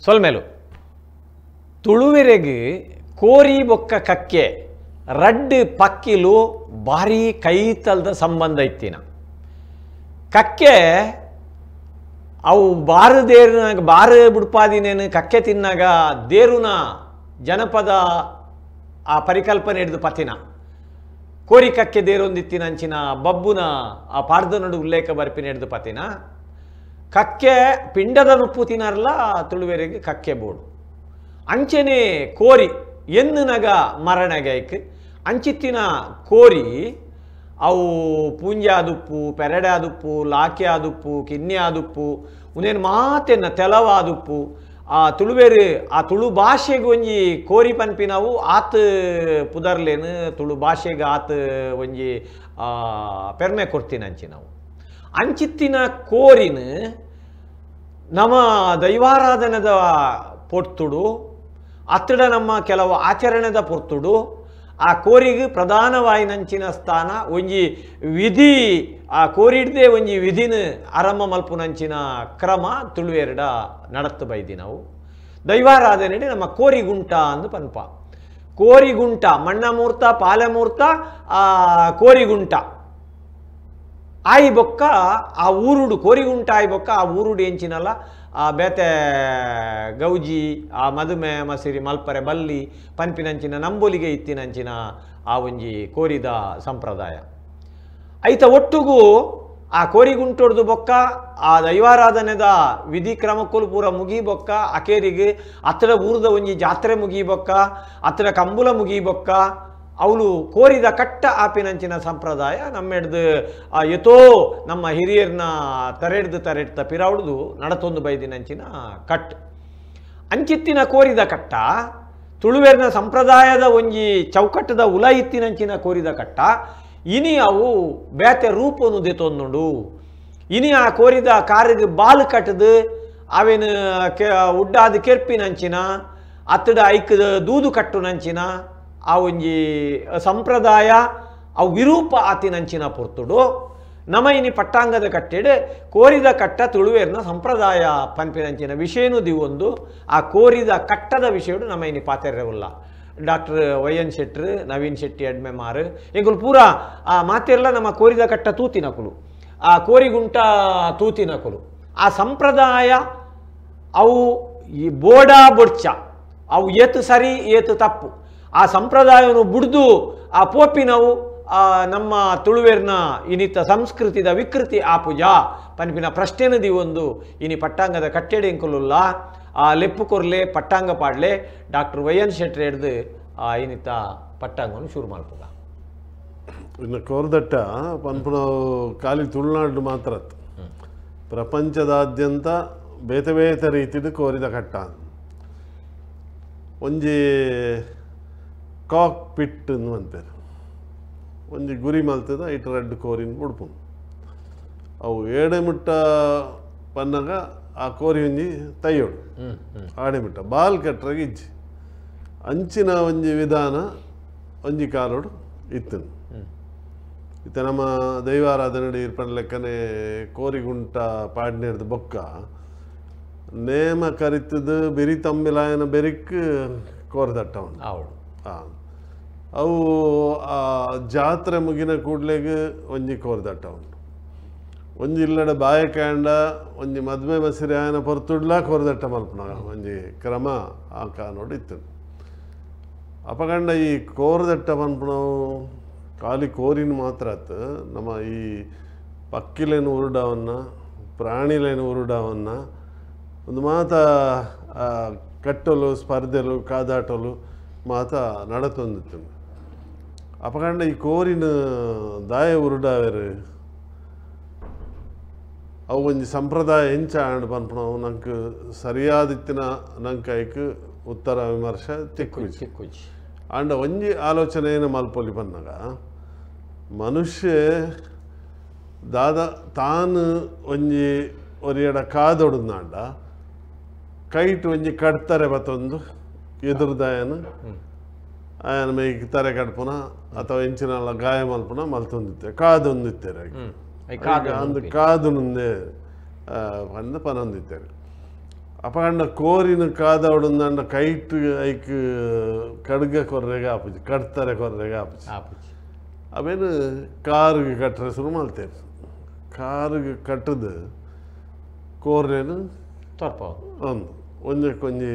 ಸೊಲ್ಮೆಲು ತುಳುವೆರೆಗ್ ಕೋರಿ ಬೊಕ್ಕ ಕಕ್ಕೆ ರಡ್ಡ್ ಪಕ್ಕಿಲು ಭಾರಿ ಕೈತಲ್ದ ಸಂಬಂಧ ಇತ್ತಿನ. ಕಕ್ಕೆ ಅವು ಬಾರು ದೇರುನಾಗ ಬಾರು ಬುಡ್ಪಾದಿನೇನು ಕಕ್ಕೆ ತಿನ್ನಾಗ ದೇರುನ ಜನಪದ ಆ ಪರಿಕಲ್ಪನೆ ಹಿಡಿದು ಪತಿನ ಕೋರಿ ಕಕ್ಕೆ ದೇರೊಂದಿತ್ತಿನ ಅಂಚಿನ ಬಬ್ಬುನ ಆ ಪಾಡ್ದನಡು ಉಲ್ಲೇಖ ಬರ್ಪಿನ ಹಿಡಿದು ಪತಿನ ಕಕ್ಕೆ ಪಿಂಡದ ನುಪ್ಪು ತಿನ್ನರ್ಲ ತುಳುವೆರೆಗೆ ಕಕ್ಕೆ ಬೋಡು. ಅಂಚನೆ ಕೋರಿ ಎನ್ನುನಗ ಮರಣಗೈಕ್ ಅಂಚಿತ್ತಿನ ಕೋರಿ ಅವು ಪೂಂಜಾದುಪ್ಪು ಪೆರಡಾದುಪ್ಪು ಲಾಕೆ ಆದುಪ್ಪು ಕಿನ್ನೆ ಆದುಪ್ಪು ಉನೇನು ಮಾತೆನ್ನ ತೆಲವಾದುಪ್ಪು ಆ ತುಳುವೇರು ಆ ತುಳು ಭಾಷೆಗೆ ಒಂಜಿ ಕೋರಿ ಪನ್ಪಿನವು ಆತ ಪುದರ್ಲೇನು ತುಳು ಭಾಷೆಗೆ ಆತ ಒಂಜಿ ಪೆರ್ಮೆ ಕೊಡ್ತೀನಿ ಅಂಚಿನವು. ಅಂಚಿತ್ತಿನ ಕೋರಿನ ನಮ್ಮ ದೈವಾರಾಧನೆದ ಪೊರ್ತುಡು ಅತ್ತಡ ನಮ್ಮ ಕೆಲವು ಆಚರಣೆದ ಪೊರ್ತುಡು ಆ ಕೋರಿಗೆ ಪ್ರಧಾನವಾಯಿನಂಚಿನ ಸ್ಥಾನ ಒಂಜಿ ವಿಧಿ ಆ ಕೋರಿಡ್ದೆ ಒಂಜಿ ವಿಧಿನ ಆರಂಭ ಮಲ್ಪುನಂಚಿನ ಕ್ರಮ ತುಳುವೆರಡ ನಡತ್ತು ಬೈದಿ ನಾವು. ದೈವಾರಾಧನೆ ನಮ್ಮ ಕೋರಿಗುಂಟ ಅಂದು ಪನ್ಪ. ಕೋರಿಗುಂಟ ಮಣ್ಣಮೂರ್ತ ಪಾಲೆಮೂರ್ತ ಆ ಕೋರಿಗುಂಟ ಆಯಿ ಬೊಕ್ಕ ಆ ಊರುಡು ಕೋರಿಗುಂಟ ಆಯಿ ಬೊಕ್ಕ ಆ ಊರುಡು ಎಂಚಿನಲ್ಲ ಆ ಬೇತೆ ಗೌಜಿ ಆ ಮದುಮೆ ಮಸಿರಿ ಮಲ್ಪರೆ ಬಲ್ಲಿ ಪನ್ಪಿನಂಚಿನ ನಂಬೊಲಿಗೆ ಇತ್ತಿನಂಚಿನ ಆ ಒಂಜಿ ಕೋರಿದ ಸಂಪ್ರದಾಯ. ಐತ ಒಟ್ಟುಗೂ ಆ ಕೋರಿಗುಂಟೊಡ್ದು ಬೊಕ್ಕ ಆ ದೈವಾರಾಧನೆದ ವಿಧಿ ಕ್ರಮಕ್ಕೂ ಪೂರ ಮುಗಿ ಬೊಕ್ಕ ಅಕೇರಿಗೆ ಅತ್ತಡ ಊರದ ಒಂಜಿ ಜಾತ್ರೆ ಮುಗಿ ಬೊಕ್ಕ ಅತ್ತಡ ಕಂಬುಲ ಮುಗಿ ಬೊಕ್ಕ ಅವಳು ಕೋರಿದ ಕಟ್ಟ ಆಪಿನಂಚಿನ ಸಂಪ್ರದಾಯ ನಮ್ಮೆಡ್ದು ಯಥೋ ನಮ್ಮ ಹಿರಿಯರನ್ನ ತರೆಡ್ದು ತರೆಡ್ತ ಪಿರಾವಡ್ದು ನಡತೊಂದು ಬೈದಿನಂಚಿನ ಕಟ್. ಅಂಚಿತ್ತಿನ ಕೋರಿದ ಕಟ್ಟ ತುಳುವೆರ್ನ ಸಂಪ್ರದಾಯದ ಒಂಜಿ ಚೌಕಟ್ಟದ ಉಲ ಇತ್ತಿನಂಚಿನ ಕೋರಿದ ಕಟ್ಟ ಇನಿ ಅವು ಬೇತೆ ರೂಪನು ದೆತೊಂದುಂಡು. ಇನಿ ಆ ಕೋರಿದ ಕಾರಿಗೆ ಬಾಲು ಕಟ್ಟದು ಅವೇನು ಉಡ್ಡಾದ ಕೆರ್ಪಿನಂಚಿನ ಅತ್ತಡ ಐಕ್ ದೂದು ಕಟ್ಟುನಂಚಿನ ಆ ಒಂಜಿ ಸಂಪ್ರದಾಯ ಅವು ವಿರೂಪ ಆತಿನಂಚಿನ ಪೊರ್ತುಡು ನಮ ಇನಿ ಪಟ್ಟಾಂಗದ ಕಟ್ಟೆಡು ಕೋರಿದ ಕಟ್ಟ ತುಳುವೇರ್ನ ಸಂಪ್ರದಾಯ ಪನ್ಪಿನಂಚಿನ ವಿಷಯನೂ ದಿವೊಂದು ಆ ಕೋರಿದ ಕಟ್ಟದ ವಿಷಯಡು ನಮ್ಮ ಇನಿ ಪಾತೆರವುಲ್ಲ. ಡಾಕ್ಟರ್ ವೈ ಎನ್ ಶೆಟ್ರು ನವೀನ್ ಶೆಟ್ಟಿ ಅಡ್ಮೆಮಾರು ಎಂಕುಲು ಪೂರಾ ಆ ಮಾತೆರ್ಲ ನಮ್ಮ ಕೋರಿದ ಕಟ್ಟ ತೂತಿನಕುಲು ಆ ಕೋರಿಗುಂಟ ತೂತಿನಕುಲು ಆ ಸಂಪ್ರದಾಯ ಅವು ಈ ಬೋಡಾ ಬೊಡ್ಚ ಅವು ಏತು ಸರಿ ಏತು ತಪ್ಪು ಆ ಸಂಪ್ರದಾಯವನ್ನು ಬುಡ್ದು ಆ ಪೋಪಿನವು ನಮ್ಮ ತುಳುವೇರ್ನ ಇನಿತ ಸಂಸ್ಕೃತಿದ ವಿಕೃತಿ ಆಪುಜಾ ಪನ್ಪಿನ ಪ್ರಶ್ನೆನ ದಿವೊಂದು ಇನಿ ಪಟ್ಟಾಂಗದ ಕಟ್ಟೆಡೆ ಎಂಕುಲುಲ್ಲ ಆ ಲೆಪ್ಪು ಕೊರ್ಲೆ ಪಟ್ಟಾಂಗ ಪಾಡ್ಲೆ ಡಾಕ್ಟರ್ ವೈ ಎನ್ ಶೆಟ್ಟಿ ಹಿಡ್ದು ಆ ಇನಿತ ಪಟ್ಟಾಂಗವನ್ನು ಶುರು ಮಾಡ್ಬೋದ. ಇನ್ನು ಕೋರ್ದಟ್ಟ ಪನ್ಪುನವು ಖಾಲಿ ತುಳುನಾಡು ಮಾತ್ರ ಪ್ರಪಂಚದಾದ್ಯಂತ ಬೇತೆ ಬೇತೆ ರೀತಿದು ಕೋರಿದ ಕಟ್ಟ ಒಂಜಿ ಕಾಕ್ ಪಿಟ್ ಅಂತಾರೆ ಒಂಜಿ ಗುರಿ ಮಲ್ತದ ಇಟ್ಟು ರಡ್ಡು ಕೋರಿನ ಬುಡ್ಪುನು ಅವು ಏಡೆ ಮುಟ್ಟ ಪನ್ನಾಗ ಆ ಕೋರಿ ಒಂಜಿ ತೈಯೋಡು ಆಡೆ ಮುಟ್ಟ ಬಾಲ್ ಕಟ್ಟರಾಗ ಇಜ್ಜಿ ಅಂಚಿನ ಒಂಜಿ ವಿಧಾನ ಒಂಜಿ ಕಾಲೋಡು ಇತ್ತು. ಇತ್ತ ನಮ್ಮ ದೈವಾರಾಧನೆ ಇರ್ಪಣ ಲೆಕ್ಕನೆ ಕೋರಿಗುಂಟ ಪಾಡ್ನೇರ್ದು ಬೊಕ್ಕ ನೇಮ ಕರಿತದ ಬೆರಿ ತಂಬಿಲಾಯನ ಬೆರಿಕ್ ಕೋರಿದಟ್ಟವನು ಅವಳು ಅವು ಆ ಜಾತ್ರೆ ಮುಗಿನ ಕೂಡ್ಲೆಗ್ ಒಂಜಿ ಕೋರಿದಟ್ಟ ಉಂಟು. ಒಂಜಿ ಇಲ್ಲಡ ಬಾಯಕಾಂಡ ಒಂಜಿ ಮದುವೆ ಮಸಿರಿ ಆಯನ ಪೊರ್ತುಡ್ಲ ಕೋರಿದಟ್ಟ ಮಲ್ಪನ ಒಂಜಿ ಕ್ರಮ ಆ ಕಾನೋಡು ಇತ್ತು. ಅಪಗಂಡ ಈ ಕೋರಿದಟ್ಟ ಪನ್ಪುನವು ಖಾಲಿ ಕೋರಿನ ಮಾತ್ರ ಆತು ನಮ್ಮ ಈ ಪಕ್ಕಿಲೇನು ಉರುಡವನ್ನ ಪ್ರಾಣಿಲೇನು ಉರುಡವನ್ನ ಒಂದು ಮಾತ ಕಟ್ಟಲು ಸ್ಪರ್ಧೆಲು ಕಾದಾಟಲು ಮಾತ ನಡತೊಂದಿತ್ತು. ಅಪಗಂಡ ಈ ಕೋರಿನ ದಾಯ ಉರುಡಾವೆರು ಅವು ಒಂಜಿ ಸಂಪ್ರದಾಯ ಎಂಚ ಆಂಡ್ ಪನ್ಪುನವು ನಂಗೆ ಸರಿಯಾದಿತ್ತಿನ ನಂಗೆ ಐಕ್ ಉತ್ತರ ವಿಮರ್ಶೆ ತಿಕ್ಕುಜಿ ತಿಕ್ಕುಜಿ. ಆಂಡ ಒಂಜಿ ಆಲೋಚನೆ ಏನು ಮಲ್ಪೊಲಿ ಪನ್ನಾಗ ಮನುಷ್ಯ ದಾದ ತಾನು ಒಂಜಿ ಒರಿಯಡ ಕಾದೊಡುನಾಂಡ ಕೈಟ್ ಒಂಜಿ ಕಡ್ತಾರೆ ಬತ್ತೊಂದು ಎದುರುದಾಯನ ಆಯನ ಮೈಗೆ ತರೆ ಕಡ್ಪುನ ಅಥವಾ ಎಂಚಿನಲ್ಲ ಗಾಯ ಮಲ್ಪುನ ಮಲ್ತೊಂದಿತ್ತೆ ಕಾದೊಂದಿತ್ತೇರೆ ಅಂದು ಕಾದು ಮುಂದೆ ಪಂದ್ ಪನೊಂದಿತ್ತೇವೆ. ಅಪಗಂಡ ಕೋರಿನ ಕಾದವಡುಂದಂಡ ಕೈಟ್ ಐಕ್ ಕಡ್ಗ ಕೊರ್ರೆಗೆ ಆಪುಜಿ ಕಡ್ತಾರೆ ಕೊರ್ರೆಗೆ ಆಪುಜಿ ಅವೇನು ಕಾರಿಗೆ ಕಟ್ಟರೆ ಶುರು ಮಾಡ್ತೇವೆ ಕಾರಿಗೆ ಕಟ್ಟದು ಕೋರ್ರೇನು ತರ್ಪ ಒಂದು ಒಂಜಕ್ಕೊಂಜಿ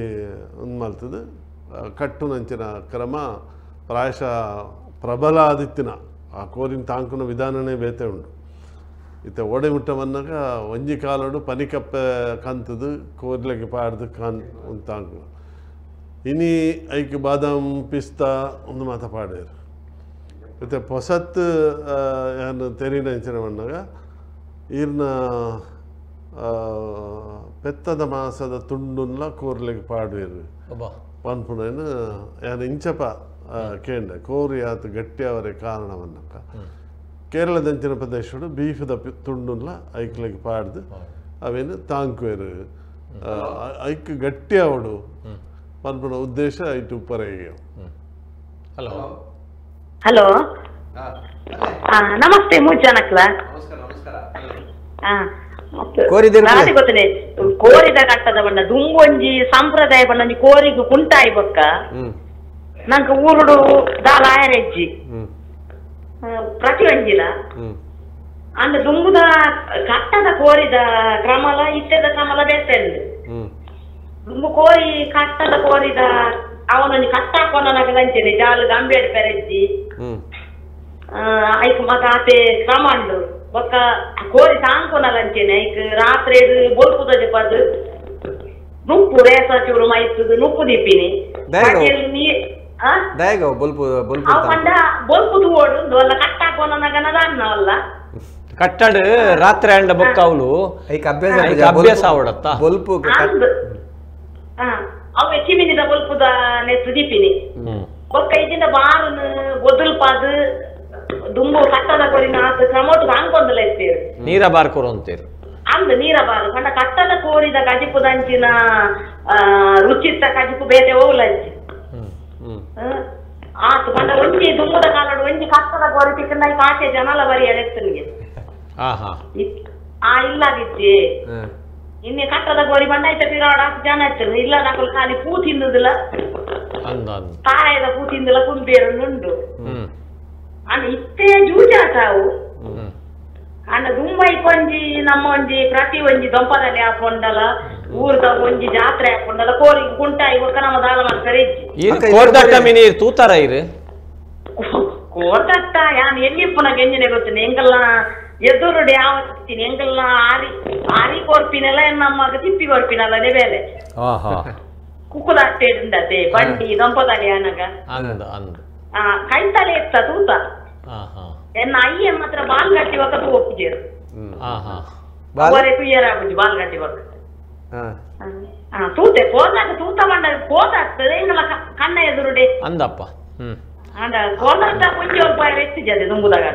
ಒಂದು ಮಲ್ತದ ಕಟ್ಟುನಂಚಿನ ಕ್ರಮ ಪ್ರಾಯಶಃ ಪ್ರಬಲ ಆದಿತ್ತಿನ ಆ ಕೋರಿನ ತಾಂಕುನ ವಿಧಾನನೇ ಬೇತೆ ಉಂಟು ಇತ್ತೆ ಓಡೆ ಮುಟ್ಟ ಬಂದಾಗ ಒಂಜಿ ಕಾಲೋಡು ಪನಿಕಪ್ಪೆ ಕಂತದು ಕೋರ್ಲೆಗೆ ಪಾಡ್ದು ಕಾನ್ ಒಂದು ತಾಂಕುನ ಇನಿ ಐಕ್ ಬಾದಾಮ್ ಪಿಸ್ತಾ ಒಂದು ಮಾತ ಪಾಡೇರು ಮತ್ತು ಹೊಸತ್ತು ಏನು ತೆರಿನ ಅಂಚಿನ ಬಂದಾಗ ಈರ್ನ ಪೆತ್ತದ ಮಾಸದ ತುಂಡುನ್ಲ ಕೋರ್ಲೆಗೆ ಪಾಡುವೆರು ಪನ್ಪುನೇನು ಯಾನು ಇಂಚಪ ಕೇಂದ್ರ ಕೋರಿ ಆತ ಗಟ್ಟಿಯವರೇ ಕಾರಣವನ್ನಕ್ಕ ಕೇರಳದಂಚಿನ ಪ್ರದೇಶಡು ಬೀಫದ ತುಂಡುನ್ಲ ಐಕ್ಲೆಗೆ ಪಾಡ್ದು ಅವೇನು ತಾಂಕುವೆರು ಐಕ್ ಗಟ್ಟಿ ಅವಡು ಪನ್ಪುನ ಉದ್ದೇಶ ಐಟು ಉಪ್ಪರೆಗೆ. ಹಲೋ ಹಲೋ ನಮಸ್ತೆ ಮೂರು ಜನಕ್ಲ ಗೊತ್ತನೆ ಕೋರಿದ ಕಟ್ಟದ ಬಣ್ಣ ದುಂಗೊಂಜಿ ಸಂಪ್ರದಾಯ ಬಣ್ಣ ಕೋರಿಗು ಕುಂಟಾಯಿ ಬೊಕ್ಕ ನಂಗೆ ಊರುಡು ದಾಲ ಆಯರೆಜ್ಜಿ ಪ್ರತಿ ಒಂಜಿಲ ಅಂದ ದುಂಬುದ ಕಟ್ಟದ ಕೋರಿದ ಕ್ರಮಲ ಇಟ್ಟದ ಕ್ರಮಲ ಬೇತೆ ದುಂಬು ಕೋರಿ ಕಟ್ಟದ ಕೋರಿದ ಅವನೊಂಜಿ ಕಟ್ಟಾಕೊಂಡನಾಗ ಅಂಚೆನೆ ಜಾಲು ಗಂಬೇಡ್ ಪೆರೆಜ್ಜಿ ಐಕ್ ಮತ್ತ ಆತೆ ಕ್ರಮ ಉಂಡು ಬೊಕ್ಕ ಕೋರಿ ತಾಂಕೊನಲ್ಲ ಅಂಚೆನೆ ಐಕ್ ರಾತ್ರಿ ಬೊಲ್ಪುದ ಜಪದು ನುಪ್ಪು ರೇಸ ಚೂರು ಮೈತದು ನುಪ್ಪು ದೀಪಿನಿ ಪಂಡ ಬೊಲ್ಪು ತೂವೊಡು ಅಲ್ಲ ಕಟ್ಟಾಕೊಂಡನಾಗ ಅಲ್ಲ ಕಟ್ಟಡ ರಾತ್ರಿ ಅಂಡ ಬೊಕ್ಕ ಅವಳು ಐಕ್ ಅಭ್ಯಾಸ ಅಭ್ಯಾಸ ಅವಡತ್ತ ಬೊಲ್ಪು ಅವೆ ಚಿಮಿನಿದ ಬೊಲ್ಪುದ ನೆತ್ತು ದೀಪಿನಿ ಬೊಕ್ಕ ಇದಿಂದ ಬಾರನು ಬೊದಲ್ಪಾದು ದುಂಬು ಕಟ್ಟದ ಕೋರಿನ ಆತ ಕ್ರಮೋಟು ಹಾಂಕೊಂದಲ ಇತ್ತೀರು ನೀರ ಬಾರ್ ಕೊರು ಅಂತೀರು ಅಂದ್ ನೀರ ಬಾರು ಪಂಡ ಕಟ್ಟದ ಕೋರಿದ ಕಜಿಪುದಂಚಿನ ರುಚಿತ್ತ ಕಜಿಪು ಬೇತೆ ಓಲಂಚಿ ಆತು ಪಂಡ ಒಂಜಿ ದುಂಬುದ ಕಾಲಡು ಒಂಜಿ ಕಟ್ಟದ ಕೋರಿ ತಿಕ್ಕಂಡ ಕಾಚೆ ಜನಲ ಬರಿ ಎಳೆತ್ತನಿಗೆ ಆ ಇಲ್ಲದಿತ್ತೆ ಇನ್ನೆ ಕಟ್ಟದ ಕೋರಿ ಬಂಡ ಐತೆ ಪಿರಾಡ ಜನ ಇತ್ತು ಇಲ್ಲ ನಕಲು ಖಾಲಿ ಪೂ ತಿಂದುದಿಲ್ಲ ತಾರಾಯದ ಪೂ ತಿಂದಿಲ್ಲ ಕುಂಬೇರುಂಡು ಅಂಡ ಇತ್ತೇ ಜೂಜಾಟ ಅವು ಅಂಡ ದುಂಬೈ ಕೊಂಜಿ ನಮ್ಮ ಒಂಜಿ ಪ್ರತಿ ಒಂಜಿ ದೊಂಪದಲ್ಲಿ ಹಾಕೊಂಡಲ್ಲ ಊರ್ದ ಒಂಜಿ ಜಾತ್ರೆ ಹಾಕೊಂಡಲ್ಲ ಕೋರಿ ಕುಂಟಾಯಿ ಬೊಕ್ಕ ನಮ್ಮ ದಾಲ ಮಾಡ್ತಾರೆ ಕೋರ್ದಟ್ಟ ಮೀನಿ ತೂತಾರ ಇರು ಕೋರ್ದಟ್ಟ ಯಾನ್ ಎಲ್ಲಿಪ್ಪುನಾಗ ಎಂಜಿನೆ ಗೊತ್ತಿನಿ ಎಂಕಲ್ನ ಎದುರುಡು ಯಾವ ಎಂಕಲ್ನ ಆರಿ ಆರಿ ಕೋರ್ಪಿನೆಲ್ಲ ನಮ್ಮಗ ತಿಪ್ಪಿ ಕೋರ್ಪಿನಲ್ಲ ಬೇಲೆ ಕುಕ್ಕುದಾಟ್ಟೆ ಬಂಡಿ ದೊಂಪದಲ್ಲಿ ಆನಗ ಕೈತಲೆ ಇತ್ತ ತೂತ ಎನ್ನ ಅಯ್ಯ ಮಾತ್ರ ಬಾಲ್ ಗಟ್ಟಿ ಒಕ್ಕ ತೂ ಒಪ್ಪಿಜೇರು ಅವರೇ ತುಯ್ಯರ ಆಗುಜಿ ಬಾಲ್ ಗಟ್ಟಿ ಒಕ್ಕ ತೂತೆ ಕೋದಾಗ ತೂತ ಬಂಡ ಕೋದಾಗ್ತದೆ ಎಂಗಲ ಕಣ್ಣ ಎದುರುಡೆ ಅಂದಪ್ಪ ಅಂದ ಕೋದಾಟ ಒಂಜಿ ಒಲ್ಪ ಎತ್ತಿಜದೆ ದುಂಬುದಾಗ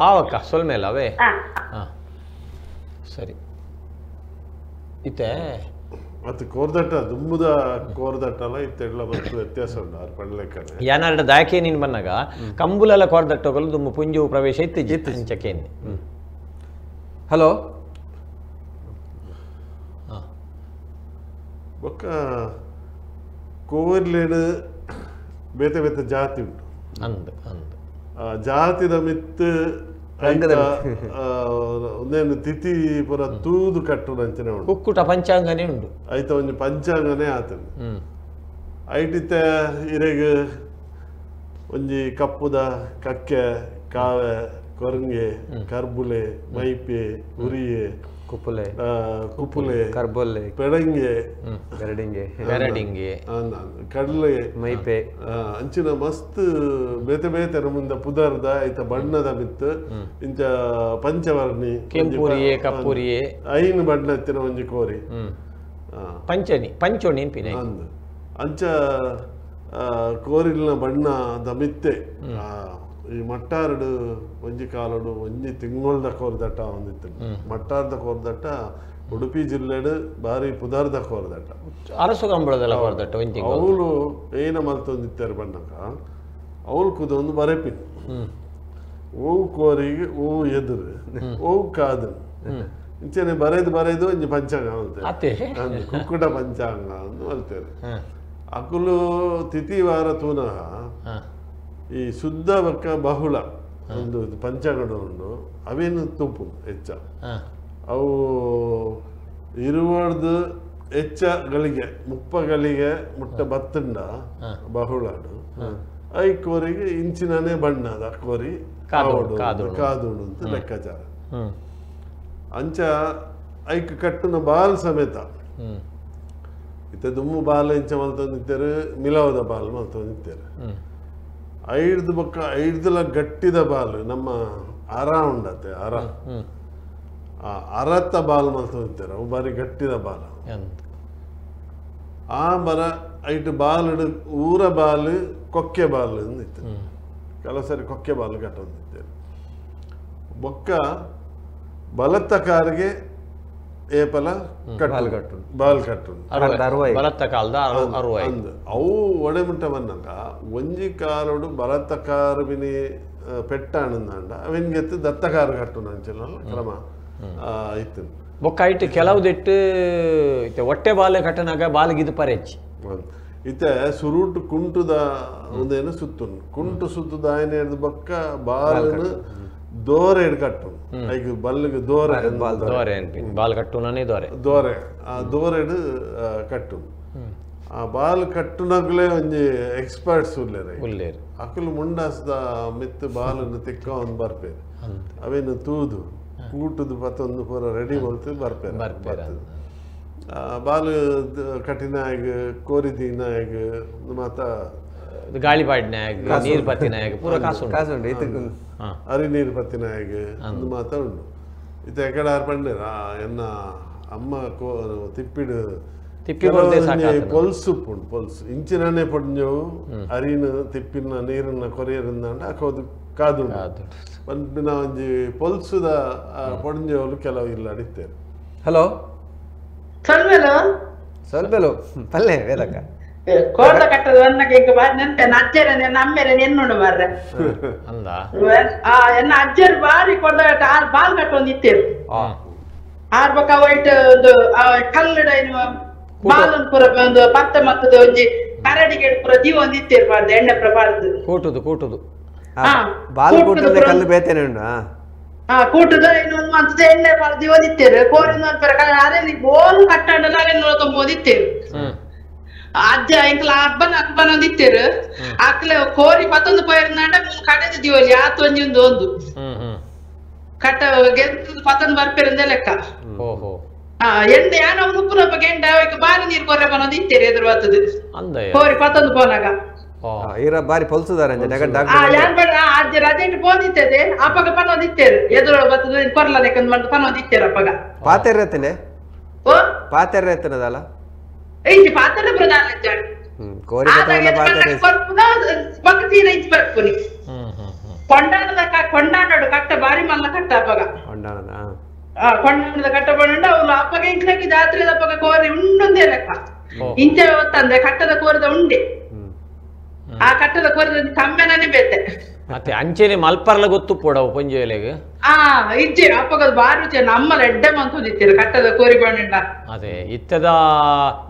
ಆವಕ್ಕ ಸೊಲ್ಮೇಲ ಅವೇ ಸರಿ ಇತ್ತೆ ಮತ್ತು ಕೋರ್ದಟ್ಟ ದುಂಬುದ ಕೋರ್ದಟ್ಟಲ್ಲ ಇತ್ತೆಲ್ಲ ಮತ್ತು ವ್ಯತ್ಯಾಸ ಉಂಟು ಆರು ಪಡ್ಲೆಕ್ಕನೆ ಯಾನಾಡ ದಾಕೆ ನೀನು ಬಂದಾಗ ಕಂಬುಲೆಲ್ಲ ಕೋರ್ದಟ್ಟೋಗಲು ದುಂಬು ಪುಂಜು ಪ್ರವೇಶ ಇತ್ತು ಇಂಚಕೇನೆ. ಹಲೋ ಬೊಕ್ಕ ಕೋರ್ಲೇಡು ಬೇತೆ ಬೇತೆ ಜಾತಿ ಉಂಟು ಅಂದ್ ಅಂದ್ ಆ ಜಾತಿದ ಮಿತ್ತು ಒಂದೇನು ತಿಥಿ ಪೂರ ತೂದು ಕಟ್ಟುನಂಚನೆ ಉಂಟು ಕುಕ್ಕುಟ ಪಂಚಾಂಗನೇ ಉಂಟು ಐತ ಒಂಜಿ ಪಂಚಾಂಗನೇ ಆತನ ಐಟಿತ ಇರೆಗ್ ಒಂಜಿ ಕಪ್ಪುದ ಕಕ್ಕೆ ಕಾವೆ ಕೊರಂಗೆ ಕರ್ಬುಲೆ ಮೈಪೆ ಉರಿಯೆ ಕುಪ್ಪುಲೆ ಕುಪ್ಪುಲೆ ಕರ್ಬೊಲ್ಲೆ ಪೆಡಂಗೆ ಬೆರಡಿಂಗೆ ಬೆರಡಿಂಗೆ ಕಡಲೆ ಮೈಪೆ ಅಂಚಿನ ಮಸ್ತ್ ಬೇತೆ ಬೇತೆ ಮುಂದೆ ಪುದರ್ದ ಐತ ಬಣ್ಣದ ಮಿತ್ತು ಇಂಚ ಪಂಚವರ್ಣಿ ಕೆಂಪುರಿಯೆ ಕಪ್ಪುರಿಯೆ ಐನು ಬಣ್ಣ ಎತ್ತಿನ ಒಂಜಿ ಕೋರಿ ಪಂಚನಿ ಪಂಚೋಣಿ ಅಂದ್ ಅಂಚ ಕೋರಿಲ್ನ ಬಣ್ಣ ದಮಿತ್ತೆ ಈ ಮಟ್ಟಾರಡು ಒಂಜಿ ಕಾಲಡು ಒಂಜಿ ತಿಂಗೊಳ್ದ ಕೋರ್ದಟ್ಟ ಒಂದಿತ್ತು ಮಟ್ಟಾರದ ಕೋರ್ದಟ್ಟ ಉಡುಪಿ ಜಿಲ್ಲೆಡು ಬಾರಿ ಪುದಾರ್ದ ಕೋರ್ದಟ್ಟ ಅರಸು ಕಂಬಳದಲ್ಲ ಕೋರ್ದಟ್ಟ ಒಂಜಿ ಅವಳು ಏನ ಮಲ್ತೊಂದಿತ್ತಾರೆ ಬಣ್ಣಕ ಅವಳು ಕುದೊಂದು ಬರೆಪಿನ್ ಓವು ಕೋರಿಗೆ ಓವು ಎದುರು ಓವು ಕಾದನ್ ಇಂಚನೆ ಬರೆದು ಬರೆದು ಒಂಜಿ ಪಂಚಾಂಗ ಮಲ್ತೇರು ಕುಕ್ಕುಟ ಪಂಚಾಂಗ ಅಂದ್ ಮಲ್ತೇರು ಅಕುಲು ತಿಥಿ ವಾರ ತೂನಗ ಈ ಶುದ್ಧ ಬೊಕ್ಕ ಬಹುಳ ಒಂದು ಪಂಚಾಂಗಡ ಉಂಡು ಅವೇನು ತೂಪು ಹೆಚ್ಚ ಅವು ಇರುವಡ್ದು ಹೆಚ್ಚ ಗಳಿಗೆ ಮುಪ್ಪ ಗಳಿಗೆ ಮುಟ್ಟ ಬತ್ತುಂಡ ಬಹುಳಾಡು I ಕೋರಿಗೆ ಇಂಚಿನೇ ಬಣ್ಣದ ಕೋರಿ ಕಾದುಂಡು ಅಂತ ಲೆಕ್ಕಾಚಾರ ಅಂಚ ಐಕ್ ಕಟ್ಟುನ ಬಾಲ್ ಸಮೇತ ಇತ್ತೆ ದುಮ್ಮು ಬಾಲ್ ಇಂಚ ಮಲ್ತೊಂದಿತ್ತೇರು ಮಿಲವದ ಬಾಲ್ ಮಲ್ತೊಂದಿತ್ತೇರು ಐಡ್ದು ಬೊಕ್ಕ ಐಡ್ದುಲ ಗಟ್ಟಿದ ಬಾಲ್ ನಮ್ಮ ಅರ ಉಂಡತೆ ಅರ ಆ ಅರತ್ತ ಬಾಲ್ ಮಲ್ತೊಂದಿತ್ತೇರು ಅವು ಬಾರಿ ಗಟ್ಟಿದ ಬಾಲ್ ಆ ಮರ ಐಟು ಬಾಲ್ ಊರ ಬಾಲ್ ಕೊಕ್ಕೆ ಬಾಲ್ ಅಂದಿತ್ತು ಕೆಲವು ಸರಿ ಕೊಕ್ಕೆ ಬಾಲ್ ಕಟ್ಟೊಂದಿತ್ತೇರು ಬೊಕ್ಕ ಬಲತ್ತ ಕಾರಿಗೆ ಏಪಲ ಕಟ್ಟು ಬಾಲ್ ಕಟ್ಟು ಬಲತ್ತ ಕಾಲ್ದ ಅವು ಒಡೆಮುಟ್ಟ ಬಂದಾಗ ಒಂಜಿ ಕಾರೋಡು ಬಲತ್ತ ಕಾರು ಬಿನಿ ಪೆಟ್ಟ ಅಣ್ಣಂದ ಅವಿನ್ಗೆತ್ತು ದತ್ತ ಕಾರು ಕಟ್ಟು ಅಂಚೆಲ್ಲ ಕ್ರಮ ಇತ್ತು ಬೊಕ್ಕ ಇಟ್ಟು ಕೆಲವುದಿಟ್ಟು ಇತ್ತೆ ಹೊಟ್ಟೆ ಬಾಲ್ ಕಟ್ಟನಾಗ ಬಾಲ್ಗಿದು ಪರೆಚ್ಚಿ ಇತ್ತೆ ಸುರುಟು ಕುಂಟುದ ಒಂದೇನು ಸುತ್ತು ಕುಂಟು ಸುತ್ತದ ಆಯನ ಹಿಡ್ದು ಬೊಕ್ಕ ಬಾಲನು ದೋರೆ ಕಟ್ಟು ಐಕ್ ಬಲ್ಲಿಗೆ ದೋರೆ ದೋರೆ ಬಾಲ್ ಕಟ್ಟುನೇ ದೋರೆ ದೋರೆ ಆ ದೋರೆಡು ಕಟ್ಟು ಆ ಬಾಲ್ ಕಟ್ಟುನಾಗಲೇ ಒಂಜಿ ಎಕ್ಸ್ಪರ್ಟ್ಸ್ ಉಲ್ಲೇರು ಉಲ್ಲೇರು ಅಕುಲು ಮುಂಡಾಸದ ಮಿತ್ತು ಬಾಲನ್ನು ತಿಕ್ಕ ಒಂದು ಬರ್ಪೇರು ಅವೇನು ತೂದು ಕೂಟುದು ಪತ್ತೊಂದು ಪೂರ ರೆಡಿ ಮಲ್ತು ಬರ್ಪೇರು ಬರ್ಪೇರು ಬಾಲ್ ಕಠಿಣ ಆಗ ಕೋರಿದೀನ ಆಗ ಮಾತ ಗಾಳಿ ಪಾಡಿನಾಗ ನೀರು ಪತ್ತಿನಾಗ ಪೂರ ಕಾಸು ಕಾಸು ಅರಿ ನೀರು ಪತ್ತಿನಾಗ ಒಂದು ಮಾತ ಉಂಡು ಇತ್ತೆ ಎಕಡೆ ಆರ್ ಪಂಡೇರ ಎನ್ನ ಅಮ್ಮ ತಿಪ್ಪಿಡು ಪೊಲ್ಸು ಉಂಡು ಪೊಲ್ಸು ಇಂಚಿನೇ ಪೊಂಜವು ಅರಿನ ತಿಪ್ಪಿನ ನೀರನ್ನ ಕೊರಿಯರಿಂದಾಂಡ ಅಕೋದು ಕಾದು ಪನ್ಪಿನ ಒಂಜಿ ಪೊಲ್ಸುದ ಪೊಂಜವುಲು ಕೆಲವು ಇಲ್ಲ ಅಡಿತೇವೆ. ಹಲೋ ಸೊಲ್ಬೆಲು ಪಲ್ಲೆ ವೇದಕ್ಕ ಕೋರ್ದ ಕಟ್ಟದ ಒನ್ನಗೆ ಇಂಕ ಬಾರಿ ನೆನ್ಪೆ ಅಜ್ಜರ ನಮ್ಮೆರೆ ಎನ್ನುಂಡು ಮಾರ್ರೆ ಅಂದ ಆ ಎನ್ನ ಅಜ್ಜರು ಬಾರಿ ಕೊರ್ದ ಕಟ್ಟ ಆರ್ ಬಾಲ್ ಕಟ್ಟೊಂದು ಇತ್ತೇರು ಆರ್ ಬೊಕ ವೈಟ್ ಒಂದು ಕಲ್ಲಡ ಏನು ಬಾಲನ್ ಪೂರ ಒಂದು ಪತ್ತ ಮತ್ತದ ಒಂಜಿ ಕರಡಿಗೆ ಪೂರ ದೀವ ಒಂದು ಇತ್ತೇರು ಪಾಡ್ದು ಎಣ್ಣೆ ಪೂರ ಪಾಡ್ದು ಕೂಟುದು ಕೂಟುದು ಬಾಲ್ ಕೂಟದ ಕಲ್ಲು ಬೇತೇನೆ ಉಂಡು ಕೂಟದ ಇನ್ನೊಂದು ಮಂತದ ಎಣ್ಣೆ ಪಾಡ್ದು ದೀವ ಇತ್ತೇರು ಕೋರಿನ ಅರೆ ಬೋಲ್ ಕಟ್ಟಂಡಲ ಅವೆಲ್ಲ ತೊಂಬೋದಿತ್ತೇರು ಅಜ್ಜ ಇಂಕಲ ಅಬ್ಬನ ಅಕ್ಕಬನ ಒಂದು ಇತ್ತೇರು ಅಕ್ಲೆ ಕೋರಿ ಪತ್ತೊಂದು ಪೋಯರ್ನಾಂಡ ಕಡೆದ ದಿವಲಿ ಆತ ಒಂಜಿ ಒಂದು ಒಂದು ಕಟ್ಟ ಗೆದ್ದು ಪತ್ತೊಂದು ಬರ್ಪೇರಂದೆ ಲೆಕ್ಕ ಎಂಡ ಯಾನ ಮುಪ್ಪುನಪ್ಪ ಗೆಂಡ ಅವಕ್ಕೆ ಬಾರಿ ನೀರು ಕೊರ್ರೆ ಬನ್ನೊಂದು ಇತ್ತೇರು ಎದುರು ಬರ್ತದೆ ಕೋರಿ ಪತ್ತೊಂದು ಪೋನಾಗ ಬಾರಿ ಪೊಲ್ಸುದಾರ ಯಾನ್ ಬೇಡ ಅಜ್ಜ ರಜೆ ಪೋದಿತ್ತದೆ ಅಪ್ಪಗ ಪನ್ನೊಂದು ಇತ್ತೇರು ಎದುರು ಬರ್ತದೆ ಕೊರ್ಲ ಲೆಕ್ಕ ಪನ್ನೊಂದು ಇತ್ತೇರು ಅಪ್ಪಗ ಪಾತೆರ್ ಎತ್ತನೆ ಓ ಪಾತೆರ್ ಎತ್ತನದಲ್ಲ ಇಂಚಿ ಪಾತ್ರ ಪ್ರಧಾನ ಕೋರಿ ಕೊಂಡಾಣದ ಕೊಂಡಾಣಡು ಕಟ್ಟ ಬಾರಿ ಮಲ್ಲ ಕಟ್ಟ ಅಪ್ಪಗ ಕೊಂಡಾಣದ ಕಟ್ಟ ಬಂಡ ಅವನು ಅಪ್ಪಗ ಇಂಕ್ಲಕ್ಕೆ ಜಾತ್ರೆ ಅಪ್ಪಗ ಕೋರಿ ಉಂಡೊಂದೇ ಲೆಕ್ಕ ಇಂಚೆ ಹೊತ್ತಂದ್ರೆ ಕಟ್ಟದ ಕೋರಿದ ಉಂಡೆ ಆ ಕಟ್ಟದ ಕೋರಿದ ಕಮ್ಮೆನೇ ಬೇತೆ ಮತ್ತೆ ಅಂಚೆನೆ ಮಲ್ಪರ್ಲ ಗೊತ್ತು ಪೋಡವು ಪೊಂಜೆಲೆಗ್ ಆ ಇಜ್ಜೆ ಅಪ್ಪಗ ಬಾರಿ ರುಚಿ ನಮ್ಮಲ ಎಡ್ಡೆ ಮಂತೊಂದಿತ್ತೀರ ಕಟ್ಟದ ಕೋರಿ ಬಂಡ ಅದೇ ಇತ್ತದ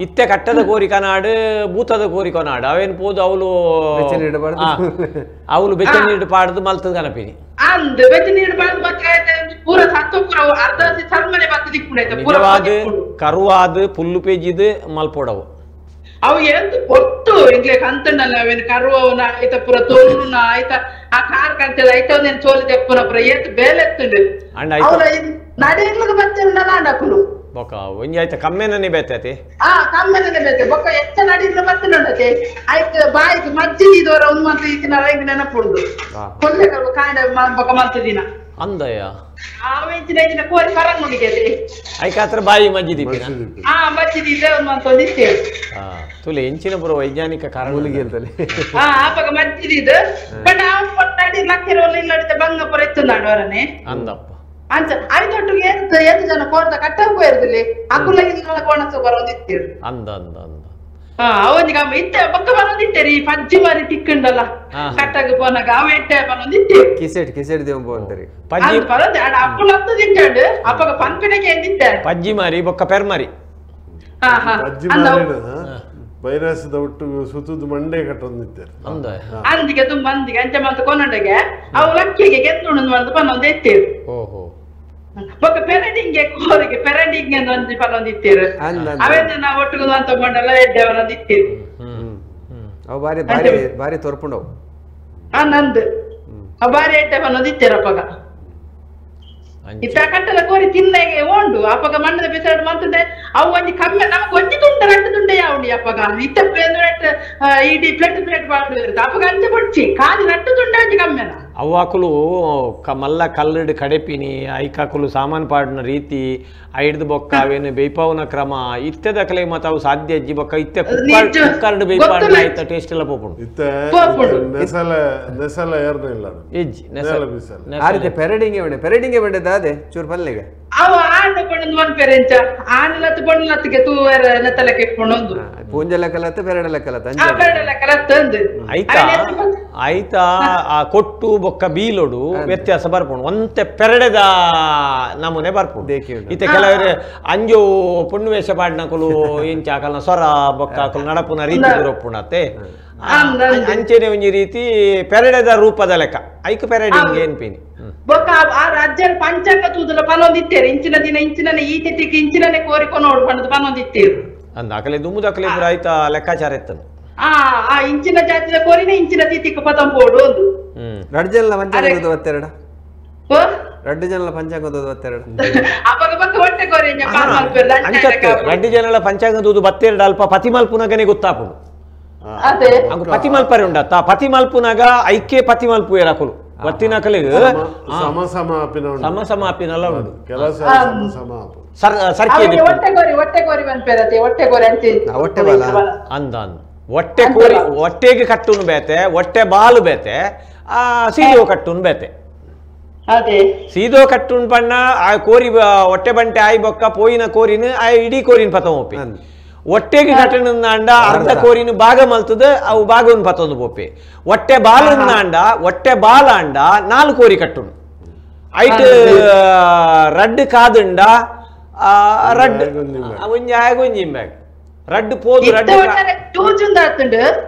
ಇತ್ತೆ ಕಟ್ಟದ ಕೋರಿ ಕನಾಡು ಭೂತದ ಕೋರಿ ಕೊನಾಡು ಅವೇನು ಪೋದು ಅವಳು ಅವಳು ಬೆಚ್ಚ ನೀರು ಪಾಡ್ದು ಮಲ್ತದ ಕನಪಿನಿ ಅಂದ್ ಬೆಚ್ಚ ನೀರು ಪಾಡ್ದು ಮತ್ತೆ ಪೂರ ಸತ್ತು ಪೂರ ಅರ್ಧ ಚರ್ಮನೆ ಬತ್ತ ದಿಕ್ಕುಂಡೈತೆ ನಿಜವಾದ ಕರುವಾದ ಪುಲ್ಲು ಪೇಜಿದ್ ಮಲ್ಪೋಡವು ಅವು ಎಂತ ಪೊಟ್ಟು ಇಂಗ್ಲೆ ಕಂತಂಡಲ್ಲ ಅವೇನು ಕರುವವನ ಆಯ್ತ ಪೂರ ತೋಲುನ ಆಯ್ತ ಆ ಕಾರ್ ಕಂತದ ಐತ ಒಂದೇನು ಚೋಲಿ ತೆಪ್ಪುನ ಪೂರ ಏತ್ ಬೇಲೆ ಎತ್ತುಂಡು ಅವ್ರ ನಡೆಗ್ಲಗ ಬತ್ತುಂಡಲ್ಲ ಅಂಡಕುಲು ಬೊಕ ಒಂಜಿ ಆಯ್ತ ಕಮ್ಮೆನೇ ಬೇತೈತಿ ಆ ಕಮ್ಮೆನೇ ಬೇತೆ ಬೊಕ ಎಚ್ಚ ನಡಿಗ್ಲ ಬತ್ತುಂಡತೆ ಆಯ್ತು ಬಾಯಿಗೆ ಮಜ್ಜಿ ದೋರ ಒಂದು ಮಂತ್ ಇತ್ತಿನ ರಂಗ್ ನೆನಪುಂಡು ಕೊಲ್ಲೆ ಕರು ಕಾಂಡ ಬೊಕ ಮಂತ್ ದಿನ ಅಂದಯ್ಯ ಆವೆಂಚಿನ ಇಂಚಿನ ಕೋರಿ ಪರಂಗುಂಡಿಗೆ ಐಕಾತ್ರ ಬಾಯಿ ಮಜ್ಜಿ ದೀಪಿನ ಆ ಮಜ್ಜಿ ದೀಪೆ ಒಂದು ಮಂತ್ ಒಂದು ಇತ್ತೇವೆ ತುಲೆ ಎಂಚಿನ ಪುರ ವೈಜ್ಞಾನಿಕ ಕಾರಣ ಆ ಅಪ್ಪಗ ಮಜ್ಜಿ ದೀದು ಬಟ್ ಆ ಪೊಟ್ಟಾಡಿ ಲಕ್ಕಿರೋಲ್ಲ ಇಲ್ಲಡಿತ ಬಂಗ ಪುರ ಇತ್ತುಂದಾಡು ಅವರನ್ನೇ ಅಂದಪ್ಪ ಅಂಚ ಐದೊಟ್ಟಿಗೆ ಏತ್ ಏತ್ ಜನ ಕೋರ್ದ ಕಟ್ಟ ಹೋಗಿರ್ದಿಲ್ಲ ಅಕುಲ ಇಲ್ಲ ಕೋಣಸ ಬರೋದಿತ್ತೇಳು ಅಂದ ಅಂದ ಅಂದ ಅವನಿಗೆ ಅಮ್ಮ ಇತ್ತೆ ಬೊಕ್ಕ ಬನ್ನೊಂದಿತ್ತೇರಿ ಈ ಪಜ್ಜಿ ಮಾರಿ ತಿಕ್ಕಂಡಲ್ಲ ಕಟ್ಟಾಗ ಪೋನಾಗ ಅವ ಎಟ್ಟೆ ಬನ್ನೊಂದಿತ್ತೆ ಕಿಸೆಟ್ ಕಿಸೆಟ್ ದೇವ್ ಬೋಂತರಿ ಪಜ್ಜಿ ಪರಂದೆ ಆಡ ಅಪ್ಪುಲತ್ತು ತಿಂಟಾಡು ಅಪ್ಪಗ ಪನ್ಪಿನಕ್ಕೆ ಎಂದಿತ್ತೆ ಪಜ್ಜಿ ಮಾರಿ ಬೊಕ್ಕ ಪೆರ್ಮಾರಿ ಪಜ್ಜಿ ಮಾರಿ ವೈರಸ್ ಒಟ್ಟು ಸುತ್ತದ ಮಂಡೆ ಕಟ್ಟೊಂದಿತ್ತಾರೆ ಅಂದಿಗೆ ತುಂಬ ಅಂದಿಗೆ ಅಂಚೆ ಮಂತ ಕೊನೊಂಡೆಗೆ ಅವು ಲಕ್ಕಿಗೆ ಗೆದ್ದುಂಡು ಮಂತ ಪನ್ನೊಂದು ಎತ್ತೇರು ಓಹೋ ಬೊಕ್ಕ ಪೆರಡಿಂಗೆ ಕೋರಿಗೆ ಪೆರಡಿಂಗೆ ಒಂಜಿ ಪನ್ನೊಂದು ಇತ್ತೇರು ಅವೆಲ್ಲ ನಾವು ಒಟ್ಟಿಗೆ ಅಂತ ಮಂಡಲ ಎಡ್ಡೆ ಪನ್ನೊಂದು ಇತ್ತೇರು ಅವು ಬಾರಿ ಬಾರಿ ಬಾರಿ ತೋರ್ಪುಂಡವು ನಂದು ಅವು ಬಾರಿ ಎಡ್ಡೆ ಪನ್ನೊಂದು ಇತ್ತೇರು ಅಪ್ಪಗ ಇತ್ತ ಕಟ್ಟದ ಕೋರಿ ತಿನ್ನೆಗೆ ಓಂಡು ಅಪ್ಪಗ ಮಣ್ಣದ ಬಿಸಾಡು ಮಂತದೆ ಅವು ಒಂಜಿ ಕಮ್ಮಿ ನಮಗ್ ಒಂಜಿ ತುಂಡ ರಡ್ಡು ತುಂಡೆ ಯಾವುಂಡಿ ಅಪ್ಪಗ ಇತ್ತ ಇಡೀ ಪ್ಲೇಟ್ ಪ್ಲೇಟ್ ಪಾಡು ಅಪ್ಪಗ ಅಂಚೆ ಬೊಡ್ಚಿ ಕಾಲಿ ರಡ್ಡು ತುಂಡೆ ಒಂಜಿ ಕಮ್ಮೆನ ಅವ್ವಾಕುಲು ಮಲ್ಲ ಕಲ್ಲಡು ಕಡೆಪಿನಿ ಐಕಾಕುಲು ಸಾಮಾನು ಪಾಡಿನ ರೀತಿ ಐಡ್ದು ಬೊಕ್ಕ ಅವೇನು ಬೇಯ್ಪಾವನ ಕ್ರಮ ಇತ್ತೆದಕಲೆ ಮತ್ತ ಅವು ಸಾಧ್ಯ ಅಜ್ಜಿ ಬೊಕ್ಕ ಇತ್ತೆ ಕುಕ್ಕರ್ಡ್ ಬೇಯ್ಪಾಡಿನ ಆಯ್ತ ಟೇಸ್ಟ್ ಎಲ್ಲ ಪೋಪುಂಡು ಇತ್ತೆ ನೆಸಲ ನೆಸಲ ಏರ್ನ ಇಲ್ಲ ಇಜ್ಜಿ ನೆಸಲ ಆ ರೀತಿ ಪೆರಡಿಂಗೆ ಬೇಡ ಪೆರಡಿಂಗೆ ಬೇಡದ ಅದೇ ಚೂರು ಪಲ್ಲೆಗೆ ಅವ ಆಂಡ ಪಣ್ಣೊಂದು ಒನ್ ಪೆರೆಂಚ ಆನಲತ್ತು ಪಣ್ಣಲತ್ತಿಗೆ ತೂವರ ನೆತ್ತಲಕ್ಕೆ ಇಟ್ಕೊಂಡು ಪೂಂಜಲ ಕಲತ್ತು ಪೆರಡಲ ಕಲತ್ತು ಪೆರಡಲ ಕಲತ್ತು ಅಂದು ಆಯ್ತಾ ಆಯ್ತಾ ಆ ಕೊಟ್ಟು ಬೊಕ್ಕ ಬೀಲೊಡು ವ್ಯತ್ಯಾಸ ಬರ್ಪುಂಡು ಒಂತೆ ಪೆರಡೆದ ನಮೂನೆ ಬರ್ಪುಂಡು ಇತ್ತೆ ಕೆಲವರು ಅಂಜು ಪುಣ್ಯವೇಷ ಪಾಡ್ನಕುಲು ಇಂಚ ಆಕಲ್ನ ಸೊರ ಬೊಕ್ಕ ಆಕಲು ನಡಪುನ ರೀತಿ ಬರಪುಣತೆ ಅಂಚೆನೆ ಒಂಜಿ ರೀತಿ ಪೆರಡೆದ ರೂಪದ ಲೆಕ್ಕ ಐಕ್ ಪೆರಡಿಂಗ್ ಏನ್ಪಿನಿ ಬೊಕ್ಕ ಆ ರಾಜ್ಯ ಪಂಚಾಂಗ ತೂದಲ ಪನೊಂದಿತ್ತೇರು ಇಂಚಿನ ದಿನ ಇಂಚಿನನೆ ಈ ತಿಥಿಗೆ ಇಂಚಿನನೆ ಕೋರಿಕೊನೋಡು ಪಂಡದ ಪನೊಂದಿತ್ತೇರು ಅಂದ ಅಕಲೆ ದುಮ್ಮುದಕಲೆ ಪೂರ ಆಯ್ತಾ ಲೆಕ್ಕಾಚಾರ ಇತ್ತನು ಆ ಆ ಇಂಚಿನ ಜಾತಿದ ಕೋರಿನ ಇಂಚಿನ ತಿಥಿಗೆ ಪತಂಪೋಡು ಒಂದು ರಡ್ಡು ಜನಲ ಪಂಚಾಂಗ ಒತ್ತೆರಡ ರಡ್ಡು ಜನಲ ಪಂಚಾಂಗ ಒತ್ತೆರಡು ಅಪಗ ಬಕ್ಕ ಹೊಟ್ಟೆ ಕೋರಿ ರಡ್ಡು ಜನಲ ಪಂಚಾಂಗ ತೂದು ಬತ್ತೆರಡು ಅಲ್ಪ ಪತಿಮಲ್ಪುನಗನೆ ಗೊತ್ತಾಪುಂಡು ಪತಿಮಲ್ಪರೆ ಉಂಡತ್ತ ಪತಿಮಲ್ಪುನಗ ಐಕೆ ಪತಿಮಲ್ಪು ಏರಾಕುಲು ಬತ್ತಿನಕಲಿಗೆ ಸಮ ಸಮ ಆಪಿನ ಸಮ ಸಮ ಆಪಿನಲ್ಲ ಉಂಡು ಕೆಲಸ ಸಮ ಸಮ ಆಪು ಸರ್ಕಿ ಹೊಟ್ಟೆ ಕೋರಿ ಹೊಟ್ಟೆ ಕೋರಿ ಪನ್ಪೆರತೆ ಹೊಟ್ಟೆ ಕೋರಿ ಅಂಚೆ ಹೊಟ್ಟೆ ಬಾಲ ಅಂದ ಅಂದ ಹೊಟ್ಟೆ ಕೋರಿ ಹೊಟ್ಟೆಗೆ ಕಟ್ಟುನು ಬೇತೆ ಹೊಟ್ಟೆ ಬಾಲು ಬೇತೆ ಆ ಸೀದೋ ಕಟ್ಟುನು ಬೇತೆ ಅದೇ ಸೀದೋ ಕಟ್ಟುನ್ ಪಣ್ಣ ಆ ಕೋರಿ ಹೊಟ್ಟೆ ಬಂಟೆ ಆಯ್ ಬೊಕ್ಕ ಪೋಯಿನ ಕೋರಿನ ಆ ಇಡೀ ಕೋರಿನ ಪತ ಒಪ್ಪಿ ಹೊಟ್ಟೆಗೆ ಕಟ್ಟಣಂಡ ಅರ್ಧ ಕೋರಿನ ಭಾಗ ಮಲ್ತದ ಅವು ಭಾಗವನ್ನು ಪತ್ತೊಂದು ಪೋಪೆ ಹೊಟ್ಟೆ ಬಾಲಂಡ ಹೊಟ್ಟೆ ಬಾಲಾಂಡ ನಾಲ್ಕು ಕೋರಿ ಕಟ್ಟುನು ಐಟ್ ರಡ್ಡು ಕಾದುಂಡ ರಡ್ಡು ಒಂಜಿ ಆಗೊಂಜಿ ಬ್ಯಾಗ್ ರಡ್ಡು ಪೋದು ರಡ್ಡು ಜೂಜುಂದಾತುಂಡು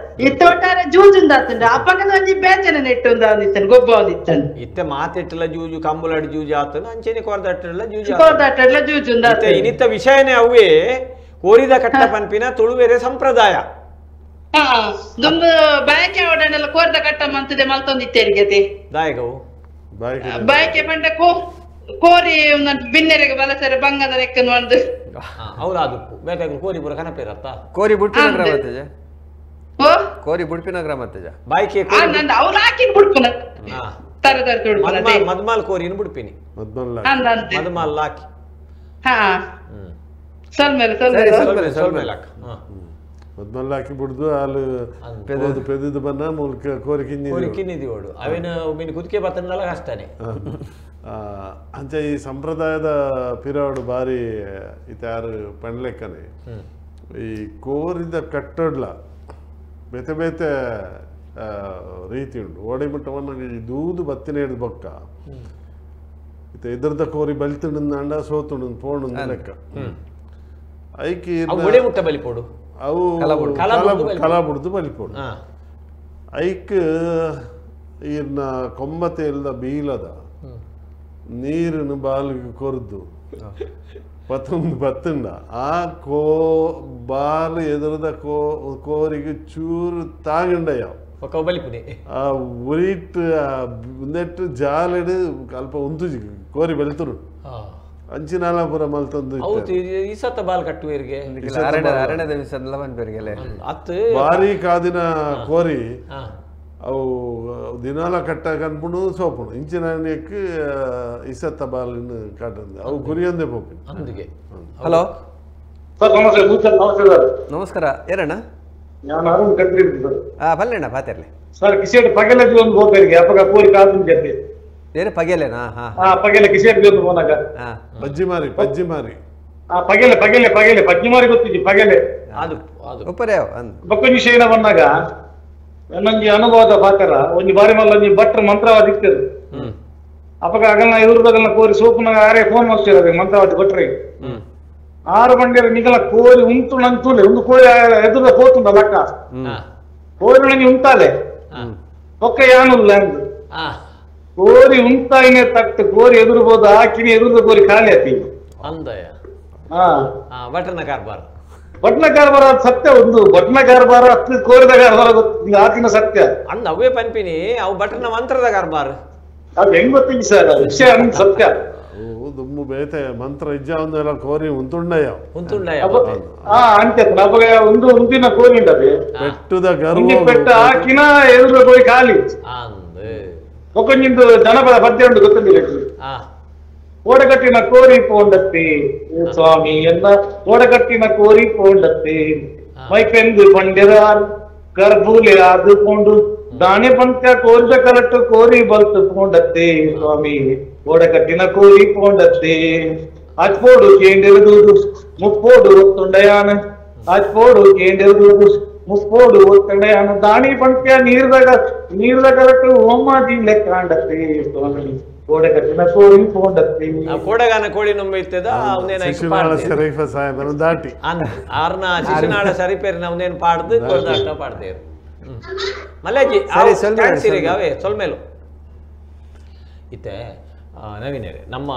ಇತ್ತೊಟ್ಟಾರೆ ಜೂಜುಂದಾತುಂಡು ಅಪ್ಪಗನ ಒಂಜಿ ಬೇಚನೆ ನೆಟ್ಟುಂದಾದಿತ್ತನು ಗೊಬ್ಬ ಒಂದಿತ್ತನು ಇತ್ತೆ ಮಾತೆಟ್ಟಲ ಜೂಜು ಕಂಬುಲಡ್ ಜೂಜು ಆತನು ಅಂಚೆನೆ ಕೊರ್ದಟ್ಟಲ ಜೂಜು ಕೊರ್ದಟ್ಟಲ ಜೂಜುಂದಾತ ಇನಿತ್ತ ವಿಷಯನೇ ಅವೇ ಕೋರಿದ ಕಟ್ಟ ಪನ್ಪಿನ ತುಳುವೆರೆ ಸಂಪ್ರದಾಯ ದುಂಬು ಬಾಯಕೆ ಅವಡನೆಲ್ಲ ಕೋರಿದ ಕಟ್ಟ ಮಂತದೆ ಮಲ್ತೊಂದಿತ್ತೇರಿಗತೆ ದಾಯಕವು ಬಾಯಕೆ ಪಂಡ ಕೋರಿ ಬಿನ್ನೆರೆಗೆ ಬಲಸರೆ ಬಂಗದ ಲೆಕ್ಕನು ಒಂದು ಹೌದಾ ಅದಕ್ಕೂ ಬೇಟಾಗ್ಲು ಕೋರಿ ಪೂರ ಕನಪೇರತ್ತ ಕೋರಿ ಬುಡ್ಪಿನ ಗ್ರಾಮ ತೇಜ ಕೋರಿ ಬುಡ್ಪಿನ ಗ್ರಾಮ ತೇಜ ಬಾಯ್ಕೆ ಅವ್ರು ಹಾಕಿ ಬುಡ್ಪುನ ತರ ತರ ತುಡುಪುನ ಮದ್ಮಾಲ್ ಕೋರಿನ ಬುಡ್ಪಿನಿ ಮದ್ಮಾಲ್ ಹಾಕಿ ಹಾ ಸಲ್ಮೇಲೆ ಸಲ್ಮೇಲೆ ಸಲ್ಮೇಲೆ ಹಾಕ ಮದ್ಮಲ್ಲ ಹಾಕಿ ಬಿಡ್ದು ಅಲ್ಲಿ ಪೆದ್ದು ಬನ್ನ ಮೂಲಕ ಕೋರಿ ಕಿನ್ನಿ ಕೋರಿ ಕಿನ್ನಿದಿ ಓಡು ಅವೇನು ಮೀನು ಕುದಿಕೆ ಬತ್ತನಲ್ಲ ಕಷ್ಟನೇ ಅಂಚೆ ಈ ಸಂಪ್ರದಾಯದ ಪಿರಾಡು ಬಾರಿ ಇತಾರು ಪಣ್ಲೆಕ್ಕನೆ ಈ ಕೋರಿದ ಕಟ್ಟಡ್ಲ ಬೇತೆ ಬೇತೆ ರೀತಿ ಉಂಟು ಓಡಿ ಮುಟ್ಟವನ್ನ ಈ ದೂದು ಬತ್ತಿನ ಹಿಡಿದು ಬೊಕ್ಕ ಇತ್ತ ಎದುರ್ದ ಕೋರಿ ಬಲಿತುಂಡ ಸೋತುಂಡು ಪೋಣು ಲೆಕ್ಕ ಐಕಿ ಒಡೆ ಮುಟ್ಟ ಬಲಿಪೋಡು ಅವು ಕಲ ಬುಡ್ದು ಬಲಿಪೋಡು ಐಕ್ ಈರ್ನ ಕೊಂಬತೆಲ್ದ ಬೀಲದ ನೀರನ್ನು ಬಾಲಿಗೆ ಕೊರ್ದು ಪತ್ತೊಂದು ಬತ್ತುಂಡ ಆ ಕೋ ಬಾಲು ಎದುರದ ಕೋರಿಗೆ ಚೂರು ತಾಗಂಡಯ್ಯ ಆ ಉರಿಟ್ ನೆಟ್ಟು ಜಾಲೆಡು ಅಲ್ಪ ಉಂತು ಕೋರಿ ಬೆಳ್ತರು ಅಂಚಿನಾಲಾಪುರ ಮಲ್ತಂದು ಈ ಸತ ಬಾಲ್ ಕಟ್ಟುವೇರಿಗೆ ಬಾರಿ ಕಾದಿನ ಕೋರಿ ಅವು ದಿನಾಲ ಕಟ್ಟಾಗ ಅನ್ಪುಂಡು ಸೋಪುಂಡು ಇಂಚಿನ ಇಸತ್ತ ಬಾಲಿನ ಕಾಟಂದು ಅವು ಗುರಿಯೊಂದೇ ಪೋಪಿ ಅಂದಿಗೆ. ಹಲೋ ಸರ್, ನಮಸ್ತೆ ಸರ್. ನಮಸ್ತೆ ಸರ್. ನಮಸ್ಕಾರ, ಏರಣ್ಣ? ನಾನು ಅರುಣ್ ಕಟ್ರಿ ಸರ್. ಬಲ್ಲಣ್ಣ ಪಾತಿರ್ಲಿ ಸರ್. ಕಿಸೇಟ್ ಪಗೆಲೆ ಒಂದು ಹೋಗ್ಬೇರಿಗೆ ಅಪ್ಪಗ ಕೋರಿ ಕಾದು ಜೊತೆ ಬೇರೆ ಪಗೆಲೆನಾ? ಹಾ ಹಾ, ಪಗೆಲೆ ಕಿಸೇಟ್ ಒಂದು ಹೋನಾಗ ಪಜ್ಜಿ ಮಾರಿ ಪಜ್ಜಿ ಮಾರಿ. ಆ ಪಗೆಲೆ ಪಗೆಲೆ ಪಗೆಲೆ ಪಜ್ಜಿ ಮಾರಿ ಗೊತ್ತಿದ್ದಿ ಪಗೆಲೆ ಅದು ಅದು ಉಪ್ಪರೆ ಅಂದ್ ಬೊಕ್ಕೊಂಜಿ ಶೇನ ಬಂದಾಗ ಒಂದೊಂಜಿ ಅನುಭವದ ಪಾತ್ರ ಒಂಜಿ ಬಾರಿ ಮಲ್ಲ ಒಂಜಿ ಭಟ್ರು ಮಂತ್ರವಾದಿ ಇರ್ತದೆ ಅಪಗ ಅಗಲ್ನ ಇವ್ರದಗಲ್ನ ಕೋರಿ ಸೋಪುನಾಗ ಆರೇ ಫೋನ್ ಮಾಡ್ತಿರೋದು ಮಂತ್ರವಾದಿ ಭಟ್ರಿಗೆ ಆರು ಬಂಡಿರ ನಿಗಲ ಕೋರಿ ಉಂಟು ನಂತೂಲೆ ಒಂದು ಕೋರಿ ಎದುರ ಪೋತುಂಡ ಲಕ್ಕ ಕೋರಿ ನಂಗೆ ಉಂಟಾಲೆ ಒಕ್ಕ ಯಾನುಲ್ಲ ಅಂದು ಕೋರಿ ಉಂಟಾಯಿನೇ ತಟ್ಟು ಕೋರಿ ಎದುರ್ಬೋದು ಆಕಿನಿ ಎದುರ್ದ ಕೋರಿ ಖಾಲಿ ಆತಿ ಅಂದಯ ಹಾ ಬಟನ ಕಾರ್ಬಾರ್ ಬಟ್ನ ಕಾರ್ಬಾರ ಸತ್ಯ ಒಂದು ಬಟ್ನ ಕಾರ್ಬಾರ ಹತ್ತು ಕೋರಿದ ಕಾರ್ಬಾರ ಗೊತ್ತಿಲ್ಲ ಆತಿನ ಸತ್ಯ ಅಂದ ಅವೇ ಪನ್ಪಿನಿ ಅವು ಬಟನ ಮಂತ್ರದ ಕಾರ್ಬಾರ್ ಅದು ಹೆಂಗ್ ಗೊತ್ತಿಲ್ಲ ಸರ್ ವಿಷಯ ಅಂದ್ ಸತ್ಯ ದುಮ್ಮು ಬೇತೆ ಮಂತ್ರ ಇಜ್ಜ ಒಂದೆಲ್ಲ ಕೋರಿ ಉಂತುಂಡಯ್ಯ ಉಂತುಂಡಯ್ಯ ಆ ಅಂತೆ ನಮಗೆ ಒಂದು ಉಂತಿನ ಕೋರಿ ಉಂಟದೆ ಪೆಟ್ಟುದ ಗರ್ವ ಪೆಟ್ಟ ಹಾಕಿನ ಎದುರು ಕೋರಿ ಖಾಲಿ ಒಕ್ಕೊಂಜಿಂದು ಜನಪದ ಪದ್ಯ ಉಂಟು ಗೊತ್ತಿಲ್ಲ ಓಡಗಟ್ಟಿನ ಕೋರಿ ಪೋಂಡತ್ತಿ ಸ್ವಾಮಿ ಎಲ್ಲ ಓಡಗಟ್ಟಿನ ಕೋರಿ ಪೋಂಡತ್ತಿ ಮೈಪೆಂದು ಪಂಡ್ಯರ ಗರ್ಭೂಲೆ ಅದು ಪೋಂಡು ದಾನೆ ಪಂತ್ಯ ಕೋರಿದ ಕರಟ್ಟು ಕೋರಿ ಬಲ್ತು ಪೋಂಡತ್ತಿ ಸ್ವಾಮಿ ಓಡಕಟ್ಟಿನ ಕೋರಿ ಪೋಂಡತ್ತಿ ಅಚ್ಪೋಡು ಕೇಂಡಿರುದು ಮುಪ್ಪೋಡು ಒತ್ತುಂಡಯಾನ ಅಚ್ಪೋಡು ಕೇಂಡಿರುದು ಮುಪ್ಪೋಡು ಒತ್ತುಂಡಯಾನ ದಾಣಿ ಪಂತ್ಯ ನೀರ್ದ ಕರಟ್ಟು ಓಮಾಜಿ ಲೆಕ್ಕಾಂಡತ್ತಿ ಸ್ವಾಮಿ ಕೋಡಕಟ್ಟಿನ ಕೋರಿ ಪೋಂಡತ್ತಿ ಕೋಡಗಾನ ಕೋಳಿ ನೊಂಬ ಇತ್ತದ ಅವನೇನ ಶಿಶುನಾಳ ಶರೀಫ ಸಾಹೇಬನ ದಾಟಿ ಆರ್ನ ಶಿಶುನಾಳ ಶರೀಫೇರ್ನ ಅವನೇನು ಪಾಡ್ದು ಕೋಲ್ದಾಟ ಪಾಡ್ತೇವೆ ಮಲ್ಲಾಜಿ ಸರಿ ಅವೇ ಸೊಲ್ಮೇಲು ಇತ್ತೆ ನವೀನರೇ ನಮ್ಮ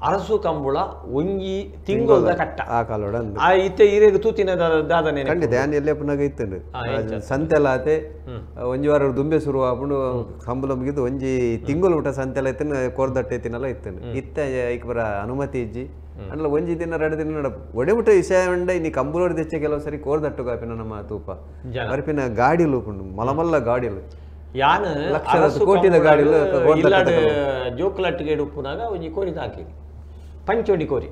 ಅರಸು ಕಂಬುಳ ಒಂಜಿ ತಿಂಗೊಲ್ದ ಕಟ್ಟ ಆ ಕಾಲೋಡ ಆ ಇತ್ತೆ ಈರೆಗ್ ತೂತಿನ ದಾದನೆ ಖಂಡಿತ ಯಾನ್ ಎಲ್ಲೇ ಪುನಗ ಇತ್ತುಂಡು ಸಂತೆಲ ಆತೆ ಒಂಜಿ ವಾರ ದುಂಬೆ ಶುರು ಆಪುಂಡು ಕಂಬುಲ ಮುಗಿದು ಒಂಜಿ ತಿಂಗೊಲು ಮುಟ ಸಂತೆಲ ಇತ್ತನ ಕೋರ್ದಟ್ಟೆ ತಿನ್ನಲ ಇತ್ತುಂಡು ಇತ್ತೆ ಐಕ್ ಬರ ಅನುಮತಿ ಇಜ್ಜಿ ಅಂಡ್ಲ ಒಂಜಿ ದಿನ ಎರಡು ದಿನ ನಡಪು ಒಡೆ ಮುಟ ವಿಷಯ ಉಂಡ ಇನಿ ಕಂಬುಲೋಡ್ ದೆಚ್ಚೆ ಕೆಲವು ಸರಿ ಕೋರ್ದಟ್ಟು ಕಾಪಿನ ನಮ್ಮ ತೂಪ ಬರ್ಪಿನ ಗಾಡಿಲು ಉಂಡು ಮಲಮಲ್ಲ ಗಾಡಿಲು ಯಾನ್ ಲಕ್ಷದ ಕೋಟಿದ ಗಾಡಿಲು ಇಲ್ಲಾಡ್ ಜೋಕುಲಟ್ಟಿಗೆ ಉಪ್ಪುನಾಗ ಒಂಜಿ ಕೋರಿ ತಾಕಿನಿ ಪಂಚೋಣಿ ಕೋರಿ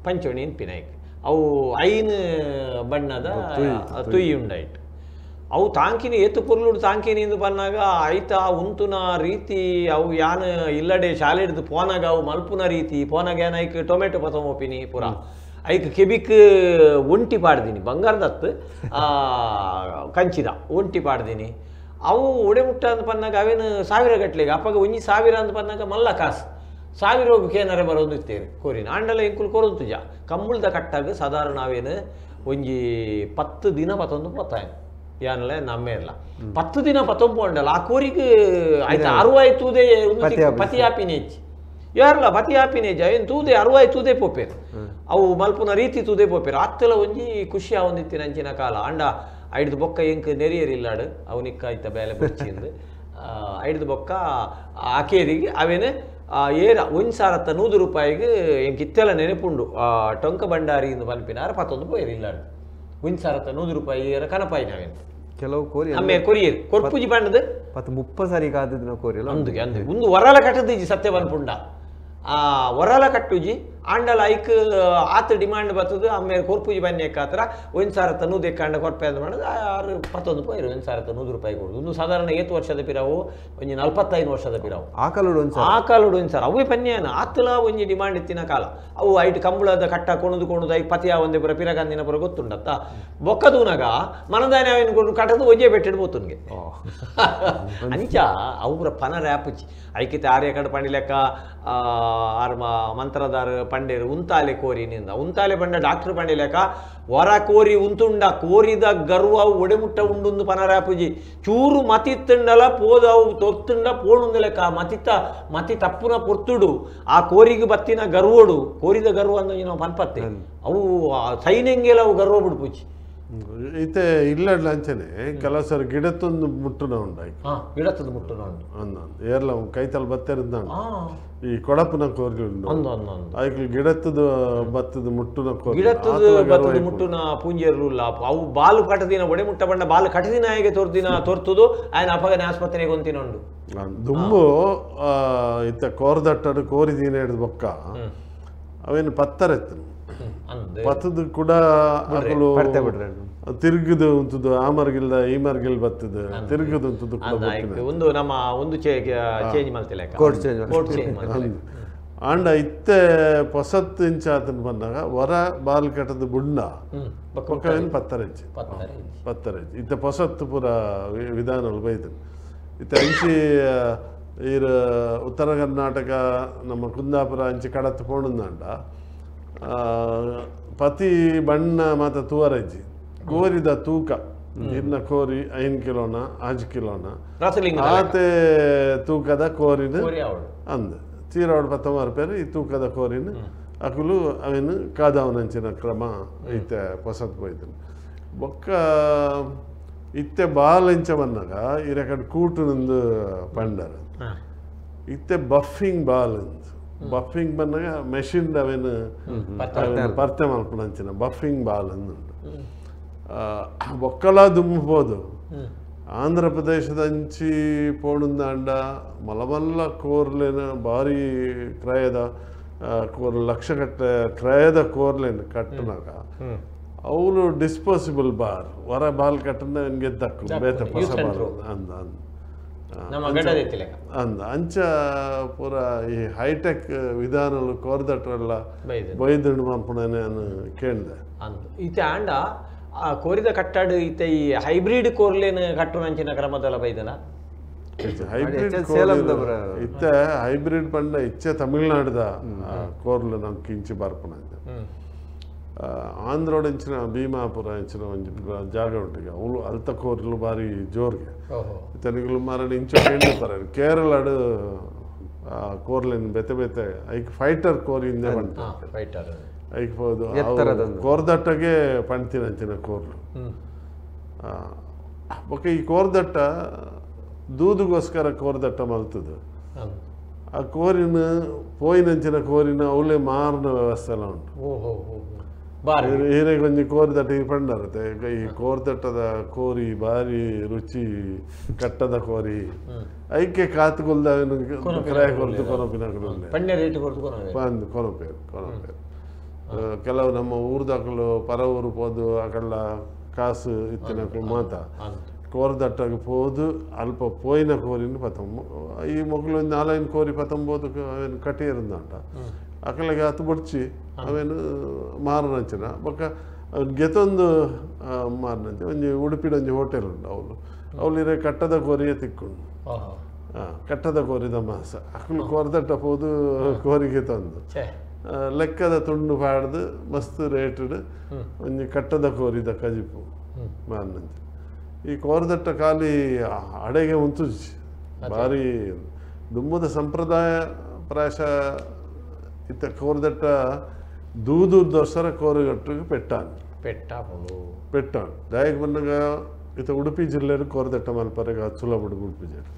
ಪಂಚೋಣಿ ಇನ್ಪಿನಾಯ್ಕ್ ಅವು ಐನ್ ಬಣ್ಣದ ತುಯಿ ಉಂಡಾಯ್ತು ಅವು ತಾಂಕಿನಿ ಏತು ಪೊರ್ಲುಡು ತಾಂಕಿನಿ ಎಂದು ಬನ್ನಾಗ ಐತ ಉಂತುನ ರೀತಿ ಅವು ಯಾನ್ ಇಲ್ಲಡೆ ಶಾಲೆ ಹಿಡ್ದು ಪೋನಾಗ ಅವು ಮಲ್ಪುನ ರೀತಿ ಪೋನಾಗ ಏನ್ ಐಕ್ ಟೊಮೆಟೊ ಪತಮೋಪಿನಿ ಪೂರ ಐಕ್ ಕೆಬಿಕ್ ಒಂಟಿ ಪಾಡ್ದೀನಿ ಬಂಗಾರದತ್ತು ಕಂಚಿದ ಒಂಟಿ ಪಾಡ್ದೀನಿ ಅವು ಒಡೆ ಮುಟ್ಟ ಅಂದ್ ಪನ್ನಾಗ ಅವೇನು ಸಾವಿರ ಗಟ್ಲೆಗೆ ಅಪ್ಪಾಗ ಒಂಜಿ ಸಾವಿರ ಅಂದ್ ಪನ್ನಾಗ ಮಲ್ಲ ಕಾಸು ಸಾವಿರ ಹೋಗಿ ಏನಾರ ಬರೋದು ಇತ್ತೇರು ಕೋರಿನ ಆಂಡಲ ಎಂಕುಲು ಕೊರೊಂತು ಜ ಕಂಬುಳ್ದ ಕಟ್ಟಾಗ ಸಾಧಾರಣ ಅವೇನು ಒಂಜಿ 10 ದಿನ ಪತ್ತೊಂದು ಪತ್ತಾಯ ಯಾನಲ್ಲ ನಮ್ಮೇ ಇಲ್ಲ 10 ದಿನ ಪತ್ತೊಂಬು ಅಂಡಲ್ಲ ಆ ಕೋರಿಗೆ ಆಯ್ತು ಅರುವಾಯಿ ತೂದೆ ಪತಿ ಆಪಿನ ಹೆಚ್ಚು ಯಾರಲ್ಲ ಪತಿ ಆಪಿನ ಹೆಚ್ಚು ಅವೇನು ತೂದೆ ಅರುವಾಯಿ ತೂದೆ ಪೋಪೇರು ಅವು ಮಲ್ಪುನ ರೀತಿ ತೂದೆ ಪೋಪೇರು ಆತ್ತೆಲ್ಲ ಒಂಜಿ ಖುಷಿ ಆವೊಂದಿತ್ತಿನ ಅಂಚಿನ ಕಾಲ ಅಂಡ ಐಡ್ದು ಬೊಕ್ಕ ಎಂಕ್ ನೆರಿಯರಿಲ್ಲಾಡು ಅವನಿಕ್ಕ ಐತ ಬೇಲೆ ಬೊಚ್ಚಿಂದು ಐಡ್ದು ಬೊಕ್ಕ ಆಕೇರಿಗೆ ಅವೇನು ಏರ 1,100 ರೂಪಾಯಿಗೆ ಎಂಕ್ ಇತ್ತೆಲ್ಲ ನೆನಪುಂಡು ಟೊಂಕ ಭಂಡಾರಿ ಇಂದು ಪನ್ಪಿನಾರ ಪತ್ತೊಂದು ಪೋಯರು ಇಲ್ಲಾಡು 1,100 ರೂಪಾಯಿ ಏರ ಕನಪಾಯಿನ ಅವೇನು ಕೆಲವು ಕೋರಿ ಅಮ್ಮೆ ಕೊರಿಯರ್ ಕೊರ್ಪುಜಿ ಪಂಡದು 30 ಸಾರಿ ಕಾದಿನ ಕೋರಿ ಅಂದುಗೆ ಅಂದು ಒಂದು ವರಲ ಕಟ್ಟದಿಜ್ಜಿ ಸತ್ಯ ಪನ್ಪುಂಡ ಆ ವರಲ ಕಟ್ಟುಜಿ ಆಂಡಲ ಐಕ್ ಆತ ಡಿಮಾಂಡ್ ಬರ್ತದೆ ಆಮೇಲೆ ಕೊರ್ಪುಜಿ ಬನ್ನಿ ಕಾತ್ರ 1,100 ಎಕ್ಕಾಂಡ ಕೊರ್ಪೆ ಅಂದ್ ಮಾಡೋದು ಆರು ಪತ್ತೊಂದು ಪೋಯಿರು 1,100 ರೂಪಾಯಿ ಕೊಡುದು ಒಂದು ಸಾಧಾರಣ 8 ವರ್ಷದ ಪಿರಾವು ಒಂಜಿ 45 ವರ್ಷದ ಪಿರಾವು ಆ ಕಾಲೋಡು ಆ ಕಾಲೋಡು ಒಂದು ಸಾರ ಅವೇ ಪನ್ಯಾನ ಆತಲ ಒಂಜಿ ಡಿಮಾಂಡ್ ಇತ್ತಿನ ಕಾಲ ಅವು ಐಟ್ ಕಂಬಳದ ಕಟ್ಟ ಕೊಣದು ಕೊಣದು I ಪತಿಯ ಒಂದೇ ಪುರ ಪಿರಗಂದಿನ ಪುರ ಗೊತ್ತುಂಡತ್ತ ಬೊಕ್ಕದೂನಾಗ ಮನದಾನೆ ಅವೇನು ಕೊಡು ಕಟ್ಟದು ಒಂಜೇ ಬೆಟ್ಟಿಡ್ ಬೋತುನ್ಗೆ ಅಂಚ ಅವು ಪುರ ಪನ ರ್ಯಾಪುಚಿ ಐಕಿತ ಆರ್ಯ ಕಡೆ ಪಂಡಿ ಲೆಕ್ಕ ಆರ್ ಮಂತ್ರದಾರ ಪಂಡೇರು ಉಂತಾಲೆ ಕೋರಿ ನಿಂದ ಉಂತಾಲೆ ಪಂಡ ಡಾಕ್ಟರ್ ಪಂಡಿ ಲೆಕ್ಕ ವರ ಕೋರಿ ಉಂತುಂಡ ಕೋರಿದ ಗರ್ವ ಒಡೆಮುಟ್ಟ ಉಂಡುಂದು ಪನರಾಪುಜಿ ಚೂರು ಮತಿತ್ತುಂಡಲ ಪೋದವು ತೊತ್ತುಂಡ ಪೋಣುಂದು ಲೆಕ್ಕ ಮತಿತ್ತ ಮತಿ ತಪ್ಪುನ ಪೊರ್ತುಡು ಆ ಕೋರಿಗೆ ಬತ್ತಿನ ಗರ್ವೋಡು ಕೋರಿದ ಗರ್ವ ಅಂದ ನಾವು ಪನ್ಪತ್ತೆ ಅವು ಸೈನ್ಯಂಗೆಲ್ಲ ಅವು ಗರ್ವ ಬಿಡ್ಪುಜಿ ಇತ್ತೆ ಇಲ್ಲಡ್ಲ ಅಂಚನೆ ಕೆಲವು ಸರ್ ಗಿಡತ್ತೊಂದು ಮುಟ್ಟುನ ಉಂಡು ಗಿಡತ್ತೊಂದು ಮುಟ್ಟುನ ಉಂಡು ಅಂದ ಏರ್ಲ ಕೈತಲ್ ಬತ್ತೆರದ್ದ ಈ ಕೊಡಪುನ ಕೋರಿ ಉಂಡು ಐಕ್ಲು ಗಿಡತ್ತದ ಬತ್ತದ ಮುಟ್ಟುನ ಕೋರಿ ಗಿಡತ್ತದ ಬತ್ತದ ಮುಟ್ಟುನ ಪೂಂಜೆರ್ಲು ಇಲ್ಲ ಅವು ಬಾಲು ಕಟದಿನ ಒಡೆ ಮುಟ್ಟ ಬಣ್ಣ ಬಾಲು ಕಟದಿನ ಹೇಗೆ ತೋರ್ದಿನ ತೋರ್ತುದು ಆಯ್ನ ಅಪಗನೆ ಆಸ್ಪತ್ರೆಗೆ ಒಂತಿನ ಉಂಡು ದುಂಬು ಇತ್ತ ಕೋರ್ದಟ್ಟಡು ಕೋರಿ ದಿನ ಹಿಡಿದು ಬೊಕ್ಕ ಅವೇನು ಪತ್ತರೆತ್ತನು ಪತ್ತದ ಕೂಡ ಅಕಲು ತಿರುಗುದು ಉಂಟುದು ಆ ಮರ್ಗಿಲ್ದ ಈ ಮರ್ಗಿಲ್ ಬತ್ತದ ತಿರುಗುದು ಉಂಟುದು ಒಂದು ನಮ್ಮ ಒಂದು ಚೇಂಜ್ ಮಾಡ್ತಿಲ್ಲ ಕೋರ್ಟ್ ಚೇಂಜ್. ಆಂಡ ಇತ್ತೆ ಪೊಸತ್ತು ಇಂಚಾತನ ಬಂದಾಗ ವರ ಬಾಲ್ ಕಟ್ಟದ ಬುಂಡ ಬೊಕ್ಕ ಪತ್ತರೆಂಚಿ ಪತ್ತರೆಂಚಿ ಇತ್ತೆ ಪೊಸತ್ತು ಪೂರ ವಿಧಾನಗಳು ಬೈದನು. ಇತ್ತೆ ಅಂಚಿ ಈರ್ ಉತ್ತರ ಕರ್ನಾಟಕ ನಮ್ಮ ಕುಂದಾಪುರ ಅಂಚಿ ಕಡತ್ತು ಪೋಣುಂದಾಂಡ ಪತಿ ಬಣ್ಣ ಮಾತ ತೂವರಜ್ಜಿ ಕೋರಿದ ತೂಕ ಇನ್ನ ಕೋರಿ 5 ಕಿಲೋನ 5 ಕಿಲೋನ ಆತೆ ತೂಕದ ಕೋರಿನ ಅಂದ ಚೀರಾವಡು 19 ರೂಪಾಯಿ ಈ ತೂಕದ ಕೋರಿನ ಅಕುಲು ಅವೇನು ಕಾದಾವನಂಚಿನ ಕ್ರಮ ಇತ್ತೆ ಪೊಸತ್ ಪೋಯ್ತನು. ಬೊಕ್ಕ ಇತ್ತೆ ಬಾಲ್ ಎಂಚ ಬಂದಾಗ ಇರಕಡೆ ಕೂಟುನಂದು ಪಂಡರ ಇತ್ತೆ ಬಫಿಂಗ್ ಬಾಲ್ ಅಂದು ಬಫಿಂಗ್ ಬಂದಾಗ ಮೆಷಿನ್ ಅವೇನು ಪರ್ತೆ ಮಲ್ಪುನಂಚಿನ ಬಫಿಂಗ್ ಬಾಲ್ ಅಂದುಂಡು. ಬೊಕ್ಕಲ ದುಂಬೋದು ಆಂಧ್ರ ಪ್ರದೇಶದ ಅಂಚಿ ಪೋಣುಂದಾಂಡ ಮಲಮಲ್ಲ ಕೋರ್ಲೇನ ಭಾರಿ ಕ್ರಯದ ಕೋರ್ ಲಕ್ಷಗಟ್ಟಲೆ ಕ್ರಯದ ಕೋರ್ಲೇನ ಕಟ್ಟನಾಗ ಅವಳು ಡಿಸ್ಪೋಸಿಬಲ್ ಬಾರ್ ವರ ಬಾಲ್ ಕಟ್ಟನ ಗೆದ್ದಕ್ಕು ಬೇತ ಹೊಸ ಬಾಲ್ ಅಂದ ಅಂದ ಅಂಚ ಪೂರ ಈ ಹೈಟೆಕ್ ವಿಧಾನలు ಕೋರ್ದಟ್ರೆಲ್ಲ ಬೈದುಂಡು ಮಲ್ಪುಣನೆ ನಾನು ಕೇಳಿದೆ. ಇತ್ತೆ ಆಂಡ ಆ ಕೋರಿದ ಕಟ್ಟಾಡು ಇತ್ತೆ ಈ ಹೈಬ್ರಿಡ್ ಕೋರ್ಲೇನ ಕಟ್ಟುನಂಚಿನ ಕ್ರಮದಲ್ಲ ಬೈದನ ಹೈಬ್ರಿಡ್ ಇತ್ತೆ ಹೈಬ್ರಿಡ್ ಪಂಡ ಇಚ್ಚೆ ತಮಿಳ್ನಾಡ್ದ ಕೋರ್ಲು ನಂಗೆ ಇಂಚಿ ಬರ್ಪುಣ ಆಂಧ್ರೋಡ್ ಇಂಚಿನ ಭೀಮಾಪುರ ಇಂಚಿನ ಒಂಜಿ ಜಾಗ ಉಂಟು ಅವಳು ಅಲ್ತ ಕೋರ್ಲು ಬಾರಿ ಜೋರ್ಗೆ ತೆಲುಗುಲು ಮಾರಣ ಇಂಚು ಕೇಂದ್ರ ಕೇರಳಡು ಕೋರ್ಲೇನು ಬೆತೆ ಬೆತೆ ಐಕ್ ಫೈಟರ್ ಕೋರಿ ಹಿಂದೆ ಬಂಟ ಫೈಟರ್ ಐಕ್ ಹೋದು ಕೋರ್ದಟ್ಟಗೆ ಪಣ್ತಿನಂಚಿನ ಕೋರ್ಲು. ಬೊಕ್ಕ ಈ ಕೋರ್ದಟ್ಟ ದೂದುಗೋಸ್ಕರ ಕೋರ್ದಟ್ಟ ಮಲ್ತದು ಆ ಕೋರಿನ ಪೋಯಿನಂಚಿನ ಕೋರಿನ ಅವಲೇ ಮಾರನ ವ್ಯವಸ್ಥೆ ಎಲ್ಲ ಉಂಟು. ಹೀರೆಗೆ ಒಂಜಿ ಕೋರ್ದಟ್ಟ ಈ ಪಂಡರತ್ತೆ ಈ ಕೋರ್ದಟ್ಟದ ಕೋರಿ ಭಾರಿ ರುಚಿ ಕಟ್ಟದ ಕೋರಿ ಐಕೆ ಕಾತುಗೊಲ್ದ ಕ್ರಯ ಕೊರತು ಕೊನಪಿನ ಕೊನಪೇರು ಕೊನಪೇರು ಕೆಲವು ನಮ್ಮ ಊರ್ದಾಕಲು ಪರ ಊರು ಪೋದು ಅಕಲ್ಲ ಕಾಸು ಇತ್ತಿನಕಲು ಮಾತ ಕೋರ್ದಟ್ಟಗೆ ಪೋದು ಅಲ್ಪ ಪೋಯಿನ ಕೋರಿನ ಪತಂಬ ಈ ಮೊಗಲು ಒಂದು 4-5 ಕೋರಿ ಪತಂಬೋದು ಅವೇನು ಕಟ್ಟಿರುಂದಂಟ ಅಕಲಿಗೆ ಹತ್ತು ಬುಡ್ಚಿ ಅವೇನು ಮಾರನಂಚಿನ ಬೊಕ್ಕ ಅವನು ಗೆತೊಂದು ಮಾರನಂಚ ಒಂಜಿ ಉಡುಪಿಡ ಒಂಜಿ ಹೋಟೆಲ್ ಉಂಟು ಅವಳು ಅವಳು ಇರೇ ಕಟ್ಟದ ಕೋರಿಯೇ ತಿಕ್ಕೊಂಡು ಕಟ್ಟದ ಕೋರಿದ ಮಾಸ ಅಕಲು ಕೋರ್ದಟ್ಟ ಪೋದು ಕೋರಿಗೆ ತಂದು ಲೆಕ್ಕದ ತುಂಡು ಪಾಡ್ದು ಮಸ್ತ್ ರೇಟೆಡ್ ಒಂಜಿ ಕಟ್ಟದ ಕೋರಿದ ಕಜಿಪು ಮಾರನಂಚ. ಈ ಕೋರ್ದಟ್ಟ ಖಾಲಿ ಅಡೆಗೆ ಉಂಟು ಭಾರಿ ದುಮ್ಮದ ಸಂಪ್ರದಾಯ ಪ್ರಾಯಶಃ ಇತ್ತ ಕೋರ್ದಟ್ಟ ದೂದು ದೋಸರ ಕೋರುಗಟ್ಟಿಗೆ ಪೆಟ್ಟಾನು ಪೆಟ್ಟಾನು ದಾಯಕ್ಕೆ ಬಂದಾಗ ಇತ್ತ ಉಡುಪಿ ಜಿಲ್ಲೆಯಲ್ಲಿ ಕೋರ್ದಟ್ಟ ಮಲ್ಪರೆಗೆ ಸುಲಭ ಉಡುಪಿ ಜಿಲ್ಲೆ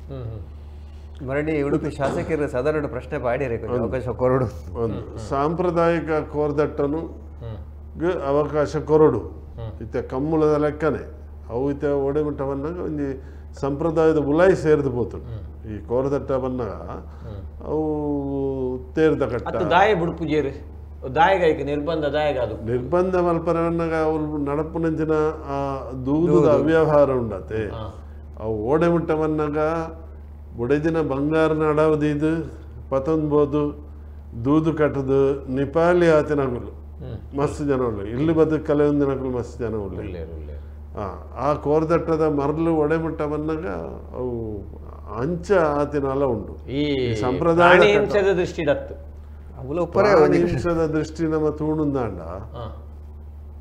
ಮರಳಿ ಉಡುಪಿ ಶಾಸಕರು ಸಾಧಾರಣ ಪ್ರಶ್ನೆ ಪಾಡಿರಿ ಅವಕಾಶ ಕೊರಡು ಒಂದು ಸಾಂಪ್ರದಾಯಿಕ ಕೋರ್ದಟ್ಟನು ಅವಕಾಶ ಕೊರಡು ಇತ್ತ ಕಮ್ಮುಳದ ಲೆಕ್ಕನೆ ಅವು ಇತ್ತ ಒಡೆಮುಟ್ಟ ಬಂದಾಗ ಒಂಜಿ ಸಂಪ್ರದಾಯದ ಉಲಾಯಿ ಸೇರಿದು ಪೋತು ಈ ಕೋರದಟ್ಟ ಬಂದಾಗ ಅವು ತೇರ್ದ ಕಟ್ಟ ದಾಯ ಬುಡುಪುಜೇರು ದಾಯಗಾಯ್ಕ ನಿರ್ಬಂಧ ದಾಯಗ ಅದು ನಿರ್ಬಂಧ ಮಲ್ಪರೆ ಬಂದಾಗ ಅವ್ರು ನಡಪುನಂಚಿನ ಆ ದೂದದ ಅವ್ಯವಹಾರ ಉಂಡತೆ ಅವು ಓಡೆಮುಟ್ಟ ಬಂದಾಗ ಬುಡೆದಿನ ಬಂಗಾರ ನಡವದಿದು ಪತೊಂಬೋದು ದೂದು ಕಟ್ಟದು ನಿಪಾಲಿ ಆತಿನಗುಲು ಮಸ್ತ್ ಜನ ಉಳ್ಳೆ ಇಲ್ಲಿ ಬದು ಕಲೆ ಒಂದಿನಗುಲು ಮಸ್ತ್ ಜನ ಉಳ್ಳೆ ಆ ಕೋರ್ದಟ್ಟದ ಮರಳು ಒಡೆಮುಟ್ಟ ಬಂದಾಗ ಅವು ಅಂಚ ಆತಿನಲ್ಲ ಉಂಟು ಈ ಸಂಪ್ರದಾಯ ದೃಷ್ಟಿ ಹಿಂಸದ ದೃಷ್ಟಿ ನಮ್ಮ ತೂಣುಂದಾಂಡ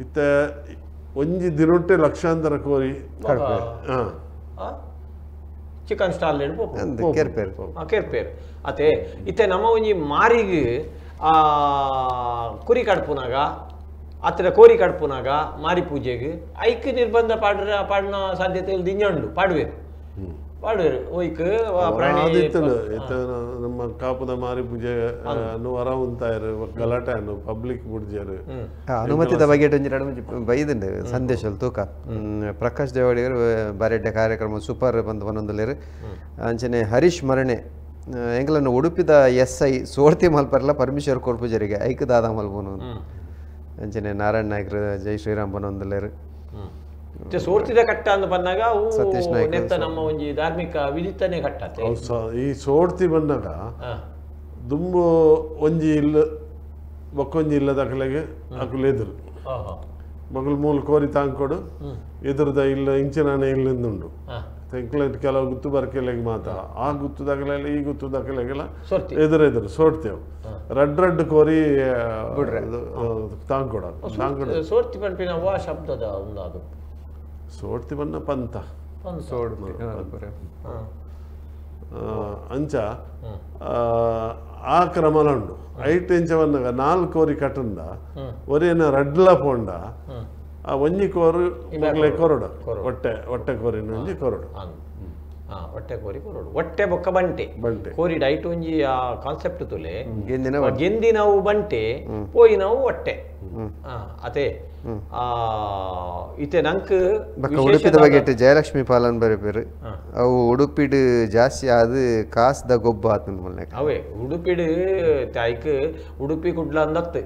ಇತ್ತ ಒಂಜಿ ದಿನೊಟ್ಟೆ ಲಕ್ಷಾಂತರ ಕೋರಿ ಚಿಕನ್ ಸ್ಟಾಲ್ ಕೇರ್ಪೇರು ಅತೆ ಇತ್ತೆ ನಮ್ಮ ಒಂಜಿ ಮಾರಿಗೆ ಆ ಕುರಿ ಕಡ್ಪುನಾಗ ಅತ್ರ ಕೋರಿ ಕಡ್ಪುನಾಗ ಮಾರಿ ಪೂಜೆಗೆ ಐಕ್ ನಿರ್ಬಂಧ ಪಾಡ್ರ ಪಾಡಿನ ಸಾಧ್ಯತೆ ದಿಂಜುಂಡು ಪಾಡುವೇರು ಪಾಡುವೇರು ಒಯ್ಕ್ ಪ್ರಾಣಿ ನಮ್ಮ ಕಾಪುದ ಮಾರಿ ಪೂಜೆ ವರ ಉಂತಾಯರು ಗಲಾಟೆ ಪಬ್ಲಿಕ್ ಬುಡ್ಜರು ಅನುಮತಿದ ಬಗ್ಗೆ ಒಂಜಿ ಎರಡು ಒಂಜಿ ಬೈದುಂಡು ಸಂದೇಶ ತೂಕ ಪ್ರಕಾಶ್ ದೇವಾಡಿಗರು ಬಾರೆಡ್ಡೆ ಕಾರ್ಯಕ್ರಮ ಸೂಪರ್ ಬಂದು ಒಂದೊಂದುಲೇರು ಅಂಚನೆ ಹರೀಶ್ ಮರಣೆ ಎಂಗ್ಲನ್ನು ಉಡುಪಿದ ಎಸ್ I ಸೋರ್ತಿ ಮಲ್ಪರ್ಲ ಪರಮೇಶ್ವರ್ ಕೊರ್ಪುಜರಿಗೆ ಐಕ್ ದಾದಾ ಮಲ್ಪುನು ಅಂಚನೆ ನಾರಾಯಣ ನಾಯ್ಕರು ಜೈ ಶ್ರೀರಾಮ್ ಬನೊಂದುಲೇರು ಸೋರ್ತಿದ ಕಟ್ಟ ಅಂತ ಬಂದಾಗ ನೆತ್ತ ನಮ್ಮ ಒಂಜಿ ಧಾರ್ಮಿಕ ವಿಧಿತನೇ ಕಟ್ಟತ್ತೆ. ಈ ಸೋರ್ತಿ ಬಂದಾಗ ದುಂಬು ಒಂಜಿ ಇಲ್ಲ ಬೊಕ್ಕೊಂಜಿ ಇಲ್ಲದ ಅಕಲೆಗೆ ಅಕುಲು ಎದುರು ಮಗಳು ಮೂಲ ಕೋರಿ ತಾಂಕೊಡು ಎದುರುದ ಇಲ್ಲ ಇಂಚಿನಾನೆ ಇಲ್ಲಿಂದುಂಡು ತೆಂಕ್ಲೆಟ್ ಕೆಲವು ಗುತ್ತು ಬರ್ಕೆಲೆಗೆ ಮಾತ್ರ ಆ ಗುತ್ತುದಾಗಲೆಲ್ಲ ಈ ಗುತ್ತುದಾಗಲೆಗೆಲ್ಲ ಎದುರೆದುರು ಸೋಡ್ತೇವೆ ರಡ್ ರಡ್ ಕೋರಿ ತಾಂಕೊಡ ತಾಂಕೊಡು ಸೋಡ್ತಿ ಪನ್ಪಿನ ವಾ ಶಬ್ದದ ಉಂದಾದು ಸೋಡ್ತಿ ಬನ್ನ ಪಂತ ಅಂಚ ಆ ಕ್ರಮಲ ಉಂಡು ಐಟ್ ಇಂಚ ಬಂದಾಗ ನಾಲ್ಕು ಕೋರಿ ಕಟ್ಟಂಡ ಒರೇನ ರಡ್ಲ ಪೋಂಡ ಆ ಒಂಜಿ ಕೋರು ಮಗಳೇ ಕೊರಡು ಹೊಟ್ಟೆ ಹೊಟ್ಟೆ ಕೋರಿನ ಒಂಜಿ ಕೊರಡು ಹೊಟ್ಟೆ ಕೋರಿ ಕೊರಡು ಹೊಟ್ಟೆ ಬೊಕ್ಕ ಬಂಟೆ ಬಂಟೆ ಕೋರಿ ಡೈಟ್ ಒಂಜಿ ಆ ಕಾನ್ಸೆಪ್ಟ್ ತುಲೆ ಗೆಂದಿನವು ಬಂಟೆ ಪೋಯಿನವು ಹೊಟ್ಟೆ ಅದೇ ಇತ್ತೆ ನಂಕ್ ಉಡುಪಿದ ಬಗ್ಗೆ ಜಯಲಕ್ಷ್ಮಿ ಪಾಲನ್ ಬರೆಪೇರು ಅವು ಉಡುಪಿಡು ಜಾಸ್ತಿ ಆದ್ ಕಾಸ್ದ ಗೊಬ್ಬ ಆತನ ಮೊನ್ನೆ ಅವೇ ಉಡುಪಿಡು ತಾಯ್ಕ್ ಉಡುಪಿ ಕುಡ್ಲ ಅಂದತ್ತು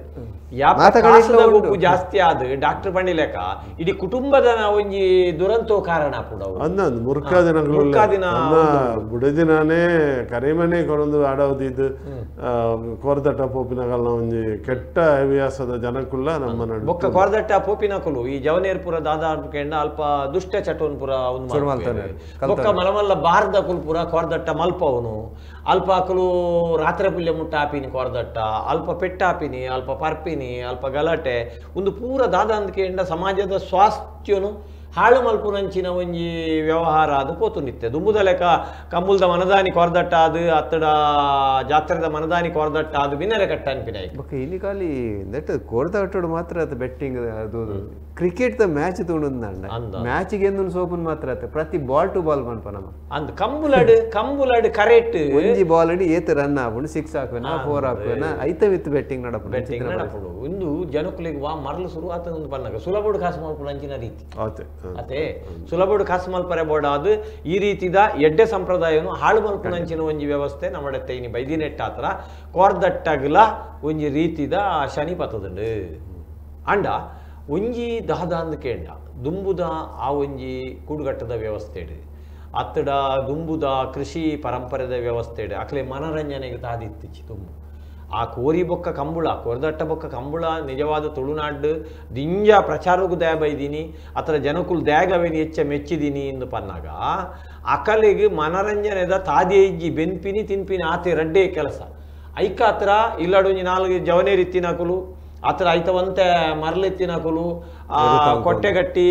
ಯಾಪ ಗೊಬ್ಬು ಜಾಸ್ತಿ ಆದ್ ಡಾಕ್ಟರ್ ಪಂಡಿಲೇಕ ಇಡೀ ಕುಟುಂಬದ ಒಂಜಿ ದುರಂತೋ ಕಾರಣ ಕೂಡ ಅಂದ ಮುರ್ಕಾದಿನ ಬುಡದಿನಾನೇ ಕರಿಮನೆ ಕೊರೊಂದು ಆಡೋದಿದ್ದು ಕೋರ್ದಟ್ಟ ಪೋಪಿನಗಲ್ನ ಒಂಜಿ ಕೆಟ್ಟ ಹವ್ಯಾಸದ ಜನಕ್ಕುಲ್ಲ ನಮ್ಮ ನಡು ಬೊಕ್ಕ ಕೋರ್ದಟ್ಟ ಪೋಪಿನಕುಲು ಈ ಜವನೇರ್ಪುರ ದಾದಾರ್ಕೆಂಡ ಅಲ್ಪ ದುಷ್ಟ ಚಟೋನ್ಪುರ ಬೊಕ್ಕ ಮಲಮಲ್ಲ ಬಾರ್ದ ಕುಲ್ಪುರ ಕೋರ್ದಟ್ಟ ಮಲ್ಪವನು ಅಲ್ಪ ಅಕಲು ರಾತ್ರಿ ಪುಲ್ಯ ಮುಟ್ಟ ಆಪಿನಿ ಕೋರ್ದಟ್ಟ ಅಲ್ಪ ಪೆಟ್ಟಾಪಿನಿ ಅಲ್ಪ ಪರ್ಪಿನಿ ಅಲ್ಪ ಗಲಾಟೆ ಒಂದು ಪೂರ ದಾದಾಂದ್ಕೆಂಡ ಸಮಾಜದ ಸ್ವಾಸ್ಥ್ಯನು ಹಾಳು ಮಲ್ಪುನಂಚಿನ ಒಂಜಿ ವ್ಯವಹಾರ ಅದು ಪೋತುಂಡಿತ್ತೆ ದುಂಬುದ ಲೆಕ್ಕ ಕಂಬುಲ್ದ ಮನದಾನಿ ಕೊರ್ದಟ್ಟ ಅದು ಅತ್ತಡ ಜಾತ್ರೆದ ಮನದಾನಿ ಕೊರ್ದಟ್ಟ ಅದು ಬಿನ್ನರೆ ಕಟ್ಟ ಅನ್ಪಿನ ಬೊಕ್ಕ ಇಲ್ಲಿ ಖಾಲಿ that ಕೋರ್ದಟ್ಟೋಡು ಮಾತ್ರ ಅದು ಬೆಟ್ಟಿಂಗ್ ಅದು cricket the match ತಗೊಂಡು ಮ್ಯಾಚ್ ಗೆಂದು ಸೋಪನ್ ಮಾತ್ರ ಆತ ಪ್ರತಿ ball to ball ಪನ್ಪ ನಮ್ಮ ಅಂದ್ ಕಂಬುಲಡ್ ಕಂಬುಲಡ್ ಕರೆಕ್ಟ್ ಒಂಜಿ ಬಾಲ್ ಅಡಿ ಏತ್ ರನ್ ಆಪುಂಡು ಸಿಕ್ಸ್ ಹಾಕುವೆನ ಫೋರ್ ಹಾಕುವೆನ ಐತ ವಿತ್ ಬೆಟ್ಟಿಂಗ್ ನಡಪುಂಡು ಬೆಟ್ಟಿಂಗ್ ನಡಪುಂಡು ಇಂದು ಜನಕುಲೆಗ್ ವಾ ಮರಲು ಶುರು ಆತ ಒಂದು ಪನ್ನಗ ಸುಲಭಡು ಕಾಸು ಮಲ್ಪುಂಡು ಅಂಚಿನ ರೀತಿ ಅದೇ ಸುಲಭಡು ಕಾಸು ಮಲ್ಪರೆ ಬೋಡಾದು ಈ ರೀತಿದ ಎಡ್ಡೆ ಸಂಪ್ರದಾಯನು ಹಾಳು ಮಲ್ಪುನಂಚಿನ ಒಂಜಿ ವ್ಯವಸ್ಥೆ ನಮ್ಮಡತ್ತೆ ಇನಿ ಬೈದಿನೆಟ್ಟಾತ್ರ ಕೋರ್ದಟ್ಟಗ್ಲ ಒಂಜಿ ರೀತಿದ ಶನಿ ಪತ್ತದುಂಡು ಅಂಡ ಒಂಜಿ ದಾದಾಂದ್ ಕೇಂಡ ದುಂಬುದ ಆ ಒಂಜಿ ಕೂಡುಗಟ್ಟದ ವ್ಯವಸ್ಥೆ ಅತ್ತಡ ದುಂಬುದ ಕೃಷಿ ಪರಂಪರೆದ ವ್ಯವಸ್ಥೆ ಅಕ್ಲೆ ಮನರಂಜನೆಗೆ ತಾದಿತ್ತಿಚ್ಚಿ ತುಂಬು ಆ ಕೋರಿ ಬೊಕ್ಕ ಕಂಬುಳ ಕೋರ್ದಟ್ಟ ಬೊಕ್ಕ ಕಂಬುಳ ನಿಜವಾದ ತುಳುನಾಡು ದಿಂಜ ಪ್ರಚಾರಕ್ಕೂ ದಯ ಬೈದೀನಿ ಅತರ ಜನಕುಲ್ ದ್ಯಾಗವೇನು ಹೆಚ್ಚ ಮೆಚ್ಚಿದೀನಿ ಎಂದು ಪನ್ನಾಗ ಅಕಲಿಗೆ ಮನರಂಜನೆದ ತಾದೇ ಇಜ್ಜಿ ಬೆನ್ಪಿನಿ ತಿನ್ಪಿನಿ ಆತೆ ರಡ್ಡೇ ಕೆಲಸ ಐಕ ಹತ್ರ ಇಲ್ಲಡೊಂಜಿ ನಾಲ್ಕು ಜವನೇರಿ ತಿನ್ನಕುಲು ಆತರ ಐತವಂತೆ ಮರಲೆತ್ತಿನಕುಲು ಆ ಕೊಟ್ಟೆಗಟ್ಟಿ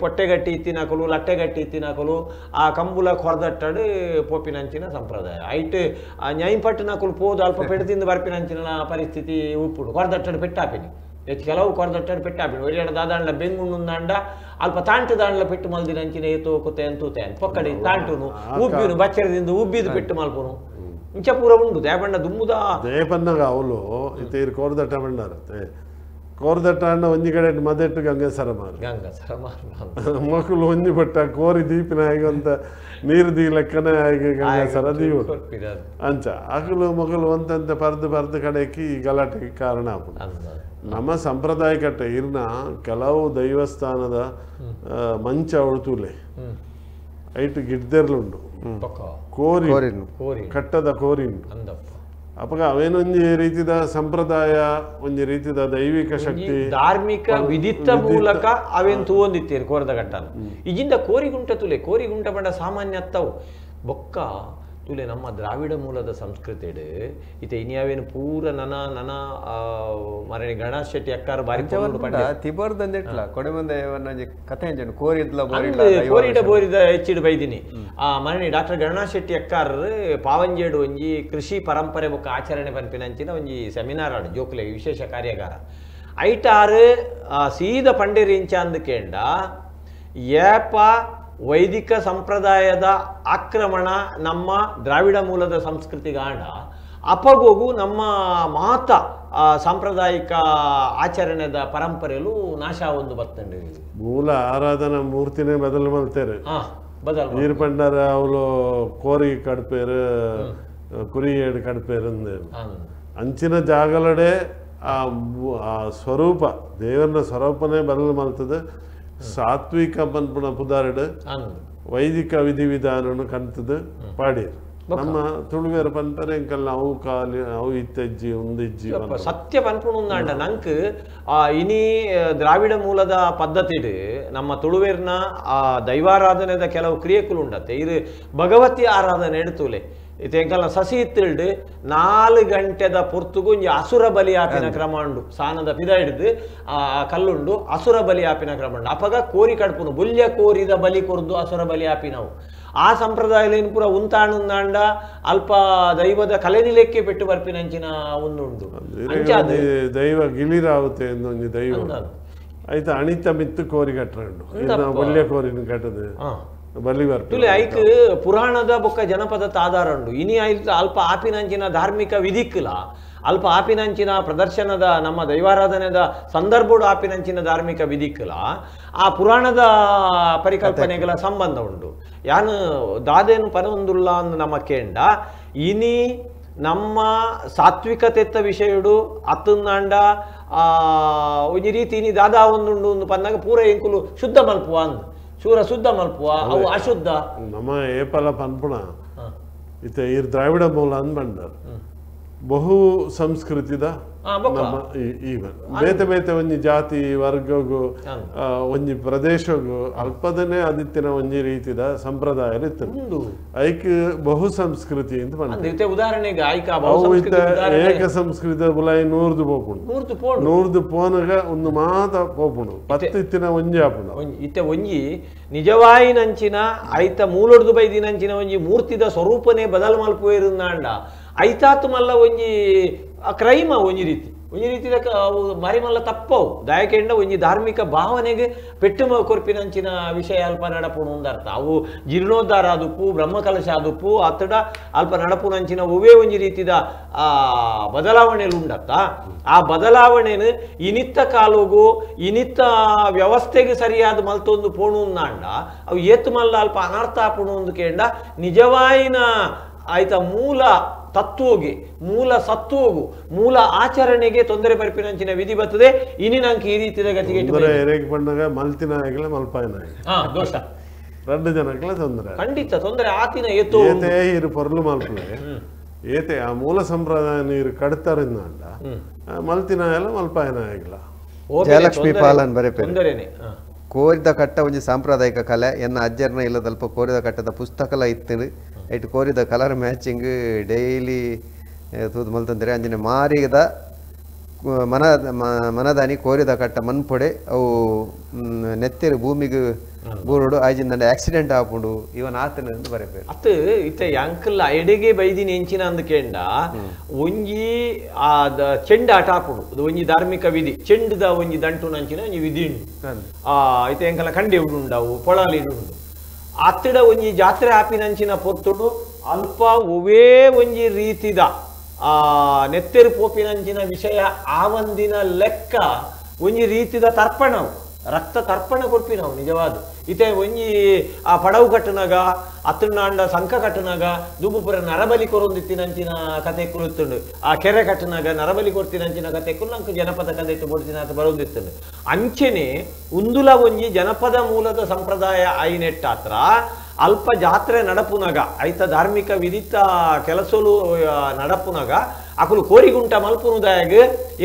ಪೊಟ್ಟೆಗಟ್ಟಿ ಇತ್ತಿನಕುಲು ಲಟ್ಟೆಗಟ್ಟಿ ಇತ್ತಿನಕುಲು ಆ ಕಂಬುಲ ಕೊರ್ದಟ್ಟಡು ಪೋಪಿನಂಚಿನ ಸಂಪ್ರದಾಯ ಐಟ್ ಆ ನ್ಯಾಯಪಟ್ಟಿನಕುಲು ಪೋದು ಅಲ್ಪ ಪೆಡ್ತಿಂದ ಬರ್ಪಿನಂಚಿನ ಪರಿಸ್ಥಿತಿ ಉಪ್ಪುಡು ಕೊರ್ದಟ್ಟಡು ಪೆಟ್ಟಾಪಿನಿ ಹೆಚ್ಚು ಕೆಲವು ಕೊರ್ದಟ್ಟಡು ಪೆಟ್ಟಾಪಿನಿ ಒಳ್ಳೆಡ ದಾದಾಂಡ್ಲ ಬೆಂಗುಂಡುಂದಾಂಡ ಅಲ್ಪ ತಾಂಟು ದಾಂಡ್ಲ ಪೆಟ್ಟು ಮಲ್ದಿನಂಚಿನ ಏತೋ ಕುತೆ ಅಂತೂತೆ ಪೊಕ್ಕಡಿ ತಾಂಟುನು ಉಬ್ಬಿನು ಬಚ್ಚರದಿಂದ ಉಬ್ಬಿದು ಪೆಟ್ಟು ಮಲ್ಪುನು ಇಂಚ ಪೂರ ಉಂಡು ದೇಪಣ್ಣ ದುಂಬುದ ದೇಪಣ್ಣಗ ಅವಳು ಇತ್ತೆ ಕೋರ್ದಟ್ಟ ಬಂಡಾರತ್ತೆ ಕೋರ್ದಟ್ಟ ಅಣ್ಣ ಒಂಜಿ ಕಡೆ ಮದೆಟ್ಟು ಗಂಗಸರ ಮಾರು ಗಂಗಸರ ಮಾರು ಮಕ್ಕಳು ಒಂಜಿ ಪಟ್ಟ ಕೋರಿ ದೀಪಿನ ಅಂತ ನೀರು ದೀ ಲೆಕ್ಕನೆ ಆಗಿ ಗಂಗಸರ ದೀವು ಅಂಚ ಅಕಲು ಮಗಳು ಒಂತಂತೆ ಪರ್ದು ಪರ್ದು ಕಡೆಗೆ ಈ ಗಲಾಟೆಗೆ ಕಾರಣ ಆಪುಂಡು. ನಮ್ಮ ಸಂಪ್ರದಾಯ ಕಟ್ಟೆ ಇರ್ನ ಕೆಲವು ದೈವಸ್ಥಾನದ ಮಂಚ ಅವಳು ಐಟು ಗಿಡ್ದೆರ್ಲುಂಡು ಕೋರಿ ಕಟ್ಟದ ಕೋರಿ ಉಂಟು. ಅಪಗ ಅವೇನೊಂಜಿ ರೀತಿದ ಸಂಪ್ರದಾಯ ಒಂಜಿ ರೀತಿದ ದೈವಿಕ ಶಕ್ತಿ ಧಾರ್ಮಿಕ ವಿಧಿತ್ತ ಮೂಲಕ ಅವೇನು ತೂವೊಂದಿತ್ತೀರಿ ಕೋರದ ಕಟ್ಟನ ಈಗಿಂದ ಕೋರಿಗುಂಟ ತುಲೆ ಕೋರಿಗುಂಟ ಬಂಡ ಸಾಮಾನ್ಯ ಅತ್ತವು ಬೊಕ್ಕ ತುಲೆ ನಮ್ಮ ದ್ರಾವಿಡ ಮೂಲದ ಸಂಸ್ಕೃತಿಡು ಇತ್ತೆ ಇನ್ಯಾವೇನು ಪೂರ ನನ ನನ ಮರಣಿ ಗಣೇಶ್ ಶೆಟ್ಟಿ ಅಕ್ಕಾರ ಬಾರಿ ತಿಬರ್ದಂದಿಟ್ಲ ಕೊಡೆ ಮುಂದೆ ಕಥೆ ಕೋರಿದ್ಲ ಕೋರಿಡ ಬೋರಿದ ಹೆಚ್ಚಿಡು ಬೈದಿನಿ ಆ ಮರಣಿ ಡಾಕ್ಟರ್ ಗಣೇಶ್ ಶೆಟ್ಟಿ ಅಕ್ಕಾರ ಪಾವಂಜೇಡು ಒಂಜಿ ಕೃಷಿ ಪರಂಪರೆ ಬೊಕ್ಕ ಆಚರಣೆ ಪನ್ಪಿನಂಚಿನ ಒಂಜಿ ಸೆಮಿನಾರ್ ಆಡು ಜೋಕುಲೆ ವಿಶೇಷ ಕಾರ್ಯಾಗಾರ ಐಟಾರು ಸೀದ ಪಂಡಿರಿಂಚ ಅಂದಕೇಂಡ ಏಪ ವೈದಿಕ ಸಂಪ್ರದಾಯದ ಆಕ್ರಮಣ ನಮ್ಮ ದ್ರಾವಿಡ ಮೂಲದ ಸಂಸ್ಕೃತಿಗಾಂಡ ಅಪಗೋಗು ನಮ್ಮ ಮಾತ ಸಾಂಪ್ರದಾಯಿಕ ಆಚರಣೆದ ಪರಂಪರೆಯಲ್ಲೂ ನಾಶ ಒಂದು ಬರ್ತಂಡು. ಮೂಲ ಆರಾಧನಾ ಮೂರ್ತಿನೇ ಬದಲು ಮಾಡ್ತಾರೆ. ಬದಲು ನೀರು ಪಂಡಾರ ಅವಳು ಕೋರಿ ಕಡ್ಪೇರು ಕುರಿ ಏಡು ಕಡ್ಪೇರು ಅಂಚಿನ ಜಾಗಲಡೆ ಆ ಸ್ವರೂಪ ದೇವರನ ಸ್ವರೂಪನೇ ಬದಲು ಮಾಡ್ತದೆ. ಸಾತ್ವಿಕ ಪನ್ಪುನ ಪುದಾರಡು ವೈದಿಕ ವಿಧಿವಿಧಾನನು ಕಂತದ ಪಾಡಿ. ನಮ್ಮ ತುಳುವೆರ್ ಪನ್ಪರೆ ಎಂಕಲ್ನ ಅವು ಕಾಲಿ ಅವು ಇತ್ತೆಜ್ಜಿ ಉಂದಿಜ್ಜಿ ಸತ್ಯ ಪನ್ಪುಣುಂದಾಂಡ ನಂಕ್ ಇನಿ ದ್ರಾವಿಡ ಮೂಲದ ಪದ್ಧತಿಡ್ ನಮ್ಮ ತುಳುವೆರ್ನ ಆ ದೈವಾರಾಧನೆದ ಕೆಲವು ಕ್ರಿಯೆಕುಲು ಉಂಡತ್ತೆ. ಇದು ಭಗವತಿ ಆರಾಧನೆ ಎಡ್ತುಲೆ ಇತ್ತೆ ಎಂಕಲ್ನ ಸಸಿ ಇತ್ತಿಲ್ಡ್ 4 ಗಂಟೆದ ಪೊರ್ತುಗು ಒಂಜಿ ಅಸುರ ಬಲಿ ಆಪಿನ ಕ್ರಮ ಉಂಡು. ಸಾನದ ಪಿದ ಹಿಡ್ದು ಆ ಕಲ್ಲುಂಡು ಅಸುರ ಬಲಿ ಆಪಿನ ಕ್ರಮ ಉಂಡು. ಅಪಗ ಕೋರಿ ಕಡ್ಪುನು ಬುಲ್ಯ ಕೋರಿದ ಬಲಿ ಕೊರ್ದು ಅಸುರ ಬಲಿ ಆಪಿನವು. ಆ ಸಂಪ್ರದಾಯಲೇನು ಪೂರ ಉಂತಾಣುಂದಾಂಡ ಅಲ್ಪ ದೈವದ ಕಲೆನಿಲೆಕ್ಕೆ ಪೆಟ್ಟು ಬರ್ಪಿನಂಚಿನ ಒಂದುಂಡು. ದೈವ ಗಿಳಿರಾವತೆ ಒಂಜಿ ದೈವ ಆಯ್ತಾ ಅಣಿತ ಮಿತ್ತು ಕೋರಿ ಕಟ್ಟುಂಡು ಬಲ್ಯ ಕೋರಿನ ಕಟ್ಟದು ತುಲೆ ಐಕ್ ಪುರಾಣದ ಬೊಕ್ಕ ಜನಪದ ಆಧಾರ ಉಂಡು. ಇನಿ ಐತ ಅಲ್ಪ ಆಪಿನಂಚಿನ ಧಾರ್ಮಿಕ ವಿಧಿಕ್ಕಲ ಅಲ್ಪ ಆಪಿನಂಚಿನ ಪ್ರದರ್ಶನದ ನಮ್ಮ ದೈವಾರಾಧನೆದ ಸಂದರ್ಭಡು ಆಪಿನಂಚಿನ ಧಾರ್ಮಿಕ ವಿಧಿಕ್ಕಲ ಆ ಪುರಾಣದ ಪರಿಕಲ್ಪನೆಗಳ ಸಂಬಂಧ ಉಂಡು. ಯಾನು ದಾದೇನು ಪನೊಂದುಲ್ಲ ಅಂದ್ ನಮ್ಮ ಕೇಂಡ ಇನಿ ನಮ್ಮ ಸಾತ್ವಿಕತೆತ್ತ ವಿಷಯಡು ಅತ್ತಂದಾಂಡ ಒಂಜಿ ರೀತಿ ಇನಿ ದಾದಾ ಒಂದುಂಡು ಒಂದು ಪನ್ನಾಗ ಪೂರ ಎಂಕುಲು ಶುದ್ಧ ಮಲ್ಪುವ ಅಂದ್ ಶೂರ ಶುದ್ಧ ಮಲ್ಪುವ ಅವು ಅಶುದ್ಧ ನಮ್ಮ ಏಪಲ ಪನ್ಪುಣ ಇತ್ತ ಈ ದ್ರಾವಿಡ ಮೂಲ ಅಂದ್ ಬಂಡರ್ ಬಹು ಸಂಸ್ಕೃತಿದ ನಮ್ಮ ಬೇತೆ ಬೇತೆ ಒಂಜಿ ಜಾತಿ ವರ್ಗಗು ಒಂಜಿ ಪ್ರದೇಶಗು ಅಲ್ಪದನೇ ಅದಿತ್ತಿನ ಒಂಜಿ ರೀತಿದ ಸಂಪ್ರದಾಯ ಇತ್ತು. ಐಕ್ ಬಹು ಸಂಸ್ಕೃತಿ ಅಂತ ಬಂದ ಉದಾಹರಣೆಗೆ ಏಕ ಸಂಸ್ಕೃತಿ ಬುಲಾಯಿ ನೂರ್ದು ಪೋಪುಂಡು ನೂರ್ದು ಪೋನಗ ಒಂದು ಮಾತ ಪೋಪುಂಡು ಪತ್ತು ಇತ್ತಿನ ಒಂಜಿ ಆಪುಂಡು ಇತ್ತೆ ಒಂಜಿ ನಿಜವಾಯಿನಂಚಿನ ಐತ ಮೂಲೊಡ್ದು ಬೈದಿನಂಚಿನ ಒಂಜಿ ಮೂರ್ತಿದ ಸ್ವರೂಪನೇ ಬದಲು ಮಲ್ಪುವೇರುಂದಾಂಡ ಐತಾತು ಮಲ್ಲ ಒಂಜಿ ಕ್ರೈಮ ಒಂಜಿ ರೀತಿ ಒಂಜಿ ರೀತಿದ ಮಾರಿ ಮಲ್ಲ ತಪ್ಪವು ದಾಯಕೆಂಡ ಒಂಜಿ ಧಾರ್ಮಿಕ ಭಾವನೆಗೆ ಪೆಟ್ಟು ಕೊರ್ಪಿನಂಚಿನ ವಿಷಯ ಅಲ್ಪ ನಡಪುಣು ಅರ್ಥ. ಅವು ಜೀರ್ಣೋದ್ಧಾರ ಆದುಪ್ಪು ಬ್ರಹ್ಮಕಲಶ ಆದುಪ್ಪು ಅತ್ತಡ ಅಲ್ಪ ನಡಪುನಂಚಿನ ಒವೇ ಒಂಜಿ ರೀತಿದ ಬದಲಾವಣೆಲು ಉಂಡತ್ತ. ಆ ಬದಲಾವಣೆನು ಇನಿತ್ತ ಕಾಲೋಗು ಇನಿತ್ತ ವ್ಯವಸ್ಥೆಗೆ ಸರಿಯಾದ ಮಲ್ತೊಂದು ಪೋಣು ಅಂಡ ಅವು ಏತು ಮಲ್ಲ ಅಲ್ಪ ಅನರ್ಥ ಆಪುಣು ಅಂದು ಕೇಂಡ ನಿಜವಾಯಿನ ಆಯ್ತ ಮೂಲ ತತ್ವಗೆ ಮೂಲ ಸತ್ವಗು ಮೂಲ ಆಚರಣೆಗೆ ತೊಂದರೆ ಪರಿಪಿನಂಚಿನ ವಿಧಿ ಬರ್ತದೆ. ಇನಿ ನಂಗೆ ಈ ರೀತಿಯ ಗತಿಗೆ ಮಲ್ತಿನಾಯಕಲ ಮಲ್ಪಾಯನಾಯ ದೋಷ రెండు ಜನಕ್ಲ ತೊಂದರೆ ಖಂಡಿತ ತೊಂದರೆ ಆತಿನ ಏತೋ ಏತೇ ಇರು ಪೊರ್ಲು ಮಲ್ಪಲೆ ಏತೆ ಆ ಮೂಲ ಸಂಪ್ರದಾಯ ನೀರು ಕಡ್ತಾರಿಂದಾಂಡ ಮಲ್ತಿನಾಯಲ ಮಲ್ಪಾಯನಾಯಕಲ. ಜಯಲಕ್ಷ್ಮಿ ಪಾಲನ್ ಬರೆಪೇರು ಕೋರಿದ ಕಟ್ಟ ಒಂಜಿ ಸಾಂಪ್ರದಾಯಿಕ ಕಲೆ ಎನ್ನ ಅಜ್ಜರ್ನ ಇಲ್ಲದಲ್ಪ ಕೋರಿದ ಕಟ್ಟದ ಪುಸ್ತಕಲ ಇತ್ತು ಐಟ್ ಕೋರಿದ ಕಲರ್ ಮ್ಯಾಚಿಂಗ್ ಡೈಲಿ ತೂದು ಮಲ್ತಂದರೆ ಅಂಜನೆ ಮಾರಿದ ಮನ ಮನದಾನಿ ಕೋರಿದ ಕಟ್ಟ ಮನ್ಪೊಡೆ ಅವು ನೆತ್ತೆರು ಭೂಮಿಗೆ ಬೂರುಡು ಆಯ್ಜಿಂದ ಆಕ್ಸಿಡೆಂಟ್ ಆಪುಂಡು ಇವನ್ ಆತನ ಬರೆಪೇರು. ಅತ್ ಇತ್ತೆ ಅಂಕಲ್ ಎಡೆಗೆ ಬೈದಿನ ಎಂಚಿನ ಅಂದ್ಕೇಂಡ ಒಂಜಿ ಆ ಚೆಂಡ ಆಟ ಆಪುಂಡು ಅದು ಒಂಜಿ ಧಾರ್ಮಿಕ ವಿಧಿ ಚೆಂಡದ ಒಂಜಿ ದಂಟು ನಂಚಿನ ಒಂಜಿ ವಿಧಿ ಉಂಡು. ಇತ್ತೆ ಎಂಕಲ ಕಂಡೆ ಉಂಡವು ಪೊಳಾಲಿ ಉಂಡು ಅತ್ತಡ ಒಂಜಿ ಜಾತ್ರೆ ಆಪಿನಂಚಿನ ಪೊರ್ತುಡು ಅಲ್ಪ ಒವೇ ಒಂಜಿ ರೀತಿದ ನೆತ್ತೆರು ಪೋಪಿನಂಚಿನ ವಿಷಯ ಆವಂದಿನ ಲೆಕ್ಕ ಒಂಜಿ ರೀತಿದ ತರ್ಪಣವು ರಕ್ತ ತರ್ಪಣ ಕೊರ್ಪಿನವು ನಿಜವಾದ. ಇತ್ತೆ ಒಂಜಿ ಆ ಪಡವು ಕಟ್ಟುನಾಗ ಅತ್ತುಂಡಾಂಡ ಸಂಕ ಕಟ್ಟುನಾಗ ದುಂಬುಪುರ ನರಬಲಿ ಕೊರೊಂದಿತ್ತಿನಂಚಿನ ಕತೆ ಕುರುತ್ತುಂಡು. ಆ ಕೆರೆ ಕಟ್ಟುನಾಗ ನರಬಲಿ ಕೊರ್ತಿನಂಚಿನ ಕತೆ ಕುರು ನಂಗೆ ಜನಪದ ಕತೆ ಬೊಡ್ತಿನ ಅಂತ ಬರೋದಿತ್ತುಂಡು. ಅಂಚೆನೆ ಉಂದುಲ ಒಂಜಿ ಜನಪದ ಮೂಲದ ಸಂಪ್ರದಾಯ ಆಯಿನೆಟ್ಟಾತ್ರ ಅಲ್ಪ ಜಾತ್ರೆ ನಡಪುನಾಗ ಐತ ಧಾರ್ಮಿಕ ವಿಧಿತ ಕೆಲಸಲು ನಡಪುನಾಗ ಅಕುಲು ಕೋರಿ ಗುಂಟ ಮಲ್ಪುನುದಾಯಗ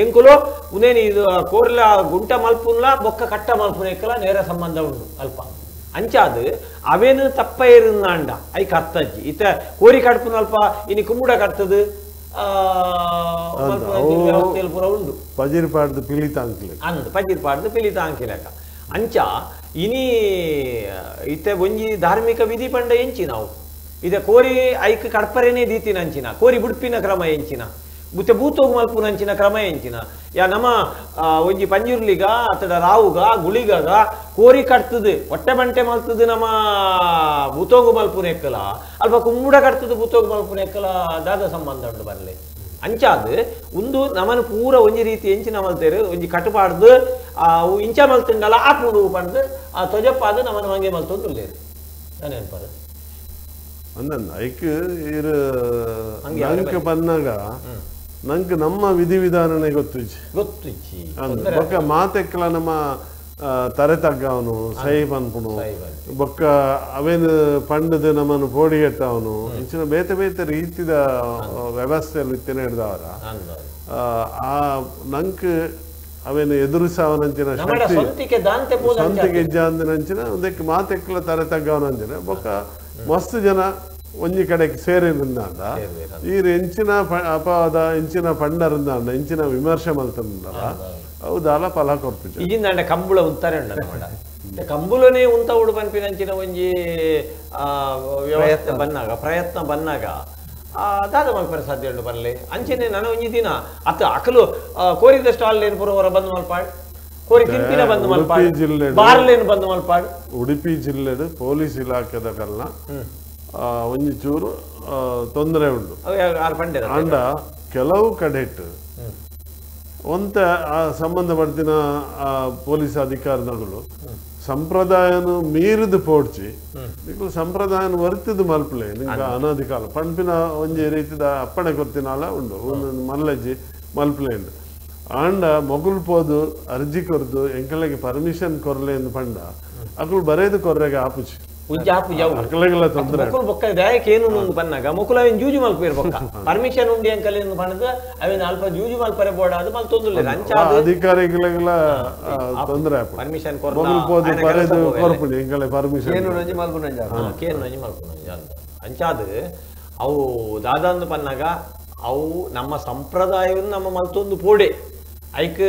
ಎಂಕುಲು ಉನೇನಿ ಇದು ಕೋರ್ಲ ಗುಂಟ ಮಲ್ಪುನ್ಲ ಬೊಕ್ಕ ಕಟ್ಟ ಮಲ್ಪುನೆಕ್ಕಲ ನೇರ ಸಂಬಂಧ ಉಂಡು ಅಲ್ಪ ಅಂಚಾದು ಅವೇನು ತಪ್ಪ ಇರುಂದಾಂಡ ಐಕ್ ಅರ್ಥಜ್ಜಿ ಇತ್ತ ಕೋರಿ ಕಟ್ಪುನ ಅಲ್ಪ ಇನಿ ಕುಂಬುಡ ಕಟ್ತದು ವ್ಯವಸ್ಥೆಯಲ್ಲಿ ಪೂರ ಉಂಡು ಪಜಿರ್ ಪಾಡ್ದು ಪಿಲಿತ ಅಂಕಿಲೆ ಅಂದ್ ಪಜಿರ್ ಪಾಡ್ದು ಪಿಲಿತ ಅಂಕಿಲಕ ಅಂಚ ಇನಿ ಇತ್ತೆ ಒಂಜಿ ಧಾರ್ಮಿಕ ವಿಧಿ ಪಂಡ ಎಂಚಿ ನಾವು ಇದ ಕೋರಿ ಐಕ್ ಕಡ್ಪರೇನೆ ದೀತಿನಂಚಿನ ಕೋರಿ ಬುಡ್ಪಿನ ಕ್ರಮ ಎಂಚಿನ ಬುತ್ತೆ ಬೂತೋಗು ಮಲ್ಪುನಂಚಿನ ಕ್ರಮ ಎಂಚಿನ ಯಾ ನಮ್ಮ ಒಂಜಿ ಪಂಜುರ್ಲಿಗ ಅತಡ ರಾವುಗ ಗುಳಿಗಗ ಕೋರಿ ಕಟ್ತದು ಹೊಟ್ಟೆ ಬಂಟೆ ಮಲ್ತದು ನಮ್ಮ ಬೂತೋಗು ಮಲ್ಪುನೆಕ್ಕಲ ಅಲ್ಪ ಕುಂಬುಡ ಕಟ್ತದು ಬೂತೋಗು ಮಲ್ಪುನೆಕ್ಕಲ ದಾದ ಸಂಬಂಧ ಉಂಡು ಬರಲಿ ಅಂಚಾದು ಒಂದು ನಮನ ಪೂರ ಒಂಜಿ ರೀತಿ ಎಂಚಿನ ಮಲ್ತೇರು ಒಂಜಿ ಕಟ್ಟುಪಾಡ್ದು ಇಂಚ ಮಲ್ತುಂಡಲ ಆಪುಂಡು ಪಂಡ್ದು ಆ ತೊಜಪ್ಪಾದು ನಮನ ಮಂಗೆ ಮಲ್ತೊಂದು ಉಲ್ಲೇರು ನಾನೇನ್ಪಾರು ಅಂದನ್ ಐಕ್ ಇರು ನಂಗೆ ಬಂದಾಗ ನಂಗೆ ನಮ್ಮ ವಿಧಿ ವಿಧಾನನೇ ಗೊತ್ತಿಜ್ಜಿ ಗೊತ್ತಿಜ್ಜಿ ಬೊಕ್ಕ ಮಾತೆಕ್ಕಲ ನಮ್ಮ ತರೆ ತಗ್ಗವನು ಸೈ ಪನ್ಪುನು ಬೊಕ್ಕ ಅವೇನು ಪಂಡದ ನಮ್ಮನ್ನು ಪೋಡಿಗೆಟ್ಟವನು ಇಂಚಿನ ಬೇತೆ ಬೇತೆ ರೀತಿದ ವ್ಯವಸ್ಥೆಯಲ್ಲಿ ಇತ್ತೇನೆ ಹಿಡ್ದವರ ಆ ನಂಕ್ ಅವೇನು ಎದುರಿಸವನಂಚಿನ ಶಕ್ತಿ ಸ್ವಂತಿಕೆ ಇಜ್ಜಾಂದಿನಂಚಿನ ಒಂದಕ್ಕೆ ಮಾತೆಕ್ಲ ತರೆ ತಗ್ಗವನಂಚಿನ ಬೊಕ್ಕ ಮಸ್ತ್ ಜನ ಒಂಜಿ ಕಡೆಗೆ ಸೇರಿರುಂದಾಂಡ ಈ ಎಂಚಿನ ಅಪವಾದ ಎಂಚಿನ ಪಂಡರಿಂದಾಂಡ ಎಂಚಿನ ವಿಮರ್ಶೆ ಮಲ್ತಂದಲ್ಲ ಅವು ದಾಲ ಫಲ ಕೊರ್ಪಿಜ ಇಜಿಂದಾಂಡ ಕಂಬುಳ ಉಂತಾರೆ ಉಂಡ ನಮ್ಮಡ ಕಂಬುಲನೇ ಉಂತ ಉಡು ಪನ್ಪಿನಂಚಿನ ಒಂಜಿ ವ್ಯವಸ್ಥೆ ಬನ್ನಾಗ ಪ್ರಯತ್ನ ಬನ್ನಾಗ ದಾದ ಮಲ್ಪರೆ ಸಾಧ್ಯ ಉಂಡು ಬರಲಿ ಅಂಚನೆ ನಾನು ಒಂಜಿ ದಿನ ಅತ್ತ ಅಕಲು ಕೋರಿದ ಸ್ಟಾಲ್ ಏನು ಪುರವರ ಬಂದು ಮಲ್ಪಾಡ್ ಕೋರಿ ತಿಂಪಿನ ಬಂದು ಮಲ್ಪಾಡ್ ಜಿಲ್ಲೆ ಬಾರ್ಲೇನು ಬಂದು ಮಲ್ಪಾಡ್ ಉಡುಪಿ ಜಿಲ್ಲೆಡು ಪೊಲೀಸ್ ಇಲಾಖೆದ ಕಲ್ಲ ಒಂಜಿ ಚೂರು ತೊಂದರೆ ಉಂಡು ಅಂಡ ಕೆಲವು ಕಡೆಟ್ ಒಂತ ಆ ಸಂಬಂಧಪಡ್ತಿನ ಆ ಪೊಲೀಸ್ ಅಧಿಕಾರಿಗಳು ಸಂಪ್ರದಾಯನು ಮೀರಿದು ಪೋಡ್ಚಿ ನಿಕ್ಲು ಸಂಪ್ರದಾಯನ ವರ್ತಿದ್ದು ಮಲ್ಪಲೆ ನಿಂಗೆ ಅನಧಿಕಾರ ಪಂಪಿನ ಒಂಜಿ ರೀತಿದ ಅಪ್ಪಣೆ ಕೊರ್ತಿನಾಲ ಉಂಡು ಒಂದೊಂದು ಮಲ್ಲಜ್ಜಿ ಮಲ್ಪಲೆ ಉಂಡು ಆಂಡ ಮೊಗುಲ್ ಪೋದು ಅರ್ಜಿ ಕೊರ್ದು ಎಂಕಲೆಗೆ ಪರ್ಮಿಷನ್ ಕೊರ್ಲೆ ಎಂದು ಪಂಡ ಅಕುಲು ಬರೇದು ಕೊರ್ರೆಗೆ ಆಪುಚಿ ಬನ್ನಾಗ ಮುಕುಲ ಅವೇನು ಜೂಜು ಮಲ್ಪೇರು ಬೊಕ್ಕ ಪರ್ಮಿಷನ್ ಉಂಡಿ ಅಂಕಲ್ ಏನು ಪಂಡದ ಅವೇನು ಅಲ್ಪ ಜೂಜು ಮಲ್ಪರೆ ಬೋಡ ಅದು ಮಲ್ ತೊಂದ್ರೆ ಅಧಿಕಾರಿಗಳಿಗೆಲ್ಲ ತೊಂದರೆ ಪರ್ಮಿಷನ್ ಅಂಚಾದ ಅವು ದಾದಾಂದು ಪನ್ನಾಗ ಅವು ನಮ್ಮ ಸಂಪ್ರದಾಯವನ್ನು ನಮ್ಮ ಮಲ್ತೊಂದು ಪೋಡೆ ಐಕ್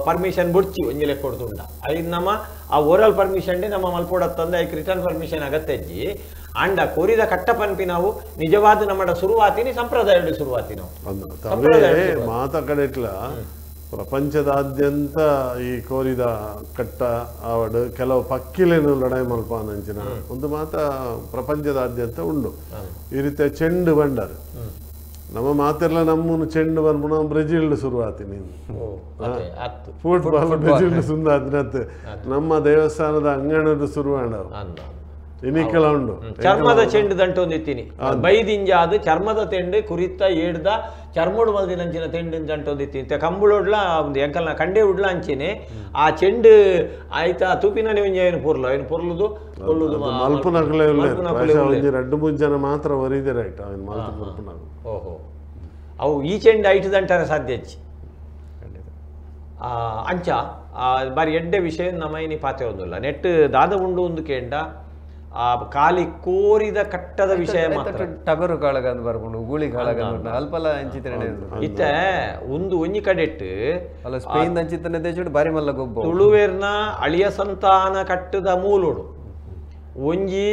ಪರ್ಮಿಷನ್ ಬುಡ್ಚಿ ಒಂಜಿ ಲೆಕ್ಕ ಕೊಡ್ತುಂಡ ಐದು ನಮ್ಮ ಆ ಓರಲ್ ಪರ್ಮಿಷನ್ ನಮ್ಮ ಮಲ್ಪೋಡತ್ತಂದೆ ಐಕ್ ರಿಟರ್ನ್ ಪರ್ಮಿಷನ್ ಅಗತ್ಯಜ್ಜಿ ಅಂಡ ಕೋರಿದ ಕಟ್ಟ ಪನ್ಪಿ ನಾವು ನಿಜವಾದ ನಮ್ಮ ಶುರುವಾತಿನಿ ಸಂಪ್ರದಾಯ ಶುರುವಾತಿ ನಾವು ಮಾತ ಕಡೆಟ್ಲ ಪ್ರಪಂಚದಾದ್ಯಂತ ಈ ಕೋರಿದ ಕಟ್ಟ ಆವಡು ಕೆಲವು ಪಕ್ಕಿಲೇನು ಲಡಾಯಿ ಮಲ್ಪಾನಂಚಿನ ಒಂದು ಮಾತ ಪ್ರಪಂಚದಾದ್ಯಂತ ಉಂಡು ಈ ರೀತಿಯ ಚೆಂಡು ಬಂಡರು ನಮ್ಮ ಮಾತೆಲ್ಲ ನಮ್ಮನ್ನು ಚೆಂಡು ಬಂದ್ಬಿಡ ಬ್ರೆಜಿಲ್ ಶುರುವಾತಿ ನೀನು ಫುಟ್ಬಾಲ್ ಬ್ರೆಜಿಲ್ ಸುಂದಾತಿನತ್ತೆ ನಮ್ಮ ದೇವಸ್ಥಾನದ ಅಂಗಣದ ಶುರುವಾಡ ಇನಿಕಲ ಉಂಡು ಚರ್ಮದ ಚೆಂಡು ದಂಟೊಂದಿತ್ತೀನಿ ಬೈದಿಂಜಾದ ಚರ್ಮದ ತೆಂಡು ಕುರಿತ ಏಡ್ದ ಚರ್ಮೋಡು ಮಲ್ದಿನಂಚಿನ ತೆಂಡು ದಂಟೊಂದಿತ್ತೀನಿ ಕಂಬುಳೊಡ್ಲ ಒಂದು ಎಂಕಲ್ನ ಕಂಡೆ ಉಡ್ಲ ಅಂಚಿನಿ ಆ ಚೆಂಡು ಆಯ್ತಾ ತೂಪಿನ ಒಂಜಿ ಏನು ಪೊರ್ಲು ಏನು ಪೊರ್ಲುದು ಕೊಲ್ಲುದು ಮಲ್ಪುನಕಲೆ ಒಂಜಿ ರಡ್ಡು ಮೂರು ಜನ ಮಾತ್ರ ಒರಿದೆ ರೈಟ್ ಅವನು ಮಲ್ತು ಪೊರ್ಪುನಕಲು ಓಹೋ ಅವು ಈ ಚೆಂಡು ಐಟದಂಟಾರೆ ಸಾಧ್ಯ ಹೆಚ್ಚು ಅಂಚ ಬಾರಿ ಎಡ್ಡೆ ವಿಷಯ ನಮ್ಮ ಇನಿ ಪಾತೆ ಒಂದಿಲ್ಲ ನೆಟ್ ದಾದ ಉಂಡು ಒಂದು ಕೇಂಡ ಆ ಖಾಲಿ ಕೋರಿದ ಕಟ್ಟದ ವಿಷಯ ಮಾತ್ರ ಟಗರು ಕಾಳಗ ಅಂತ ಬರ್ಕೊಂಡು ಗೂಳಿ ಕಾಳಗ ಅಲ್ಪಲ ಅಂಚಿತನೆ ಇತ್ತೆ ಒಂದು ಒಂಜಿ ಕಡೆಟ್ ಅಲ್ಲ ಸ್ಪೇನ್ ಅಂಚಿತನೆ ದೇಶಡ್ ಬಾರಿ ಮಲ್ಲ ಗೊಬ್ಬ ತುಳುವೇರ್ನ ಅಳಿಯ ಸಂತಾನ ಕಟ್ಟದ ಮೂಲೋಡು ಒಂಜಿ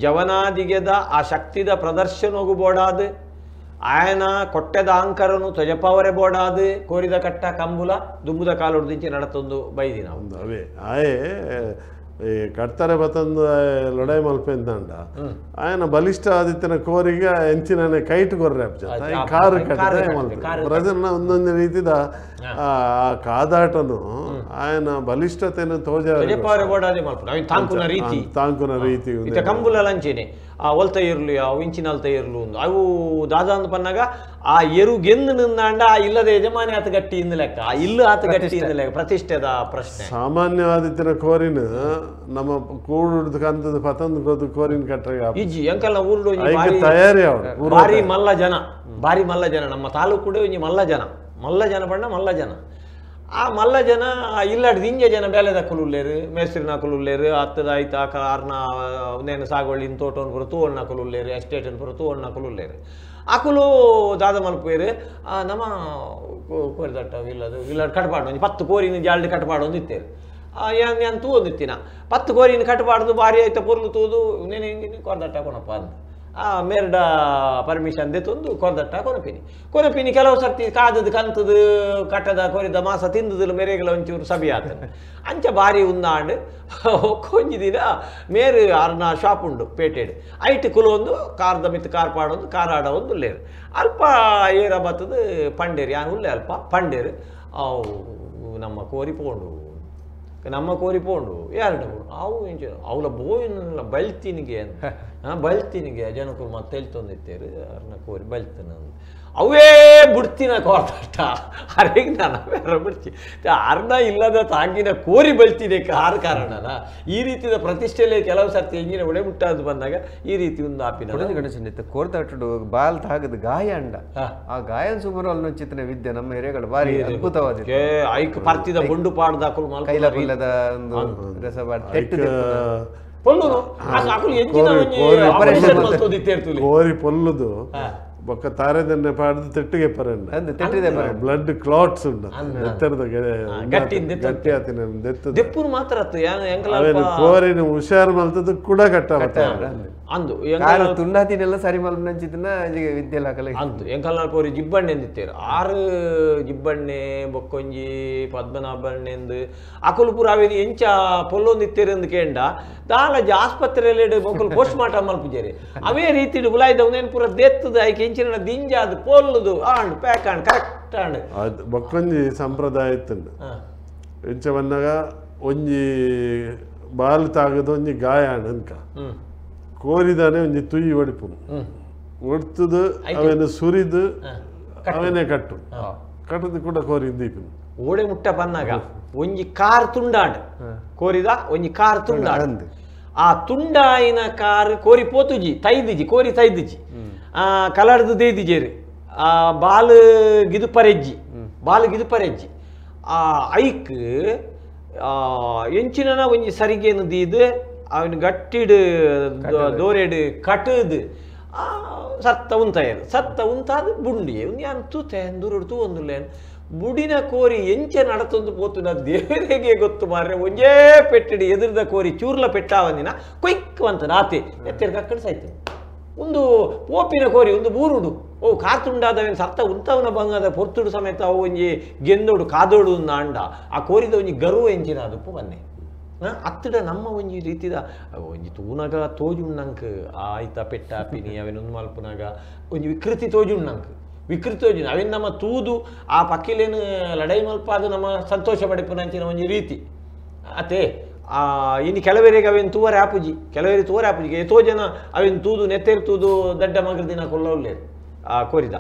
ಜವನಾದಿಗೆದ ಆ ಶಕ್ತಿದ ಪ್ರದರ್ಶನೋಗು ಬೋಡಾದ ಆಯನ ಕೊಟ್ಟೆದ ಅಂಕರನು ತೊಜಪಾವರೆ ಬೋಡಾದ ಕೋರಿದ ಕಟ್ಟ ಕಂಬುಲ ದುಂಬುದ ಕಾಲೊಡ್ದಿಂಚಿ ನಡತೊಂದು ಬೈದಿ ನಾವು ಅವೇ ಆಯೇ ಕಟ್ತಾರೆ ಬತ್ತಂದು ಲಡಾಯಿ ಮಲ್ಪೆಂದಂಡ ಆಯನ ಬಲಿಷ್ಠ ಆದಿತ್ಯನ ಕೋರಿಗೆ ಎಂಚಿನ ಕೈಟ್ ಕೊರ್ರೆ ಕಾರು ಕಟ್ಟರೆ ಬ್ರಜನ್ನ ಒಂದೊಂದು ರೀತಿದ ಆ ಕಾದಾಟನು ಆಯನ ಬಲಿಷ್ಠತೆಯನ್ನು ತಾಂಕುನ ರೀತಿ ತಾಂಕುನ ರೀತಿ ಇತ್ತ ಕಂಬುಲ ಲಂಚೇನೆ ಆ ಒಲ್ತ ಇರ್ಲು ಅವು ಇಂಚಿನ ಅಲ್ತ ಇರ್ಲು ಒಂದು ಅವು ದಾದಾ ಅಂದ್ ಪನ್ನಾಗ ಆ ಎರು ಗೆಂದು ನಿಂದಾಂಡ ಆ ಇಲ್ಲದ ಯಜಮಾನಿ ಆತ ಗಟ್ಟಿ ಇಂದ ಲೆಕ್ಕ ಆ ಇಲ್ಲು ಆತ ಗಟ್ಟಿ ಇಂದ ಲೆಕ್ಕ ಪ್ರತಿಷ್ಠೆದ ಪ್ರಶ್ನೆ ಸಾಮಾನ್ಯವಾದಿತ್ತಿನ ಕೋರಿನ ನಮ್ಮ ಕೂಡುಡ್ದು ಕಂತದ ಪತಂದ ಕೋರಿನ ಕಟ್ಟರೆ ಇಜ್ಜಿ ಅಂಕಲ್ ಊರುಡು ತಯಾರಿ ಭಾರಿ ಮಲ್ಲ ಜನ ಭಾರಿ ಮಲ್ಲ ಜನ ನಮ್ಮ ತಾಲೂಕು ಒಂಜಿ ಮಲ್ಲ ಜನ ಮಲ್ಲ ಜನ ಬಣ್ಣ ಮಲ್ಲ ಜನ ಆ ಮಲ್ಲ ಜನ ಇಲ್ಲಾಡ್ ದಿಂಜ ಜನ ಬೇಲೆದಕ್ಕಲು ಉಲ್ಲೇರು ಮೇಸ್ತ್ರಿನಕಲು ಉಲ್ಲೇರು ಹತ್ತದ ಆಯ್ತು ಆ ಕಾರ್ನ ನೇನು ಸಾಗೋಳಿ ತೋಟವನ್ನು ಪೂರ ತೂವಣ್ಣಕಲು ಉಲ್ಲೇರು ಎಸ್ಟೇಟನ್ನು ಪೂರ ತೂವಣ್ಣಕಲು ಉಲ್ಲೇರು ಅಕುಲು ದಾದ ಮಲ್ಪೇರು ನಮ್ಮ ಕೋರಿದಟ್ಟ ಇಲ್ಲದು ಇಲ್ಲ ಕಟ್ಪಾಡು ಒಂಜಿ 10 ಕೋರಿನ ಜಾಲ್ಡ್ ಕಟ್ಪಾಡು ಒಂದು ಇತ್ತೇರು ಯಾನ್ ತೂವೊಂದಿತ್ತಿನ 10 ಕೋರಿನ ಕಟ್ಪಾಡ್ದು ಭಾರಿ ಆಯ್ತ ಪೊರ್ಲು ತೂದು ನೇನೆ ಹಿಂಗೆ ಕೊರ್ದಟ್ಟ ಕೊನಪ್ಪ ಅಂದ ಆ ಮೇರ್ಡ ಪರ್ಮಿಷನ್ ದೆತ್ತೊಂದು ಕೊರ್ದಟ್ಟ ಕೊನಪಿನಿ ಕೊನಪಿನಿ ಕೆಲವು ಸರ್ತಿ ಕಾದದು ಕಂತದು ಕಟ್ಟದ ಕೊರಿದ ಮಾಸ ತಿಂದದಲು ಮೇರೆಗಳ ಒಂಚೂರು ಸಭೆ ಆತನ ಅಂಚ ಭಾರಿ ಉಂದಾಂಡ್ ಒಂಜಿ ದಿನ ಮೇರು ಅರ್ನ ಶಾಪ್ ಉಂಡು ಪೇಟೆಡ್ ಐಟ್ ಕುಲೊಂದು ಕಾರ್ದ ಮಿತ್ತು ಕಾರ್ ಪಾಡೊಂದು ಕಾರ್ ಆಡ ಒಂದು ಉಲ್ಲೇರು ಅಲ್ಪ ಏರ ಬತ್ತದು ಪಂಡೇರು ಯಾನ್ ಉಲ್ಲೆ ಅಲ್ಪ ಪಂಡೇರು ಅವು ನಮ್ಮ ಕೋರಿ ಪೋಂಡು ನಮ್ಮ ಕೋರಿ ಪೋಂಡು ಯಾರು ಅವು ಇಂಚ ಅವಳ ಬೋಯಿನ ಬಲ್ತಿನಿಗೆ ಬಲ್ತಿನಿಗೆ ಜನಕುಲು ಮತ್ತೆ ತೆಲ್ತೊಂದಿತ್ತೇರು ಅರ್ನ ಕೋರಿ ಬಲ್ತಿನ ಅವೇ ಬಿಡ್ತಿನ ಕೋರ್ದಟ್ಟ ಅರೆಗೆ ನಾನು ಬೇರೆ ಬಿಡ್ತಿ ಅರ್ಣ ಇಲ್ಲದ ತಾಗಿನ ಕೋರಿ ಬಲ್ತಿದೆ ಆರ್ ಕಾರಣನ ಈ ರೀತಿಯ ಪ್ರತಿಷ್ಠೆಯಲ್ಲಿ ಕೆಲವು ಸರ್ತಿ ಎಂಜಿನ ಒಡೆ ಮುಟ್ಟಾದು ಬಂದಾಗ ಈ ರೀತಿ ಒಂದು ಆಪಿನ ಗಣೇಶನ್ ಇತ್ತು ಕೋರ್ದಾಟಡು ಬಾಲ್ ತಾಗದ ಗಾಯ ಅಂಡ ಆ ಗಾಯನ ಸುಮಾರು ಅಲ್ಲೊಂಚಿತನ ವಿದ್ಯೆ ನಮ್ಮ ಹಿರಿಯಗಳು ಭಾರಿ ಅದ್ಭುತವಾದ ಐಕ್ ಪರ್ತಿದ ಬೊಂಡು ಪಾಡ್ದ ಕೈಲ ಒಂದು ರಸಬಾಡ್ ಕೋರಿ ಪೊಲ್ಲುದು ಬೊಕ್ಕ ತಾರೆದನ್ನೆ ಪಾಡ್ದು ತೆಟ್ಟಿಗೆ ಪರಂಡ ಬ್ಲಡ್ ಕ್ಲಾಟ್ಸ್ ಉಂಡು ಎತ್ತರದ ಗಟ್ಟಿ ಆತಿನ ದೆಪ್ಪುನು ಮಾತ್ರ ಕೋರಿನ ಹುಷಾರು ಮಲ್ತದ್ದು ಕೂಡ ಕಟ್ಟ ಅಂದು ತುಂಡಾತಿನೆಲ್ಲ ಸರಿ ಮಲ್ಪನಂಚಿತನ ವಿದ್ಯೆ ಹಾಕಲ ಅಂತು ಎಂಕಲ್ನಾಲ್ ಕೋರಿ ಜಿಬ್ಬಣ್ಣೆ ಎಂದಿತ್ತೇರು ಆರು ಜಿಬ್ಬಣ್ಣೆ ಬೊಕ್ಕೊಂಜಿ ಪದ್ಮನಾಭಣ್ಣೆಂದು ಅಕುಲು ಪೂರ ಅವೇನು ಎಂಚ ಪೊಲ್ಲೊಂದಿತ್ತೇರು ಎಂದು ಕೇಂಡ ದಾಲಜಿ ಆಸ್ಪತ್ರೆಯಲ್ಲಿ ಮೊಕ್ಕಲು ಪೋಸ್ಟ್ ಮಾರ್ಟಮ್ ಮಲ್ಪುಜೇರಿ ಅವೇ ರೀತಿ ಉಲಾಯ್ದವನೇನು ಪೂರ ದೇತ್ತದ ಐಕೆ ಎಂಚಿನ ದಿಂಜ ಅದು ಪೊಲ್ಲುದು and pack and correct and ಅದು ಬೊಕ್ಕೊಂಜಿ ಸಂಪ್ರದಾಯ ಇತ್ತುಂಡು ಎಂಚ ಬಂದಾಗ ಒಂಜಿ ಬಾಲ್ ತಾಗದ ಒಂಜಿ ಗಾಯ ಅಂಡ್ ಅನ್ಕ ಕೋರಿದಾನೆ ಒಂಜಿ ತುಯಿ ಒಡಿಪುನು ಒಡ್ತದು ಅವೇನು ಸುರಿದು ಅವನೇ ಕಟ್ಟು ಕಟ್ಟದು ಕೂಡ ಕೋರಿ ದೀಪಿನ ಓಡೆ ಮುಟ್ಟ ಬಂದಾಗ ಒಂಜಿ ಕಾರ್ ತುಂಡಾಂಡ್ ಕೋರಿದ ಒಂಜಿ ಕಾರ್ ತುಂಡಾಂಡ್ ಆ ತುಂಡಾಯಿನ ಕಾರ್ ಕೋರಿ ಪೋತುಜಿ ತೈದಿಜಿ ಕೋರಿ ತೈದಿಜಿ ಆ ಕಲರ್ದು ದೇದಿಜೇರು ಆ ಬಾಲ್ ಗಿದುಪರೆಜ್ಜಿ ಬಾಲ್ ಗಿದುಪರೆಜ್ಜಿ ಆ ಐಕ್ ಎಂಚಿನ ಒಂಜಿ ಸರಿಗೇನು ದೀದು ಅವನು ಗಟ್ಟಿಡು ದೋರೆಡು ಕಟ್ಟದು ಸತ್ತ ಉಂತಾಯರು ಸತ್ತ ಉಂತಾದ ಬುಂಡಿ ಯಾನ್ ತೂತೆ ದೂರುಡು ತೂ ಒಂದುಲ್ಲೇನು ಬುಡಿನ ಕೋರಿ ಎಂಚೆ ನಡತೊಂದು ಪೋತುನ ದೇವರಿಗೆ ಗೊತ್ತು ಮಾರ್ರೆ ಒಂಜೇ ಪೆಟ್ಟಿಡಿ ಎದುರ್ದ ಕೋರಿ ಚೂರ್ಲ ಪೆಟ್ಟಾವಂದಿನ ಕೊಯ್ಕ್ ಅಂತ ನಾತೆ ಎತ್ತೆರ್ ಕಕ್ಕಡ್ ಸಾಯ್ತು ಒಂದು ಪೋಪಿನ ಕೋರಿ ಒಂದು ಬೂರುಡು ಓ ಕಾತುಂಡಾದವೇನು ಸತ್ತ ಉಂತವನ ಬಂಗದ ಪೊರ್ತುಡು ಸಮೇತ ಅವು ಒಂಜಿ ಗೆಂದೋಡು ಕಾದೋಡು ಅಂಡ ಆ ಕೋರಿದ ಒಂಜಿ ಗರ್ವ ಎಂಚಿನ ಅದು ಬನ್ನೆ ಅತ್ತಡ ನಮ್ಮ ಒಂಜಿ ರೀತಿದ ಒಂಜಿ ತೂನಗ ತೋಜುಣ್ಣಂಕ್ ಆಯ್ತ ಪೆಟ್ಟ ಪಿನಿ ಅವೇನೊಂದು ಮಲ್ಪುನಾಗ ಒಂಜಿ ವಿಕೃತಿ ತೋಜುಣ್ಣಂಕ್ ವಿಕೃತಿ ತೋಜುನ ಅವೇನು ನಮ್ಮ ತೂದು ಆ ಪಕ್ಕಿಲೇನು ಲಡೈ ಮಲ್ಪಾದ ನಮ್ಮ ಸಂತೋಷ ಪಡಿಪುನಂಚಿನ ಒಂಜಿ ರೀತಿ ಅತೆ ಇನ್ನು ಕೆಲವರಿಗೆ ಅವೇನು ತೂವರೆ ಆಪುಜಿ ಕೆಲವರಿಗೆ ತೂವರೆ ಆಪುಜಿ ಎತೋ ಜನ ಅವೇನು ತೂದು ನೆತ್ತೇರು ತೂದು ದಡ್ಡ ಮಗರ ದಿನ ಕೊಲ್ಲವಲ್ಲೇರು ಆ ಕೋರಿದ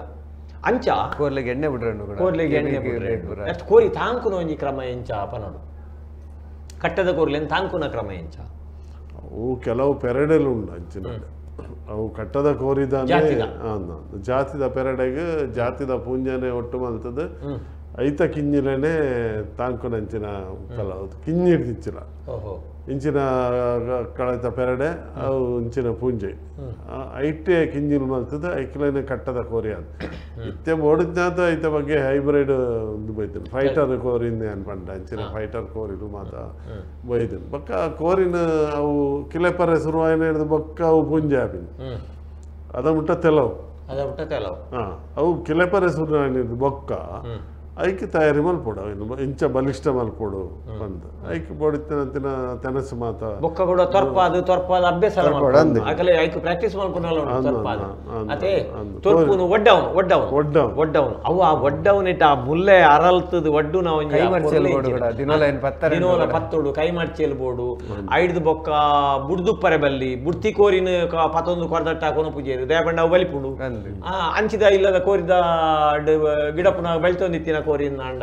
ಅಂಚ ಕೋರ್ಲಿಗೆ ಎಣ್ಣೆ ಬಿಡ್ರೆ ಕೋರ್ಲಿಗೆ ಎಣ್ಣೆ ಬಿಡ್ರೆ ಕೋರಿ ತಾಂಕುನ ಒಂಜಿ ಕ್ರಮ ಎಂಚ ಪನೋಡು ಕಟ್ಟದ ಕೋರ್ಲೇನು ತಾಂಕುನ ಕ್ರಮ ಎಂಚ ಅವು ಕೆಲವು ಪೆರಡೆಲು ಉಂಡು ಅಂಚಿನ ಅವು ಕಟ್ಟದ ಕೋರಿದಾನೆ ಜಾತಿದ ಪೆರಡೆಗೆ ಜಾತಿದ ಪೂಂಜನೆ ಒಟ್ಟು ಮಲ್ತದ ಐತ ಕಿಂಜಿಲೇನೆ ತಾಂಕುನಂಚಿನ ಕಲ ಕಿಂಜಿ ಹಿಡ್ದಿಚ್ಚಿಲ್ಲ ಇಂಚಿನ ಕಳೆತ ಪೆರಡೆ ಅವು ಇಂಚಿನ ಪೂಂಜೆ ಐಟೆ ಕಿಂಜಿಲ್ ಮಲ್ತದ ಐಕ್ಲೇನೆ ಕಟ್ಟದ ಕೋರಿ ಅದು ಇತ್ತೆ ಬೋಡಿದ್ನಾತ ಐತ ಬಗ್ಗೆ ಹೈಬ್ರಿಡ್ ಒಂದು ಬೈತೇನೆ ಫೈಟರ್ ಕೋರಿಂದ ಅನ್ಪಂಡ ಅಂಚಿನ ಫೈಟರ್ ಕೋರಿಲು ಮಾತ ಬೈತೇನೆ ಬೊಕ್ಕ ಕೋರಿನ ಅವು ಕಿಲೆಪರೆ ಶುರುವಾಯಿನ ಹಿಡಿದು ಬೊಕ್ಕ ಅವು ಪೂಂಜೆ ಆಪಿನ ಅದ ಮುಟ್ಟ ತೆಲವು ಹಾಂ ಅವು ಕಿಲೆಪರೆ ಶುರುವಾಯಿನ ಬೊಕ್ಕ ಐಕ್ ತಯಾರಿ ಮಲ್ಪೋಡು ಅವೇನು ಇಂಚ ಬಲಿಷ್ಠ ಮಲ್ಪೋಡು ಬಂದು ಐಕ್ ಬೋಡಿತ್ತಿನ ತೆನಸು ಮಾತ ಬೊಕ್ಕ ಕೂಡ ತೊರ್ಪಾದು ತೊರ್ಪಾದ ಅಭ್ಯಾಸ ಆಕಲೆ ಐಕ್ ಪ್ರಾಕ್ಟೀಸ್ ಮಲ್ಪುನಲ್ಲ ತೊರ್ಪಾದು ಅದೇ ತೊರ್ಪುನು ಒಡ್ಡವನು ಒಡ್ಡವನು ಒಡ್ಡವನು ಒಡ್ಡವನು ಅವು ಆ ಒಡ್ಡವನಿಟ್ಟ ಆ ಮುಲ್ಲೆ ಅರಲ್ತದ ಒಡ್ಡು ನಾವು ದಿನೋಲ ಪತ್ತೋಡು ಕೈ ಮರ್ಚೆಲ್ ಬೋಡು ಐಡ್ದು ಬೊಕ್ಕ ಬುಡ್ದುಪ್ಪರೆ ಬಲ್ಲಿ ಬುಡ್ತಿ ಕೋರಿನ ಪತ್ತೊಂದು ಕೊರದಟ್ಟ ಕೊನ ಪೂಜೆರು ದಯಪಂಡ ಅವು ಬಲಿಪುಡು ಅಂಚಿದ ಇಲ್ಲದ ಕೋರಿದ ಗಿಡಪುನ ಬೆಳ್ತೊಂದಿತ್ತಿನ ಕೋರಿನ ಅಂಡ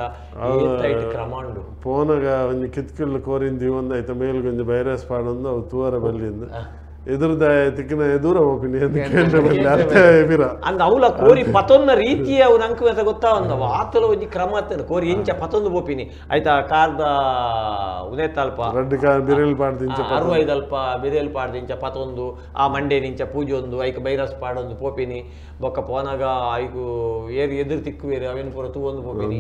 ಕ್ರಮಾಂಡು ಪೋನಗ ಒಂಜಿ ಕಿತ್ಕಿಲ್ ಕೋರಿಂದ ಒಂದು ಐತ ಮೇಲ್ಗೊಂಜಿ ವೈರಸ್ ಪಾಡೊಂದು ಅವು ತೂವರ ಬಲ್ಲಿಂದ ಎದುರುದ ತಿಕ್ಕಿನ ಎದುರ ಅಂದ ಅವಲ ಕೋರಿ ಪತೊನ್ನ ರೀತಿಯ ಅವು ನಂಗೆ ಅಂತ ಗೊತ್ತಾವಂದವ ಆತಲ ಒಂಜಿ ಕ್ರಮ ಆತನ ಕೋರಿ ಎಂಚ ಪತೊಂದು ಬೋಪಿನಿ ಆಯ್ತಾ ಕಾರ್ದ ಉನೇತಲ್ಪ ಅರವೈದಲ್ಪ ಬಿರೇಲ್ ಪಾಡ್ದಿಂಚ ಪತೊಂದು ಆ ಮಂಡೆ ನಿಂಚ ಪೂಜೊಂದು ಐಕ್ ಬೈರಸ್ ಪಾಡೊಂದು ಪೋಪಿನಿ ಬೊಕ್ಕ ಪೋನಾಗ ಐಕು ಏರು ಎದುರು ತಿಕ್ಕುವೇರು ಅವೇನು ಪೂರ ತೂವೊಂದು ಪೋಪಿನಿ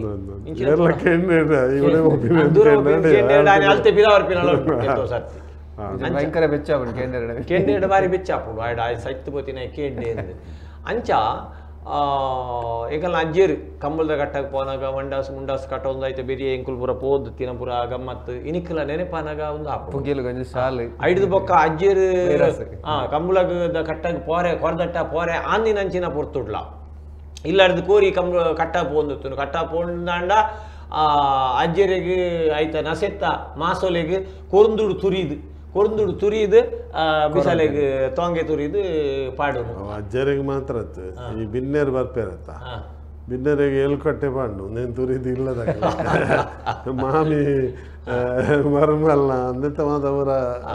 ಅಲ್ತೆ ಬಿರಾವರ್ಪಿನ ಸರ್ತಿ ಭಯಂಕರ ಬೆಚ್ಚ ಕೇಂದ್ರ ಕೇಂದ್ರ ಬಾರಿ ಬೆಚ್ಚ ಆಪುಂಡು ಆಯ್ಡ ಆಯ್ ಸೈತ್ ಪೋತಿನ ಕೇಂಡೆ ಅಂಚ ಏಕಲ್ಲ ಅಜ್ಜೇರು ಕಂಬಳದ ಕಟ್ಟಕ್ಕೆ ಪೋನಾಗ ಮಂಡಾಸ್ ಮುಂಡಾಸ್ ಕಟ್ಟೊಂದು ಐತೆ ಬೆರಿಯ ಎಂಕುಲ್ ಪೂರ ಪೋದು ತಿನ ಪೂರ ಗಮ್ಮತ್ತು ಇನಿಕ್ಲ ನೆನಪಾನಾಗ ಒಂದು ಆಪುಂಡು ಸಾಲು ಐಡ್ದು ಬೊಕ್ಕ ಅಜ್ಜೇರು ಕಂಬಳದ ಕಟ್ಟಕ್ಕೆ ಪೋರೆ ಕೊರದಟ್ಟ ಪೋರೆ ಆಂದಿನಂಚಿನ ಪೊರ್ತುಡ್ಲ ಇಲ್ಲಾರ್ದು ಕೋರಿ ಕಂಬ ಕಟ್ಟ ಪೋಂದಿತ್ತು ಕಟ್ಟ ಪೋಂದಾಂಡ ಅಜ್ಜರಿಗೆ ಐತ ನಸೆತ್ತ ಮಾಸೊಲೆಗ್ ಕೊರಂದುಡು ತುರಿದು ಕೊರಂದುಡು ತುರಿದು ಬಿಸಲೆಗ್ ತೋಂಗೆ ತುರಿದು ಪಾಡುನು ಅಜ್ಜರಿಗೆ ಮಾತ್ರ ಈ ಬಿನ್ನೇರು ಬರ್ಪೇರತ್ತ ಬಿನ್ನರಿಗೆ ಎಲ್ಕಟ್ಟೆ ಪಾಂಡು నేను ತುರಿದು ಇಲ್ಲದ ಮಾಮಿ ಮರ್ಮಲ್ಲ ಅಂದಂತ ಮಾತವರ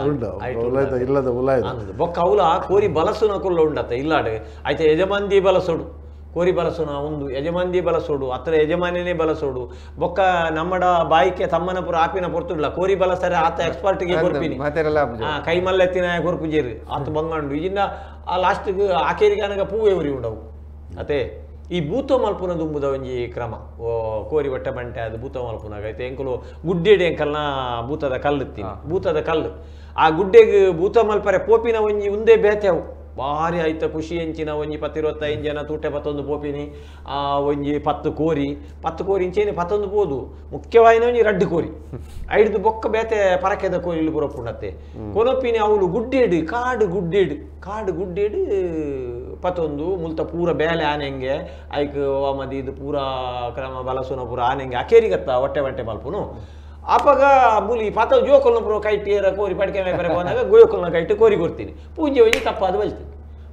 ಉಂಡು ಉಲಾಯ್ತ ಇಲ್ಲದ ಉಲಾಯ್ತ ಬೊಕ್ಕ ಅವಲ ಕೋರಿ ಬಲಸುನ ಕುಲ್ಲ ಉಂಡತ್ತ ಇಲ್ಲಾಡು ಆಯ್ತ ಯಜಮಾಂದಿ ಬಲಸೋಡು ಕೋರಿ ಬಲಸುನ ಒಂದು ಯಜಮಾಂದಿ ಬಲಸೋಡು ಅತ್ರ ಯಜಮಾನಿನೇ ಬಲಸೋಡು ಬೊಕ್ಕ ನಮ್ಮಡ ಬಾಯಿಕೆ ತಮ್ಮನ ಪುರ ಆಪಿನ ಪೊರ್ತುಡ್ಲ ಕೋರಿ ಬಲಸರೆ ಆತ ಎಕ್ಸ್ಪರ್ಟ್ಗೆ ಕೊರ್ಪಿನಿ ಕೈ ಮಲ್ಲೆತ್ತಿನ ಕೊರ್ಪುಜೇರು ಆತ ಬಂಗಂಡು ಈಗಿನ ಆ ಲಾಸ್ಟ್ಗೆ ಆಕೇರಿಗಾನಗ ಪೂವೆ ಉರಿ ಉಂಡವು ಅತೆ ಈ ಭೂತ ಮಲ್ಪುನ ದುಂಬುದ ಒಂಜಿ ಕ್ರಮ ಕೋರಿ ಒಟ್ಟೆ ಬಂಟೆ ಅದು ಭೂತ ಮಲ್ಪುನಾಗ ಐತೆ ಎಂಕುಲು ಗುಡ್ಡೆಡೆ ಎಂಕಲ್ನ ಭೂತದ ಕಲ್ಲು ಇತ್ತೀನಿ ಭೂತದ ಕಲ್ಲು ಆ ಗುಡ್ಡೆಗೆ ಭೂತ ಮಲ್ಪರೆ ಪೋಪಿನ ಒಂಜಿ ಉಂದೇ ಬೇತೆವು ಭಾರಿ ಆಯ್ತ ಖುಷಿ ಎಂಚಿನ ಒಂಜಿ 25 ಜನ ತೂಟೆ ಪತ್ತೊಂದು ಪೋಪಿನಿ ಆ ಒಂಜಿ 10 ಕೋರಿ 10 ಕೋರಿ ಇಂಚೇನೆ ಪತ್ತೊಂದು ಪೋದು ಮುಖ್ಯವಾಯಿನ ಒಂಜಿ ರಡ್ಡು ಕೋರಿ ಐಡ್ದು ಬೊಕ್ಕ ಬೇತೆ ಪರಕೆದ ಕೋರಿ ಇಲ್ಲಿ ಪುರಪುಂಡತ್ತೆ ಕೊನೊಪಿನಿ ಅವಳು ಗುಡ್ಡೇಡು ಕಾಡು ಗುಡ್ಡೇಡು ಕಾಡು ಗುಡ್ಡೇಡು ಪತ್ತೊಂದು ಮುಲ್ತ ಪೂರ ಬೇಲೆ ಆನೆಂಗೆ ಐಕ್ ಮದಿ ಇದು ಪೂರ ಕ್ರಮ ಬಲಸುನ ಪೂರ ಆನೆಂಗೆ ಅಕೇರಿಗತ್ತ ಹೊಟ್ಟೆ ಬಂಟೆ ಮಲ್ಪುನು ಆಪಗ ಮೂಲಿ ಪಾತ ಜೋಕೊಲ್ನ ಪೂರ ಕೈಟಿಯರ ಕೋರಿ ಪಡಿಕೆ ಮೇಪರೆ ಬಂದಾಗ ಗೋಯೋಕೊಲ್ನ ಕೈಟು ಕೋರಿ ಕೊಡ್ತೀನಿ ಪೂಂಜೆ ಒಂಜಿ ತಪ್ಪಾದ ಬಲ್ತೀನಿ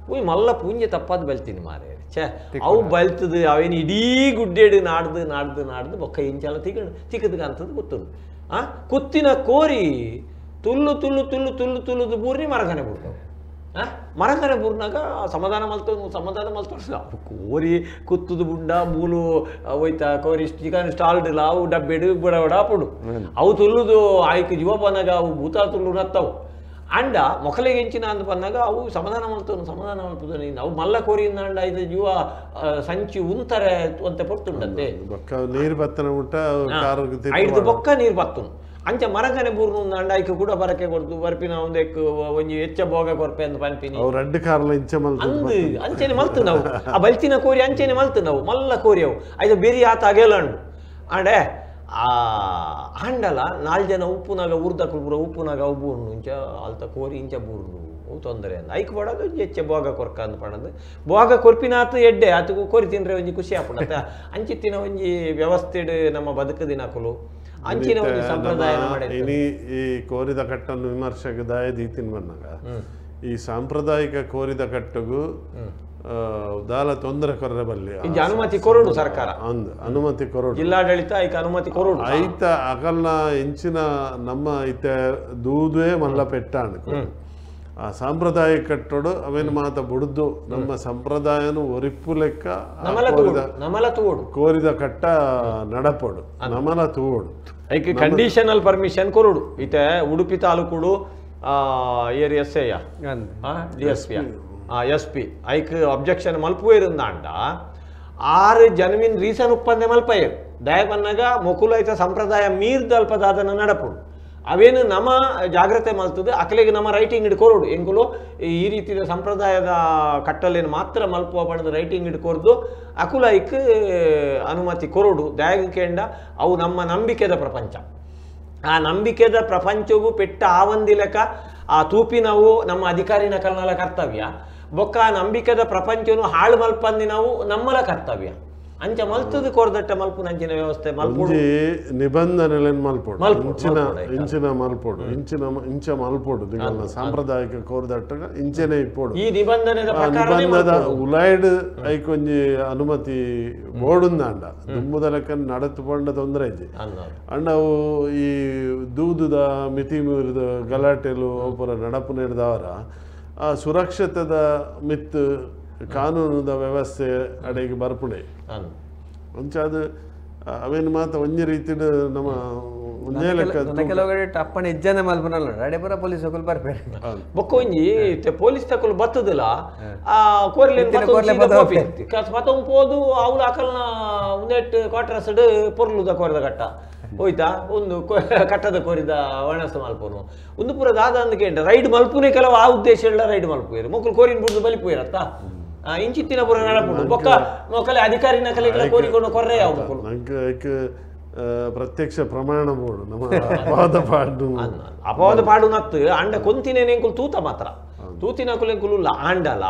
ಪೂಂಜೆ ಮಲ್ಲ ಪೂಂಜೆ ತಪ್ಪಾದ ಬಲ್ತೀನಿ ಮಾರೇ ಛೇ ಅವು ಬಲ್ತದು ಅವೇನು ಇಡೀ ಗುಡ್ಡೇಡು ನಾಡ್ದು ನಾಡ್ದು ನಾಡ್ದು ಬೊಕ್ಕ ಇಂಚೆಲ್ಲ ತಿಕ್ಕಡು ತಿಕ್ಕದ ಅಂತದ್ದು ಗೊತ್ತುಂಡು ಆ ಕುತ್ತಿನ ಕೋರಿ ತುಲ್ಲು ತುಲ್ಲು ತುಲ್ಲು ತುಲ್ಲು ತುಲ್ಲುದು ಬೂರ್ನಿ ಮರಗನೆ ಬೂರ್ತಾವು ಮರಗನೆ ಬೂರ್ನಾಗ ಸಮಾಧಾನ ಮಲ್ತೋನು ಸಮಾಧಾನ ಮಲ್ತೋನು ಕೋರಿ ಕುತ್ತುದು ಬುಂಡ ಮೂಲು ಹೋಯ್ತಾ ಕೋರಿ ಚಿಕನ್ ಸ್ಟಾಲ್ಡ್ ಅವು ಡಬ್ಬೆಡು ಬಡ ಬಡ ಪುಡು ಅವು ತುಲ್ಲುದು ಆಯ್ಕೆ ಜೀವ ಬಂದಾಗ ಅವು ಭೂತ ತುಲ್ಲು ನತ್ತವು ಅಂಡ ಮೊಕಲಿಗೆ ಎಂಚಿನ ಅಂದ್ ಬಂದಾಗ ಅವು ಸಮಾಧಾನ ಮಲ್ತೋನು ಸಮಾಧಾನ ಮಲ್ಪುದು ಅವು ಮಲ್ಲ ಕೋರಿಯಿಂದ ಅಂಡ ಇದು ಜೀವ ಸಂಚಿ ಉಂತಾರೆ ಅಂತ ಪೊರ್ತುಂಡಂತೆ ನೀರು ಬತ್ತನ ಮುಟ್ಟ ಐದು ಬೊಕ್ಕ ನೀರು ಬತ್ತುನು ಅಂಚ ಮರಗನೆ ಬೂರ್ನು ಅಂಡ ಐಕ್ ಕೂಡ ಬರಕೆ ಕೊಡ್ತು ಬರ್ಪಿನ ಒಂದೆಕ್ ಒಂಜಿ ಹೆಚ್ಚ ಭೋಗ ಕೊರ್ಪೆ ಅಂದ್ ಪನ್ಪಿನಿ ರಡ್ಡು ಕಾರ್ಲ ಇಂಚ ಅಂದ್ ಅಂಚೆನೆ ಮಲ್ತು ನಾವು ಆ ಬಲ್ತಿನ ಕೋರಿ ಅಂಚೆನೆ ಮಲ್ತು ನಾವು ಮಲ್ಲ ಕೋರಿ ಅವು ಐದು ಬೇರಿ ಆತ ಅಗೆಲಂಡು ಅಂಡೆ ಆ ಆಂಡಲ 4 ಜನ ಉಪ್ಪುನಾಗ ಉರ್ದಕುಲು ಪೂರ ಉಪ್ಪುನಾಗ ಅವು ಬೂರ್ನು ಇಂಚ ಅಲ್ತ ಕೋರಿ ಇಂಚ ಬೂರ್ನು ಅವು ತೊಂದರೆ ಅಂದ ಐಕ್ ಬಡೋದು ಒಂಜಿ ಹೆಚ್ಚ ಭೋಗ ಕೊರ್ಕ ಅಂದ್ ಪಣದು ಭೋಗ ಕೊರ್ಪಿನ ಆತು ಎಡ್ಡೆ ಆತಗೂ ಕೋರಿ ತಿಂದ್ರೆ ಒಂಜಿ ಖುಷಿ ಆಪುಂಡತ್ತ ಅಂಚಿತ್ತಿನ ಒಂಜಿ ವ್ಯವಸ್ಥೆಡ್ ನಮ್ಮ ಬದುಕು ದಿನಕುಲು ಅಂಚಿನ ಒಂದು ಸಂಪ್ರದಾಯ ಇನಿ ಈ ಕೋರಿದ ಕಟ್ಟನ್ನು ವಿಮರ್ಶೆಗೆ ದಾಯ ದೀತಿನ ಬಂದಾಗ ಈ ಸಾಂಪ್ರದಾಯಿಕ ಕೋರಿದ ಕಟ್ಟಗೂ ದಾಲ ತೊಂದರೆ ಕೊರರೆ ಬಲ್ಲಿ ಅನುಮತಿ ಕೊರಡು ಸರ್ಕಾರ ಅನುಮತಿ ಕೊರಡು ಜಿಲ್ಲಾಡಳಿತ ಐಕ ಅನುಮತಿ ಕೊರಡು ಐತ ಅಗಲ್ನ ಇಂಚಿನ ನಮ್ಮ ಇತ್ತ ದೂದುವೆ ಮಲ್ಲ ಪೆಟ್ಟಾಣ ಆ ಸಾಂಪ್ರದಾಯಿಕ ಕಟ್ಟೋಡು ಅವೇನು ಮಾತ ಬುಡ್ದು ನಮ್ಮ ಸಂಪ್ರದಾಯನು ಒರಿಪ್ಪು ಲೆಕ್ಕ ಕೋರಿದ ಕಟ್ಟ ನಡಪೋಡು ನಮಲ ತೂಡು ಐಕ್ ಕಂಡೀಷನಲ್ ಪರ್ಮಿಷನ್ ಕೊರಡು ಇತ್ತೆ ಉಡುಪಿ ತಾಲೂಕುಡು ಏರ್ S I D S P S P ಐಕ್ objection ಮಲ್ಪುವೇರುಂದಾಂಡ ಆರು ಜನವಿನ್ ರೀಸನ್ ಉಪ್ಪಂದೆ ಮಲ್ಪಯರು ದಯ ಬನ್ನಾಗ ಮೊಕುಲು ಐತ ಸಂಪ್ರದಾಯ ಮೀರ್ದಲ್ಪ ದಾದನ ನಡಪುಡು ಅವೇನು ನಮ್ಮ ಜಾಗ್ರತೆ ಮಲ್ತದೆ ಅಕಲೆಗೆ ನಮ್ಮ ರೈಟಿಂಗ್ ಇಡ್ಕೊರೋಡು ಎಂಕುಲು ಈ ರೀತಿಯ ಸಂಪ್ರದಾಯದ ಕಟ್ಟಲೇನು ಮಾತ್ರ ಮಲ್ಪುವ ಪಣದ ರೈಟಿಂಗ್ ಇಡ್ಕೊರ್ದು ಅಕುಲ ಐಕ್ ಅನುಮತಿ ಕೊರೋಡು ದಯಗೆಂಡ ಅವು ನಮ್ಮ ನಂಬಿಕೆದ ಪ್ರಪಂಚ ಆ ನಂಬಿಕೆದ ಪ್ರಪಂಚಗೂ ಪೆಟ್ಟ ಆವಂದಿಲಕ ಆ ತೂಪಿನವು ನಮ್ಮ ಅಧಿಕಾರಿನ ಕಲ್ನಲ ಕರ್ತವ್ಯ ಬೊಕ್ಕ ಆ ನಂಬಿಕೆದ ಪ್ರಪಂಚನು ಹಾಳು ಮಲ್ಪಂದಿ ನಾವು ನಮ್ಮಲ ಕರ್ತವ್ಯ ಅಂಚ ಮಲ್ತದ ಕೋರ್ದಟ್ಟ ಮಲ್ಪುನ ಅಂಚಿನ ವ್ಯವಸ್ಥೆ ಮಲ್ಪೊಡು ನಿಬಂಧನೆಗಳನ್ನು ಮಲ್ಪೊಡು ಇಂಚಿನ ಇಂಚಿನ ಮಲ್ಪೊಡು ಇಂಚಿನ ಇಂಚ ಮಲ್ಪೊಡು ದಿಗಲ್ನ ಸಾಂಪ್ರದಾಯಿಕ ಕೋರ್ದಟ್ಟ ಇಂಚನೆ ಇಪ್ಪೊಡು ಈ ನಿಬಂಧನೆದ ಪ್ರಕಾರ ನಿಬಂಧದ ಉಲಾಯ್ಡ್ ಐಕೊಂಜಿ ಅನುಮತಿ ಬೋಡುಂದಾಂಡ ದುಂಬುದ ಲೆಕ್ಕ ನಡತು ಪಂಡ ತೊಂದರೆ ಇಜ್ಜಿ ಅಂಡ ಅವು ಈ ದೂದುದ ಮಿತಿ ಮೀರಿದ ಗಲಾಟೆಲು ಅವು ನಡಪು ನೀಡಿದವರ ಆ ಸುರಕ್ಷತೆದ ಮಿತ್ತು ಕಾನೂನುದ ವ್ಯವಸ್ಥೆ ಅಡೆಗೆ ಬರ್ಪುಣೆ ಅಂಚ ಅದು ಅವೇನು ಮಾತ ಒಂಜಿ ರೀತಿಡ್ ನಮ್ಮ ಒಂಜೇ ಲೆಕ್ಕ ಕೆಲವು ಕಡೆ ಅಪ್ಪಣ ಇಜ್ಜನೆ ಮಲ್ಪನಲ್ಲ ಅಡೆ ಪೂರ ಪೊಲೀಸ್ ಹೋಗಲು ಬರ್ಬೇರೆ ಬೊಕ್ಕ ಒಂಜಿ ಪೊಲೀಸ್ ತಕಲು ಬತ್ತದಿಲ್ಲ ಆ ಕೋರ್ಲೆ ಪತ್ತೊಂದು ಪೋದು ಅವ್ಲು ಅಕಲ್ನ ಒಂದೆಟ್ಟು ಕ್ವಾರ್ಟರ್ಸ್ ಪೊರ್ಲುದ ಕೋರಿದ ಕಟ್ಟ ಹೋಯ್ತಾ ಒಂದು ಕಟ್ಟದ ಕೋರಿದ ಒಣಸ ಮಲ್ಪುನು ಒಂದು ಪೂರ ದಾದ ಅಂದ್ಕೇಂಡ ರೈಡ್ ಮಲ್ಪುನೇ ಕೆಲವು ಆ ಉದ್ದೇಶ ಎಲ್ಲ ರೈಡ್ ಮಲ್ಪುವೇರು ಮಕ್ಕಳು ಕೋರಿನ ಬುಡ್ದು ಬಲಿಪುವೇರತ್ತ ಇಂಚಿತ್ತಿನ ಪೂರ ನಡಪುಂಡು ಬೊಕ್ಕ ಮೊಕ್ಕಲೆ ಅಧಿಕಾರಿನ ಕಲೆ ಕೋರಿಕೊಂಡು ಕೊರ್ರೆ ಯಾವ ಮಕ್ಕಳು ಪ್ರತ್ಯಕ್ಷ ಪ್ರಮಾಣ ಬೋಡು ನಮ್ಮ ಅಪವಾದ ಪಾಡು ಅಪವಾದ ಪಾಡು ನತ್ತು ಅಂಡ ಕೊಂತಿನೇನೆಂಕುಲು ತೂತ ಮಾತ್ರ ತೂತಿನ ಕುಲೆಂಕುಲು ಆಂಡಲ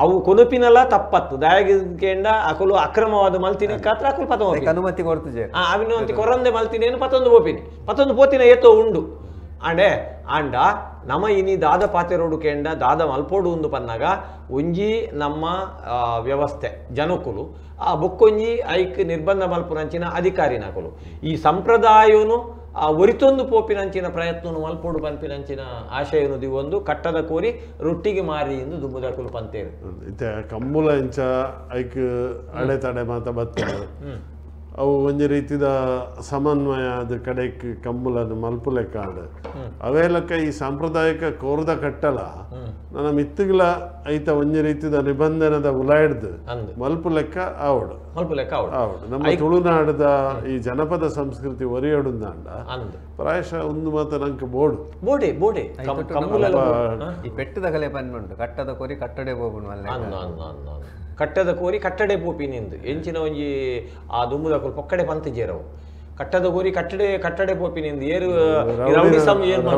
ಅವು ಕೊನುಪಿನಲ್ಲ ತಪ್ಪತ್ತು ದಯಗೇಂಡ ಅಕುಲು ಅಕ್ರಮವಾದ ಮಲ್ತಿನ ಕಾತ್ರ ಅಕುಲು ಪತ ಅನುಮತಿ ಕೊಡ್ತದೆ ಅವಿನಂತಿ ಕೊರಂದೆ ಮಲ್ತಿನೇನು ಪತ್ತೊಂದು ಪೋಪಿನಿ ಪತ್ತೊಂದು ಪೋತಿನ ಏತೋ ಉಂಡು ಅಂಡೆ ಆಂಡ ನಮ ಇನಿ ದಾದ ಪಾತೆರೋಡು ಕೇಂಡ ದಾದ ಮಲ್ಪೋಡು ಉಂದು ಪನ್ನಾಗ ಒಂಜಿ ನಮ್ಮ ವ್ಯವಸ್ಥೆ ಜನಕುಲು ಆ ಬೊಕ್ಕೊಂಜಿ ಐಕ್ ನಿರ್ಬಂಧ ಮಲ್ಪುನಂಚಿನ ಅಧಿಕಾರಿನಕುಲು ಈ ಸಂಪ್ರದಾಯನು ಆ ಒರಿತೊಂದು ಪೋಪಿನಂಚಿನ ಪ್ರಯತ್ನನು ಮಲ್ಪೋಡು ಪನ್ಪಿನಂಚಿನ ಆಶಯನು ದಿವೊಂದು ಕಟ್ಟದ ಕೋರಿ ರೊಟ್ಟಿಗೆ ಮಾರಿ ಎಂದು ದುಂಬುದಕುಲು ಪಂತೇರು. ಇತ್ತೆ ಕಂಬುಲ ಇಂಚ ಐಕ್ ಅಡೆತಡೆ ಮಾತ ಬರ್ತದೆ ಅವು ಒಂಜಿ ರೀತಿದ ಸಮನ್ವಯ ಅದು ಕಡೆಕ್ ಕಂಬುಲನ್ನು ಮಲ್ಪು ಲೆಕ್ಕ ಆಡು ಅವೇ ಲೆಕ್ಕ ಈ ಸಾಂಪ್ರದಾಯಿಕ ಕೋರ್ದ ಕಟ್ಟಲ ನನ್ನ ಮಿತ್ತುಗಳ ಐತ ಒಂಜಿ ರೀತಿದ ನಿಬಂಧನದ ಉಲಾಯ್ದು ಮಲ್ಪು ಲೆಕ್ಕ ಆವಡು ಮಲ್ಪು ಲೆಕ್ಕ ಆವಡು ನಮ್ಮ ತುಳುನಾಡದ ಈ ಜನಪದ ಸಂಸ್ಕೃತಿ ಒರಿಯೊಡುಂದಾಂಡ ಪ್ರಾಯಶಃ ಒಂದು ಮಾತ ನಂಗೆ ಬೋಡು ಬೋಡೆ ಬೋಡೆ ಈ ಪೆಟ್ಟದ ಕಲೆ ಪನ್ನುಂಟು ಕಟ್ಟದ ಕೋರಿ ಕಟ್ಟಡೆ ಬೋಗುಣ ಕಟ್ಟದ ಕೋರಿ ಕಟ್ಟಡೆ ಪೋಪಿನಿಂದು ಎಂಚಿನ ಒಂಜಿ ಆ ದುಂಬುದಕುಲು ಪೊಕ್ಕಡೆ ಪಂತಜೇರವು ಕಟ್ಟದ ಕೋರಿ ಕಟ್ಟಡೆ ಕಟ್ಟಡೆ ಪೋಪಿನಿಂದು ಏರು ರೌಡಿ ಸಮ್ ಏರು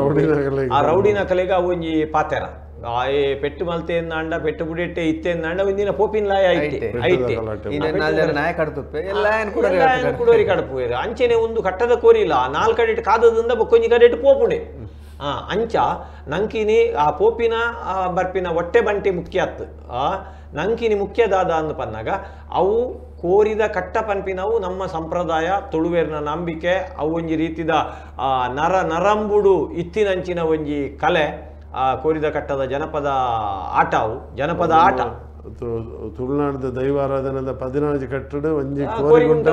ಆ ರೌಡಿನ ಕಲೆಗ ಒಂಜಿ ಪಾತೆರ ಆ ಪೆಟ್ಟು ಮಲ್ತೇಂದಾಂಡ ಪೆಟ್ಟು ಬುಡೆಟ್ಟೆ ಇತ್ತೇಂದಾಂಡ ಒಂದಿನ ಪೋಪಿನ ಲಾಯ ಐತೆ ಐತೆ ಕುಡೋರಿ ಕಡಪುವೇರು ಅಂಚೆನೆ ಒಂದು ಕಟ್ಟದ ಕೋರಿ ಇಲ್ಲ ನಾಲ್ಕು ಕಡೆ ಕಾದದಿಂದ ಬೊಕ್ಕೊಂಜಿ ಕಡೆ ಪೋಪುಣೆ ಅಂಚ ನಂಕಿನಿ ಆ ಪೋಪಿನ ಬರ್ಪಿನ ಹೊಟ್ಟೆ ಬಂಟಿ ಮುಖ್ಯ ಅತ್ತು ನಂಕಿನಿ ಮುಖ್ಯದಾದ ಅಂದು ಪನ್ನಾಗ ಅವು ಕೋರಿದ ಕಟ್ಟ ಪನ್ಪಿನವು ನಮ್ಮ ಸಂಪ್ರದಾಯ ತುಳುವೇರ್ನ ನಂಬಿಕೆ ಅವು ಒಂಜಿ ರೀತಿದ ನರ ನರಂಬುಡು ಇತ್ತಿನಂಚಿನ ಒಂಜಿ ಕಲೆ ಆ ಕೋರಿದ ಕಟ್ಟದ ಜನಪದ ಆಟ ಅವು ಜನಪದ ಆಟ. ತುಳುನಾಡದ ದೈವಾರಾಧನದ 14 ಕಟ್ಟಡ ಒಂಜಿ ಕೋರಿಗುಂಟ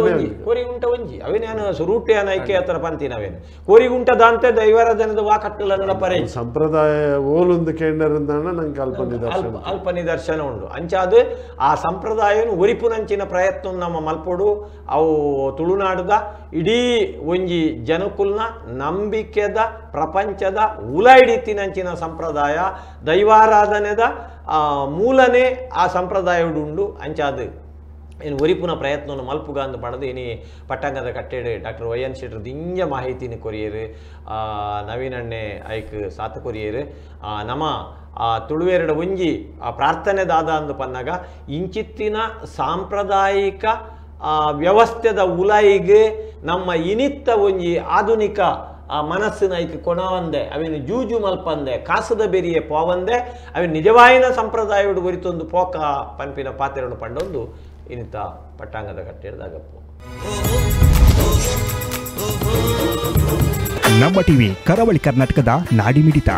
ಒಂಜಿ ಅವೇನೇನು ಸುರೂಟೆ ಐಕೆ ಹತ್ರ ಪಂತಿನ ಅವೇನು ಕೋರಿಗುಂಟದಂತೆ ದೈವಾರಾಧನದ ವಾ ಕಟ್ಟಲ ಪರೆ ಸಂಪ್ರದಾಯ ಓಲೊಂದು ಕೇಂದ್ರ ನಂಗೆ ಅಲ್ಪ ನಿದರ್ಶನ ಅಲ್ಪ ನಿದರ್ಶನ ಉಂಡು. ಅಂಚಾದ ಆ ಸಂಪ್ರದಾಯನು ಒರಿಪುನಂಚಿನ ಪ್ರಯತ್ನ ನಮ್ಮ ಮಲ್ಪೊಡು ಅವು ತುಳುನಾಡದ ಇಡೀ ಒಂಜಿ ಜನಕುಲ್ನ ನಂಬಿಕೆದ ಪ್ರಪಂಚದ ಉಲಾಯಿಡಿತಿನಂಚಿನ ಸಂಪ್ರದಾಯ ದೈವಾರಾಧನೆದ ಮೂಲನೇ ಆ ಸಂಪ್ರದಾಯ ಉಂಡು. ಅಂಚಾದ ಏನು ಒರಿಪುನ ಪ್ರಯತ್ನವನ್ನು ಮಲ್ಪುಗ ಅಂದು ಪಡೆದು ಇನಿ ಪಟ್ಟಂಗದ ಕಟ್ಟೆಡೆ ಡಾಕ್ಟರ್ ವೈ ಎನ್ ಶೆಟ್ಟರ್ ದಿಂಜ ಮಾಹಿತಿನ ಕೊರಿಯರು ನವೀನಣ್ಣೆ ಐಕ್ ಸಾತ ಕೊರಿಯರು ನಮ್ಮ ತುಳುವೆರಡ ಒಂಜಿ ಆ ಪ್ರಾರ್ಥನೆ ದಾದ ಅಂದು ಪನ್ನಾಗ ಇಂಚಿತ್ತಿನ ಸಾಂಪ್ರದಾಯಿಕ ವ್ಯವಸ್ಥೆದ ಉಲಾಯಿಗೆ ನಮ್ಮ ಇನಿತ್ತ ಒಂಜಿ ಆಧುನಿಕ ಆ ಮನಸ್ಸಿನ ಐಕ್ ಕೊಣವಂದೆ ಅವೇನು ಜೂಜು ಮಲ್ಪಂದೆ ಕಾಸದ ಬೆರಿಯೆ ಪೋವಂದೆ ಅವೇನು ನಿಜವಾಯಿನ ಸಂಪ್ರದಾಯಡು ಒರಿತೊಂದು ಪೋಕ ಪನ್ಪಿನ ಪಾತೆರನ್ನು ಪಂಡೊಂದು ಇನ್ನಿತ ಪಟ್ಟಾಂಗದ ಕಟ್ಟೆಡ್ದಾಗಪ್ಪು. ನಮ್ಮ ಟಿವಿ ಕರಾವಳಿ ಕರ್ನಾಟಕದ ನಾಡಿಮಿಡಿತ.